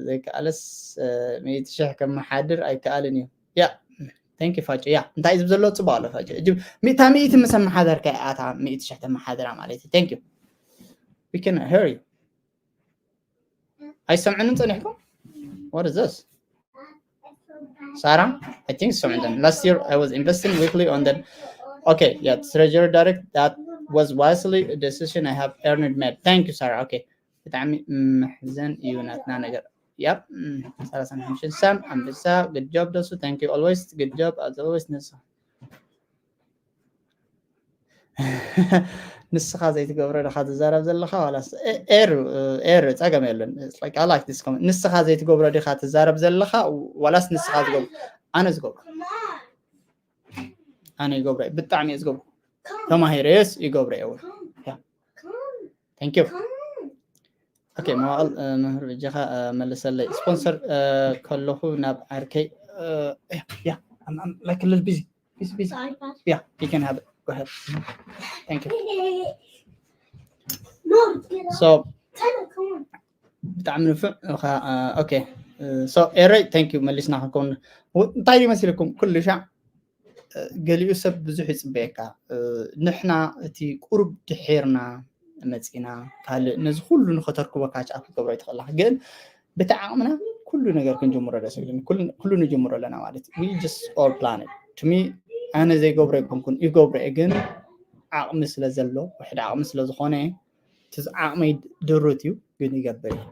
ዘይከኣለስ ሚእቲ ሽሕ ከመሓድር ኣይከኣልን እዩ። Yeah, thank you ፋጭ። Yeah፣ እንታይ ዝብ ዘሎ ጽቡቅ ኣሎ ፋጭ። እጅ ሚእታ ሚእቲ ምስ ኣመሓደርካ እያ እታ ሚእቲ ሽሕ ተመሓድራ ማለት እዩ። Thank you። We can hear you. ኣይሰምዕንን ጸኒሕኩም? What is this? Sarah, I think so. And then last year I was investing weekly on the, okay, yeah, Treasury Direct. That was wisely a decision I have earned made. Thank you, Sarah. Okay. ብጣዕሚ መሕዘን እዩ ናትና ነገር። Yep. ሰላሳ ሓሙሽተ ሳም ኣንበሳ። Good job ደሱ። Thank you always. Good job as always ንሱ። ንስኻ ዘይትገብሮ ዲኻ ትዛረብ ዘለኻ ዋላስ? ኤሩ ኤሩ ጸገም የለን። Like I like this comment። ንስኻ ዘይትገብሮ ዲኻ ትዛረብ ዘለኻ ዋላስ ንስኻ ዝገብሮ? ኣነ ዝገብሮ። ኣነ ይገብሮ፣ ብጣዕሚ እየ ዝገብሮ። ተማሂረስ ይገብሮ እየ። Yeah. Thank you። Okay፣ መዋእል መምህር ብጀኻ መልሰለይ። ስፖንሰር ከለኹ ናብ ዓርከይ። Yeah, I'm like a little busy. Busy, busy. Yeah, you can have it. Go ahead. Thank you. So ብጣዕሚ ንፉዕ። Okay, so ኤረይ፣ thank you። መሊስና ክንከውን እንታይ ድዩ መሲልኩም? ኩሉ ሻዕ ገሊኡ ሰብ ብዙሕ ይጽበየካ። ንሕና እቲ ቁሩብ ድሒርና መጺና፣ ካልእ ነዚ ኩሉ ንኸተርክቦ catch up ክትገብሮ ኣይትኽእልኻ። ግን በቲ ዓቕምና ኩሉ ነገር ክንጅምሮ ደስ ይብለኒ። ኩሉ ንጅምሮ ኣለና ማለት እዩ። We just all plan it. To me፣ ኣነ ዘይገብሮ ኣይኮንኩን፣ ይገብሮ እየ። ግን ዓቕሚ ስለ ዘሎ፣ ውሕድ ዓቕሚ ስለ ዝኾነ፣ እቲ ዓቕመይ ድሩት እዩ፣ ግን ይገብር እየ።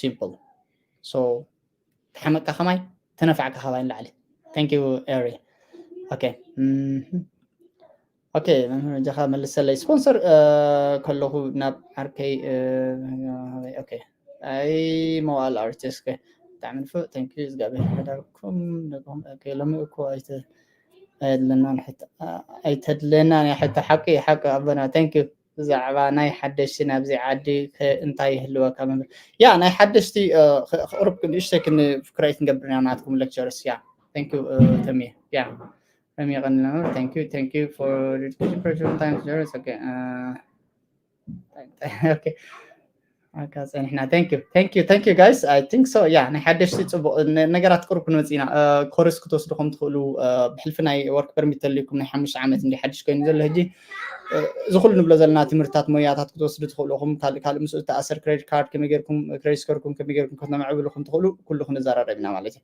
Simple. So ተሓመቅካ ከማይ፣ ተነፋዕካ ካባይ ንላዕሊ። Thank you ኤሪ። Okay. Okay፣ መምህር ጃኻ መልሰለይ። ስፖንሰር ከለኹ ናብ ዓርከይ። Okay፣ ኣይ መዋእል ኣርቲስት። ብጣዕሚ ንፉዕ። Thank you። እግዚኣብሔር ይሕዳርኩም። ሎሚ እኮ ኣይተ ኣይተድለናን ሕቶ፣ ኣይተድለናን እያ ሕቶ። ሓቂ፣ ሓቂ ኣቦና። Thank you። ብዛዕባ ናይ ሓደሽቲ ናብዚ ዓዲ እንታይ ይህልወካ መምህር? ያ፣ ናይ ሓደሽቲ ክቕርብ ንእሽተይ ክን-፣ ክራይ ክንገብር ኢና ናትኩም lectures። ያ፣ thank you ተሚ። ያ፣ ረሚ ቀንልና መምህር። Thank you, thank you for dedication for your time. Okay. Okay. ኣካ ጸኒሕና። Thank you, thank you, thank you guys. I think so. ያ፣ ናይ ሓደሽቲ ጽቡቕ ነገራት ቅሩብ ክንመጽእ ኢና። ኮርስ ክትወስዱ ከም ትኽእሉ፣ ብሕልፊ ናይ work permit ተልዩኩም ናይ ሓሙሽተ ዓመት እንዲ ሓድሽ ኮይኑ ዘሎ ሕጂ፣ እዚ ኩሉ ንብሎ ዘለና ትምህርትታት ሞያታት ክትወስዱ ትኽእሉ ኢኹም። ካልእ፣ ካልእ ምስኡ ዝተኣሰር credit card ከመይ ጌርኩም፣ credit score ኩም ከመይ ጌርኩም ከተማዕብሉ ከም ትኽእሉ ኩሉ ክንዘራረብ ኢና ማለት እዩ።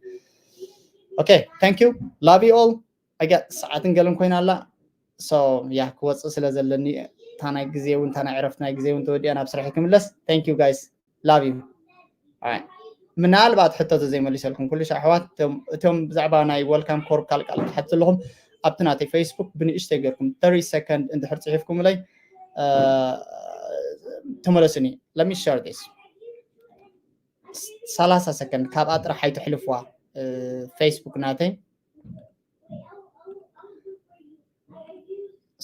Okay, thank you. Love you all. ኣጋ ሰዓትን ገለን ኮይና ኣላ። So ያ ክወፅእ ስለ ዘለኒ እታ ናይ ግዜ እውን እታ ናይ ዕረፍቲ ናይ ግዜ እውን ተወዲኣ ናብ ስራሕ ክምለስ። Thank you guys, love you። ምናልባት ሕቶ ተዘይመሊሰልኩም ኩሉ ሻ ኣሕዋት እቶም ብዛዕባ ናይ welcome corp ካልቃል ትሓቱ ኣለኹም ኣብቲ ናተይ Facebook ብንእሽተይ ገርኩም thirty second እንድሕር ፅሒፍኩምለይ ተመለሱኒ። Let me share this ሰላሳ ሰከንድ ካብኣ ጥራሕ ኣይትሕልፍዋ። Facebook ናተይ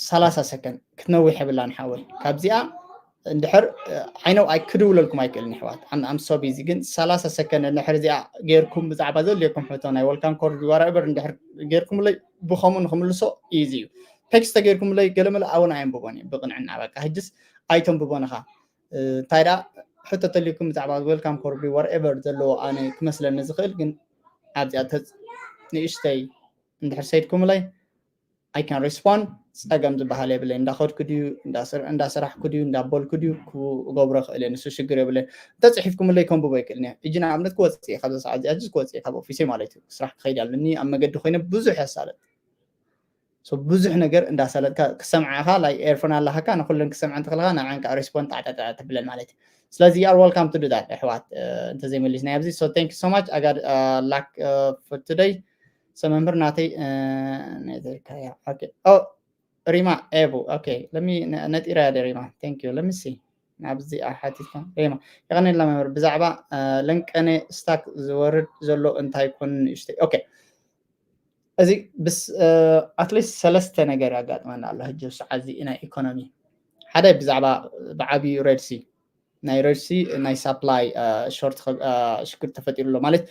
ሰላሳ ሰከንድ ክትነዊሕ የብላን ሓወይ። ካብዚኣ እንድሕር ዓይነው ኣይ ክድውለልኩም ኣይክእልን ኣሕዋት። I'm so busy ግን ሰላሳ ሰከንድ እንድሕር እዚኣ ጌርኩም ብዛዕባ ዘድልየኩም ሕቶ ናይ welcome corp whatever እንድሕር ጌርኩምለይ ብኸምኡ ንክምልሶ easy እዩ። ቴክስት ተጌርኩምለይ ገለመለ ኣውን ኣየንብቦን እዩ ብቕንዕና። በቃ ሕጅስ ኣይተንብቦን ኢኻ። እንታይ ደኣ ሕቶ ተልዩኩም ብዛዕባ welcome corp whatever ዘለዎ ኣነ ክመስለኒ ዝኽእል ግን ኣብዚኣ ንእሽተይ እንድሕር ሰይድኩምለይ I can respond። ፀገም ዝበሃል የብለይ። እንዳኸድኩ ድዩ እንዳሰራሕኩ ድዩ እንዳበልኩ ድዩ ክገብሮ ክእል እየ። ንሱ ሽግር የብለይ። እንተፅሒፍኩምለይ ከንብቦ ይክእል እየ። እጂ ንኣብነት ክወፅእ እየ ካብዛ ሰዓት እዚኣ ሕጂ ክወፅእ እየ ካብ ኦፊሰይ ማለት እዩ። ስራሕ ክኸይድ ኣለኒ ኣብ መገዲ ኮይነ ብዙሕ የሳለጥ ብዙሕ ነገር እንዳሳለጥካ ክሰምዓኻ ላይ ኤርፎን ኣለሃካ ንኩለን ክሰምዐ እንተኽልካ ንዓን ከዓ ሬስፖንድ ጣዕጣጣ ትብለን ማለት እዩ። ስለዚ you are welcome to do that ኣሕዋት። እንተዘይመሊስናዮ ኣብዚ so thank you so much ኣጋድ ላክ for today። So መምህር ናተይ ሪማ ኤቡ okay let me ነጢራ ደ ሪማ thank you let me see ናብዚ ሓቲትካ ሪማ የቀነላ መምህር ብዛዕባ ለንቀነ ስታክ ዝወርድ ዘሎ እንታይ ኮን ንእሽተይ okay እዚ at least ሰለስተ ነገር ያጋጥመና ኣሎ ሕጂ ሰዓት እዚ ናይ ኢኮኖሚ ሓደ ብዛዕባ ብዓብዩ ሬድሲ ናይ ሬድሲ ናይ ሳፕላይ ሾርት ሽግር ተፈጢሩ ኣሎ ማለት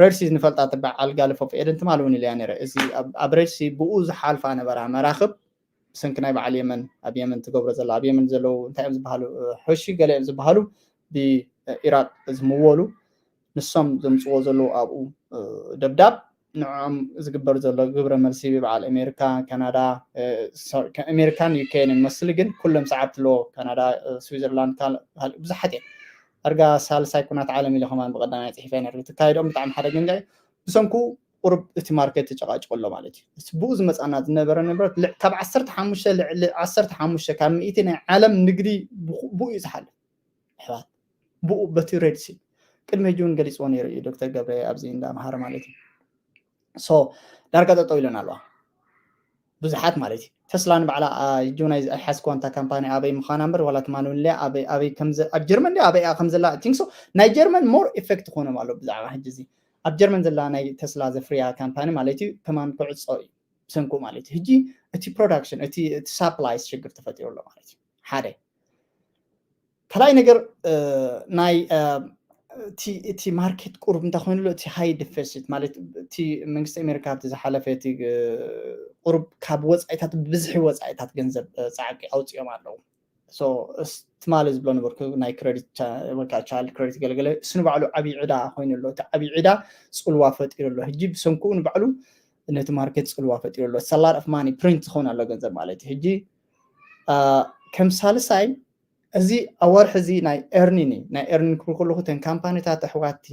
ሬድሲ ንፈልጣ ትበዓል ጋልፍ ኦፍ ኤደን ትማል እውን ኢለያ ነረ እዚ ኣብ ሬድሲ ብኡ ዝሓልፋ ነበራ መራክብ ብሰንኪ ናይ በዓል የመን ኣብ የመን ትገብሮ ዘላ ኣብ የመን ዘለዉ እንታይ እዮም ዝበሃሉ ሕሺ ገለ እዮም ዝበሃሉ ብኢራቅ ዝምወሉ ንሶም ዘምፅዎ ዘለዉ ኣብኡ ደብዳብ ንዕኦም ዝግበር ዘሎ ግብረ መልሲ ብበዓል ኣሜሪካ ካናዳ ኣሜሪካን ዩኬን ይመስል ግን ኩሎም ሰዓብቲ ኣለዎ ካናዳ ስዊዘርላንድ ብዙሓት እዮም ኣርጋ ሳልሳይ ኩናት ዓለም ኢለ ከማን ብቀዳማይ ፅሒፈ ነር ትካየዶም ብጣዕሚ ሓደ ገንጋ እዩ ብሰንኩ ቁርብ እቲ ማርኬት ተጨቃጭቆ ኣሎ ማለት እዩ ብኡ ዝመፃና ዝነበረ ንብረት ካብ ዓሰርተ ሓሙሽተ ልዕሊ ዓሰርተ ሓሙሽተ ካብ ሚእቲ ናይ ዓለም ንግዲ ብኡ እዩ ዝሓልፍ ኣሕዋት ብኡ በቲ ሬድሲ ቅድሚ ሕጂ እውን ገሊፅዎ ነይሩ እዩ ዶክተር ገብረ ኣብዚ እንዳምሃረ ማለት እዩ ሶ ዳርጋ ጠጠው ኢለን ኣለዋ ብዙሓት ማለት እዩ ተስላ ንባዕላ ሕጂ ናይ ሓዝኮ እንታ ካምፓኒ ኣበይ ምዃና እምበር ዋላ ትማን እውን ኣብ ጀርመን ዲ ኣበይ ከም ዘላ ቲንክ ሶ ናይ ጀርመን ሞር ኢፌክት ክኾኖም ኣሎ ብዛዕባ ሕጂ እዚ ኣብ ጀርመን ዘላ ናይ ተስላ ዘፍርያ ካምፓኒ ማለት እዩ ከማን ክዕፆ እዩ ብሰንኩ ማለት እዩ ሕጂ እቲ ፕሮዳክሽን እቲ ሳፕላይ ሽግር ተፈጢሩ ኣሎ ማለት እዩ ሓደ ካልኣይ ነገር ናይ እቲ ማርኬት ቁሩብ እንታይ ኮይኑ ኣሎ እቲ ሃይ ዲፊሲት ማለት እቲ መንግስቲ ኣሜሪካ ኣብቲ ዝሓለፈ እቲ ቁሩብ ካብ ወፃኢታት ብዝሒ ወፃኢታት ገንዘብ ፃዕቂ ኣውፅኦም ኣለዉ ትማሊ ዝብሎ ነበርኩ ናይ ክሬዲት ወይከዓ ቻይልድ ክሬዲት ገለገለ እሱ ንባዕሉ ዓብዪ ዕዳ ኮይኑ ኣሎ እቲ ዓብዪ ዕዳ ፅልዋ ፈጢሩ ኣሎ ሕጂ ብሰንክኡ ንባዕሉ ነቲ ማርኬት ፅልዋ ፈጢሩ ኣሎ ሰላር ኦፍ ማኒ ፕሪንት ዝኸውን ኣሎ ገንዘብ ማለት እዩ ሕጂ ከም ሳልሳይ እዚ ኣብ ወርሒ እዚ ናይ ኤርኒን እዩ ናይ ኤርኒን ክብል ከለኹ እተን ካምፓኒታት ኣሕዋትቲ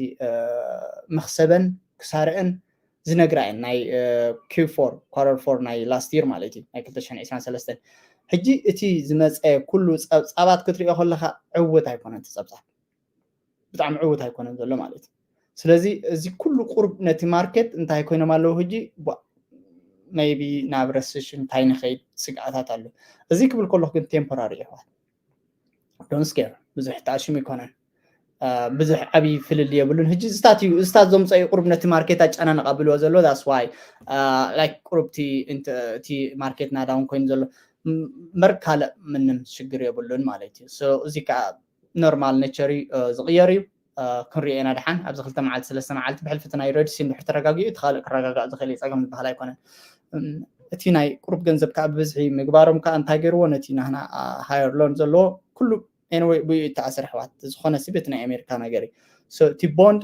መክሰበን ክሳርአን ዝነግራ እየን ናይ ኪው ፎር ኳረር ፎር ናይ ላስት ይር ማለት እዩ ናይ ክልተ ሽሕን ዕስራን ሰለስተን ሕጂ እቲ ዝመፀ ኩሉ ፀብፃባት ክትሪኦ ከለካ ዕውት ኣይኮነን እቲ ፀብፃብ ብጣዕሚ ዕውት ኣይኮነን ዘሎ ማለት እዩ ስለዚ እዚ ኩሉ ቁርብ ነቲ ማርኬት እንታይ ኮይኖም ኣለዉ ሕጂ maybe ናብ ረስሽን እንታይ ንኸይድ ስግኣታት ኣሎ እዚ ክብል ከለኩ ግን ቴምፖራሪ ይሕዋት don't scare ብዙሕ ተኣሽሙ ይኮነን ብዙሕ ዓብዪ ፍልል የብሉን ሕጂ እዚታት እዩ እዚታት ዘምፀ እዩ ቁሩብ ነቲ ማርኬት ኣጨናነቕ ኣብልዎ ዘሎ that's why like ቁሩብ እቲ ማርኬት ናዳውን ኮይኑ ዘሎ መር ካልእ ምንም ሽግር የብሉን ማለት እዩ እዚ ከዓ ኖርማል ኔቸር እዩ ዝቕየር እዩ ክንሪኦ ኢና ድሓን ኣብዚ ክልተ መዓልቲ ሰለስተ መዓልቲ ብሕልፊ እቲ ናይ ሬድሲ እንድሕር ተረጋጊኡ እቲ ካልእ ክረጋጋእ ዝኽእል እዩ ፀገም ዝበሃል ኣይኮነን እቲ ናይ ቁሩብ ገንዘብ ከዓ ብብዝሒ ምግባሮም ከዓ እንታይ ገይርዎ ነቲ ናህና ሃየር ሎን ዘለዎ ኩሉ ኤንወይ ብኡ ይተኣሰር ኣሕዋት ዝኾነ ሲ ቤት ናይ ኣሜሪካ ነገር እዩ እቲ ቦንድ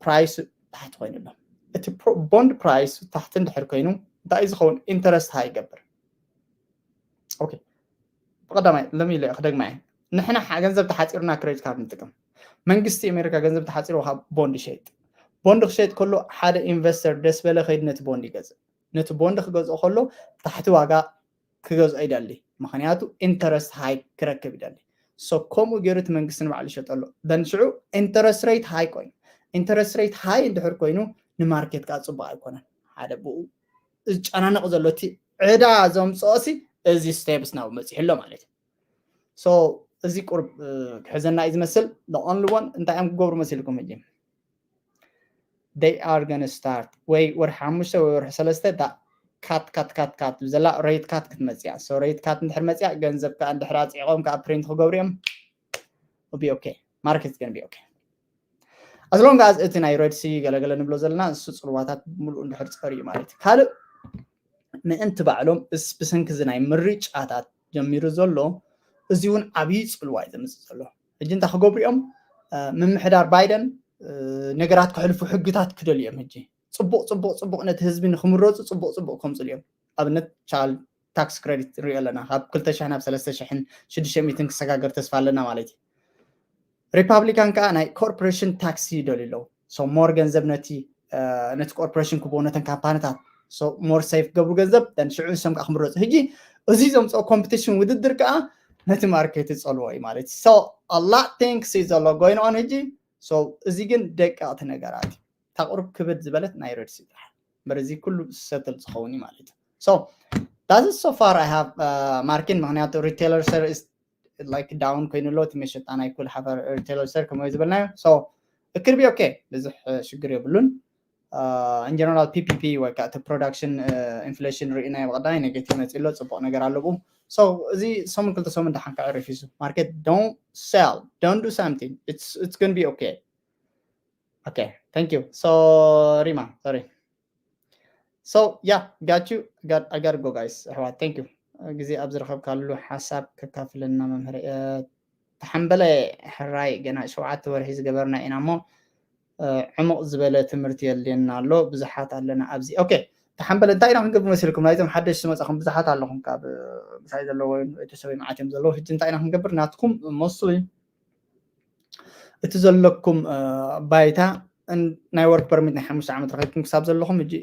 ፕራይስ ታሕቲ ኮይኑ ኣሎ እቲ ቦንድ ፕራይስ ታሕቲ እንድሕር ኮይኑ እንታይ ዝኸውን ኢንተረስት ሃ ይገብር ብቀዳማይ ለሚለ ክደግማ እየ ንሕና ገንዘብ ተሓፂሩና ክሬዲት ካርድ ንጥቀም መንግስቲ ኣሜሪካ ገንዘብ ተሓፂሩ ካብ ቦንድ ይሸይጥ ቦንድ ክሸይጥ ከሎ ሓደ ኢንቨስተር ደስ በለ ከይድ ነቲ ቦንድ ይገዝእ ነቲ ቦንድ ክገዝኦ ከሎ ታሕቲ ዋጋ ክገዝኦ ይደሊ፣ ምክንያቱ interest high ክረክብ ይደሊ። So ከምኡ ገይሩ እቲ መንግስቲ ንባዕሉ ይሸጠሎ። Then ሽዑ interest rate high ኮይኑ፣ interest rate high እንድሕር ኮይኑ ንማርኬት ከዓ ፅቡቅ ኣይኮነን። ሓደ ብኡ ዝጨናነቕ ዘሎ እቲ ዕዳ ዘምፅኦ ሲ እዚ steps ናብኡ መፂሑ ኣሎ ማለት እዩ። So እዚ ቁርብ ክሕዘና እዩ ዝመስል። The only one እንታይ እዮም ክገብሩ መሲልኩም ሕጂ? They are gonna start ወይ ወርሒ ሓሙሽተ ወይ ወርሒ ሰለስተ ካት ካት ካት ካት ብዘላ rate cut ክትመፅያ። So rate cut እንድሕር መፅያ ገንዘብ ከዓ እንድሕር ኣፅዒቖም ከዓ print ክገብሩ እዮም። Be okay, market is gonna be okay። As long as እቲ ናይ Red Sea ገለገለ ንብሎ ዘለና እሱ ፅልዋታት ብምሉኡ እንድሕር ፀርዩ ማለት እዩ። ካልእ ምእንቲ ባዕሎም እስ ብሰንኪ እዚ ናይ ምርጫታት ጀሚሩ ዘሎ እዚ እውን ዓብዪ ፅልዋ እዩ ዘምፅእ ዘሎ። ሕጂ እንታይ ክገብሩ እዮም? ምምሕዳር ባይደን ነገራት ክሕልፉ ሕግታት ክደልዩ እዮም። ሕጂ ፅቡቅ ፅቡቅ ፅቡቅ ነቲ ህዝቢ ንክምረፁ ፅቡቅ ፅቡቅ ከምፅሉ እዮም። ኣብነት child tax credit ንሪኦ ኣለና፣ ካብ ክልተ ሽሕ ናብ ሰለስተ ሽሕን ሽዱሽተ ሚእትን ክሰጋገር ተስፋ ኣለና ማለት እዩ። ሪፓብሊካን ከዓ ናይ corporation tax ይደልዩ ኣለዉ። So more ገንዘብ ነቲ ነቲ corporation ክቦ ነተን ካምፓኒታት more safe ክገብሩ ገንዘብ then ሽዑ ንሶም ከዓ ክምረፁ። ሕጂ እዚ ዘምፅኦ competition ውድድር ከዓ ነቲ ማርኬት ይፀልዎ እዩ ማለት እዩ። So a lot things እዩ ዘሎ going on ሕጂ። So እዚ ግን ደቀቕቲ ነገራት እዩ። ታቕሩብ ክብድ ዝበለት ናይ Red Sea ጥራሕ እምበር እዚ ኩሉ settle ዝኸውን እዩ ማለት እዩ። So that is so far I have ማርኪን ምክንያቱ retailer share is like down ኮይኑ ኣሎ እቲ መሸጣ ናይ ኩል ሓፈር retailer share ከምኡ ዝበልናዮ። So it could be okay፣ ብዙሕ ሽግር የብሉን። In general P P P ወይ ከዓ እቲ production inflation ርኢናዮ ብቀዳማይ negative መፂ ኣሎ፣ ፅቡቅ ነገር ኣለብኡ። So እዚ ሰሙን ክልተ ሰሙን ደሓን ከዕርፍ እዩ ማርኬት። Don't sell, don't do something, it's gonna be okay። Okay, thank you። So ሪማ፣ sorry። So yeah, got you, got, I gotta go guys። ኣሕዋት thank you። ግዜ ኣብ ዝረኸብካሉ ሓሳብ ከካፍለና መምህር ተሓምበለ። ሕራይ ገና ሸውዓተ ወርሒ ዝገበርና ኢና እሞ ዕሙቕ ዝበለ ትምህርቲ የድልየና ኣሎ። ብዙሓት ኣለና ኣብዚ። Okay፣ ተሓምበለ እንታይ ኢና ክንገብር መሲልኩም? ናይዞም ሓደሽ ዝመጻኹም ብዙሓት ኣለኹም ካብ ምሳይ ዘለዎ ቤተሰበይ መዓት እዮም ዘለዉ። ሕጂ እንታይ ኢና ክንገብር? ናትኩም መስሉ እዩ እቲ ዘለኩም ባይታ ናይ work permit ናይ ሓሙሽተ ዓመት ረኺብኩም ክሳብ ዘለኹም ሕጂ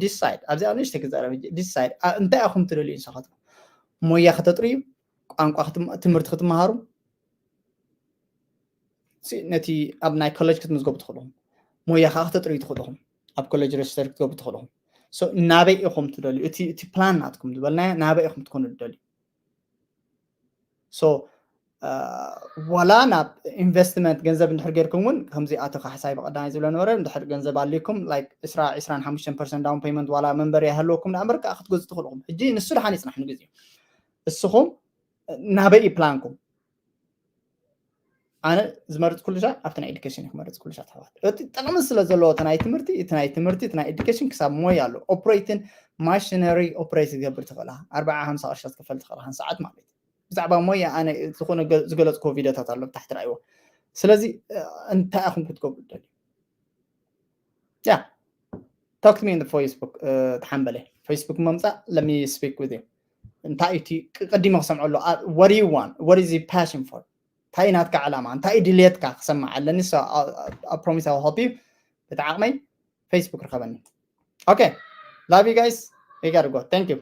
decide። ኣብዚኣ ንእሽተይ ክዛረብ ሕጂ decide እንታይ ኢኹም ትደልዩ ንስኻትኩም? ሞያ ከተጥርዩ፣ ቋንቋ ትምህርቲ ክትመሃሩ፣ ነቲ ኣብ ናይ ኮሌጅ ክትምዝገቡ ትኽእሉ ኢኹም። ሞያ ከዓ ክተጥርዩ ትኽእሉ ኢኹም። ኣብ ኮሌጅ register ክትገብሩ ትኽእሉ ኢኹም። ናበይ ኢኹም ትደልዩ? እቲ plan ናትኩም ዝበልናዮ ናበይ ኢኹም ትኮኑ ትደልዩ? So ዋላ ናብ ኢንቨስትመንት ገንዘብ እንድሕር ጌርኩም እውን ከምዚ ኣቶ ካሕሳይ ብቀዳማይ ዝብሎ ነበረ፣ እንድሕር ገንዘብ ኣልኩም like ዕስራ ዕስራን ሓሙሽተን percent down payment ዋላ መንበሪ ይሃለወኩም ደኣ እምበር ከዓ ክትገዝኡ ትኽእሉ ኢኹም። ሕጂ ንሱ ደሓን ይፅናሕ ንግዜኡ። እስኹም ናበይ እዩ ፕላንኩም? ኣነ ዝመርፅ ኩሉ ሻ ኣብቲ ናይ ኤዱኬሽን ክመርፅ ኩሉ ሻ ተሕዋት። እቲ ጥቕሚ ስለ ዘለዎ እቲ ናይ ትምህርቲ እቲ ናይ ትምህርቲ እቲ ናይ ኤዱኬሽን ክሳብ ሞያ ኣሎ። ኦፕሬትን ማሽነሪ ኦፕሬት ዝገብር ትኽእላ ኣርባዓ ሓምሳ ቅርሻ ትከፈል ትኽእላ ሓንቲ ሰዓት ማለት እዩ። ብዛዕባ ሞያ ኣነ ዝኾነ ዝገለፅኮ ቪዲዮታት ኣሎ ብታሕቲ ራእይዎ። ስለዚ እንታይ ኢኹም ክትገብሩ ደልዩ? Yeah, talk to me in the Facebook። ተሓምበለ ፌስቡክ መምፃእ let me speak with you። እንታይ እቲ ቅዲመ ክሰምዖ ኣሎ? What do you want? What is your passion for? እንታይ ናትካ ዓላማ? እንታይ ድልየትካ ክሰማዕ ኣለኒ? I promise I will help you። ብቲ ዓቕመይ ፌስቡክ ርከበኒ። Okay, love you guys። We gotta go. Thank you።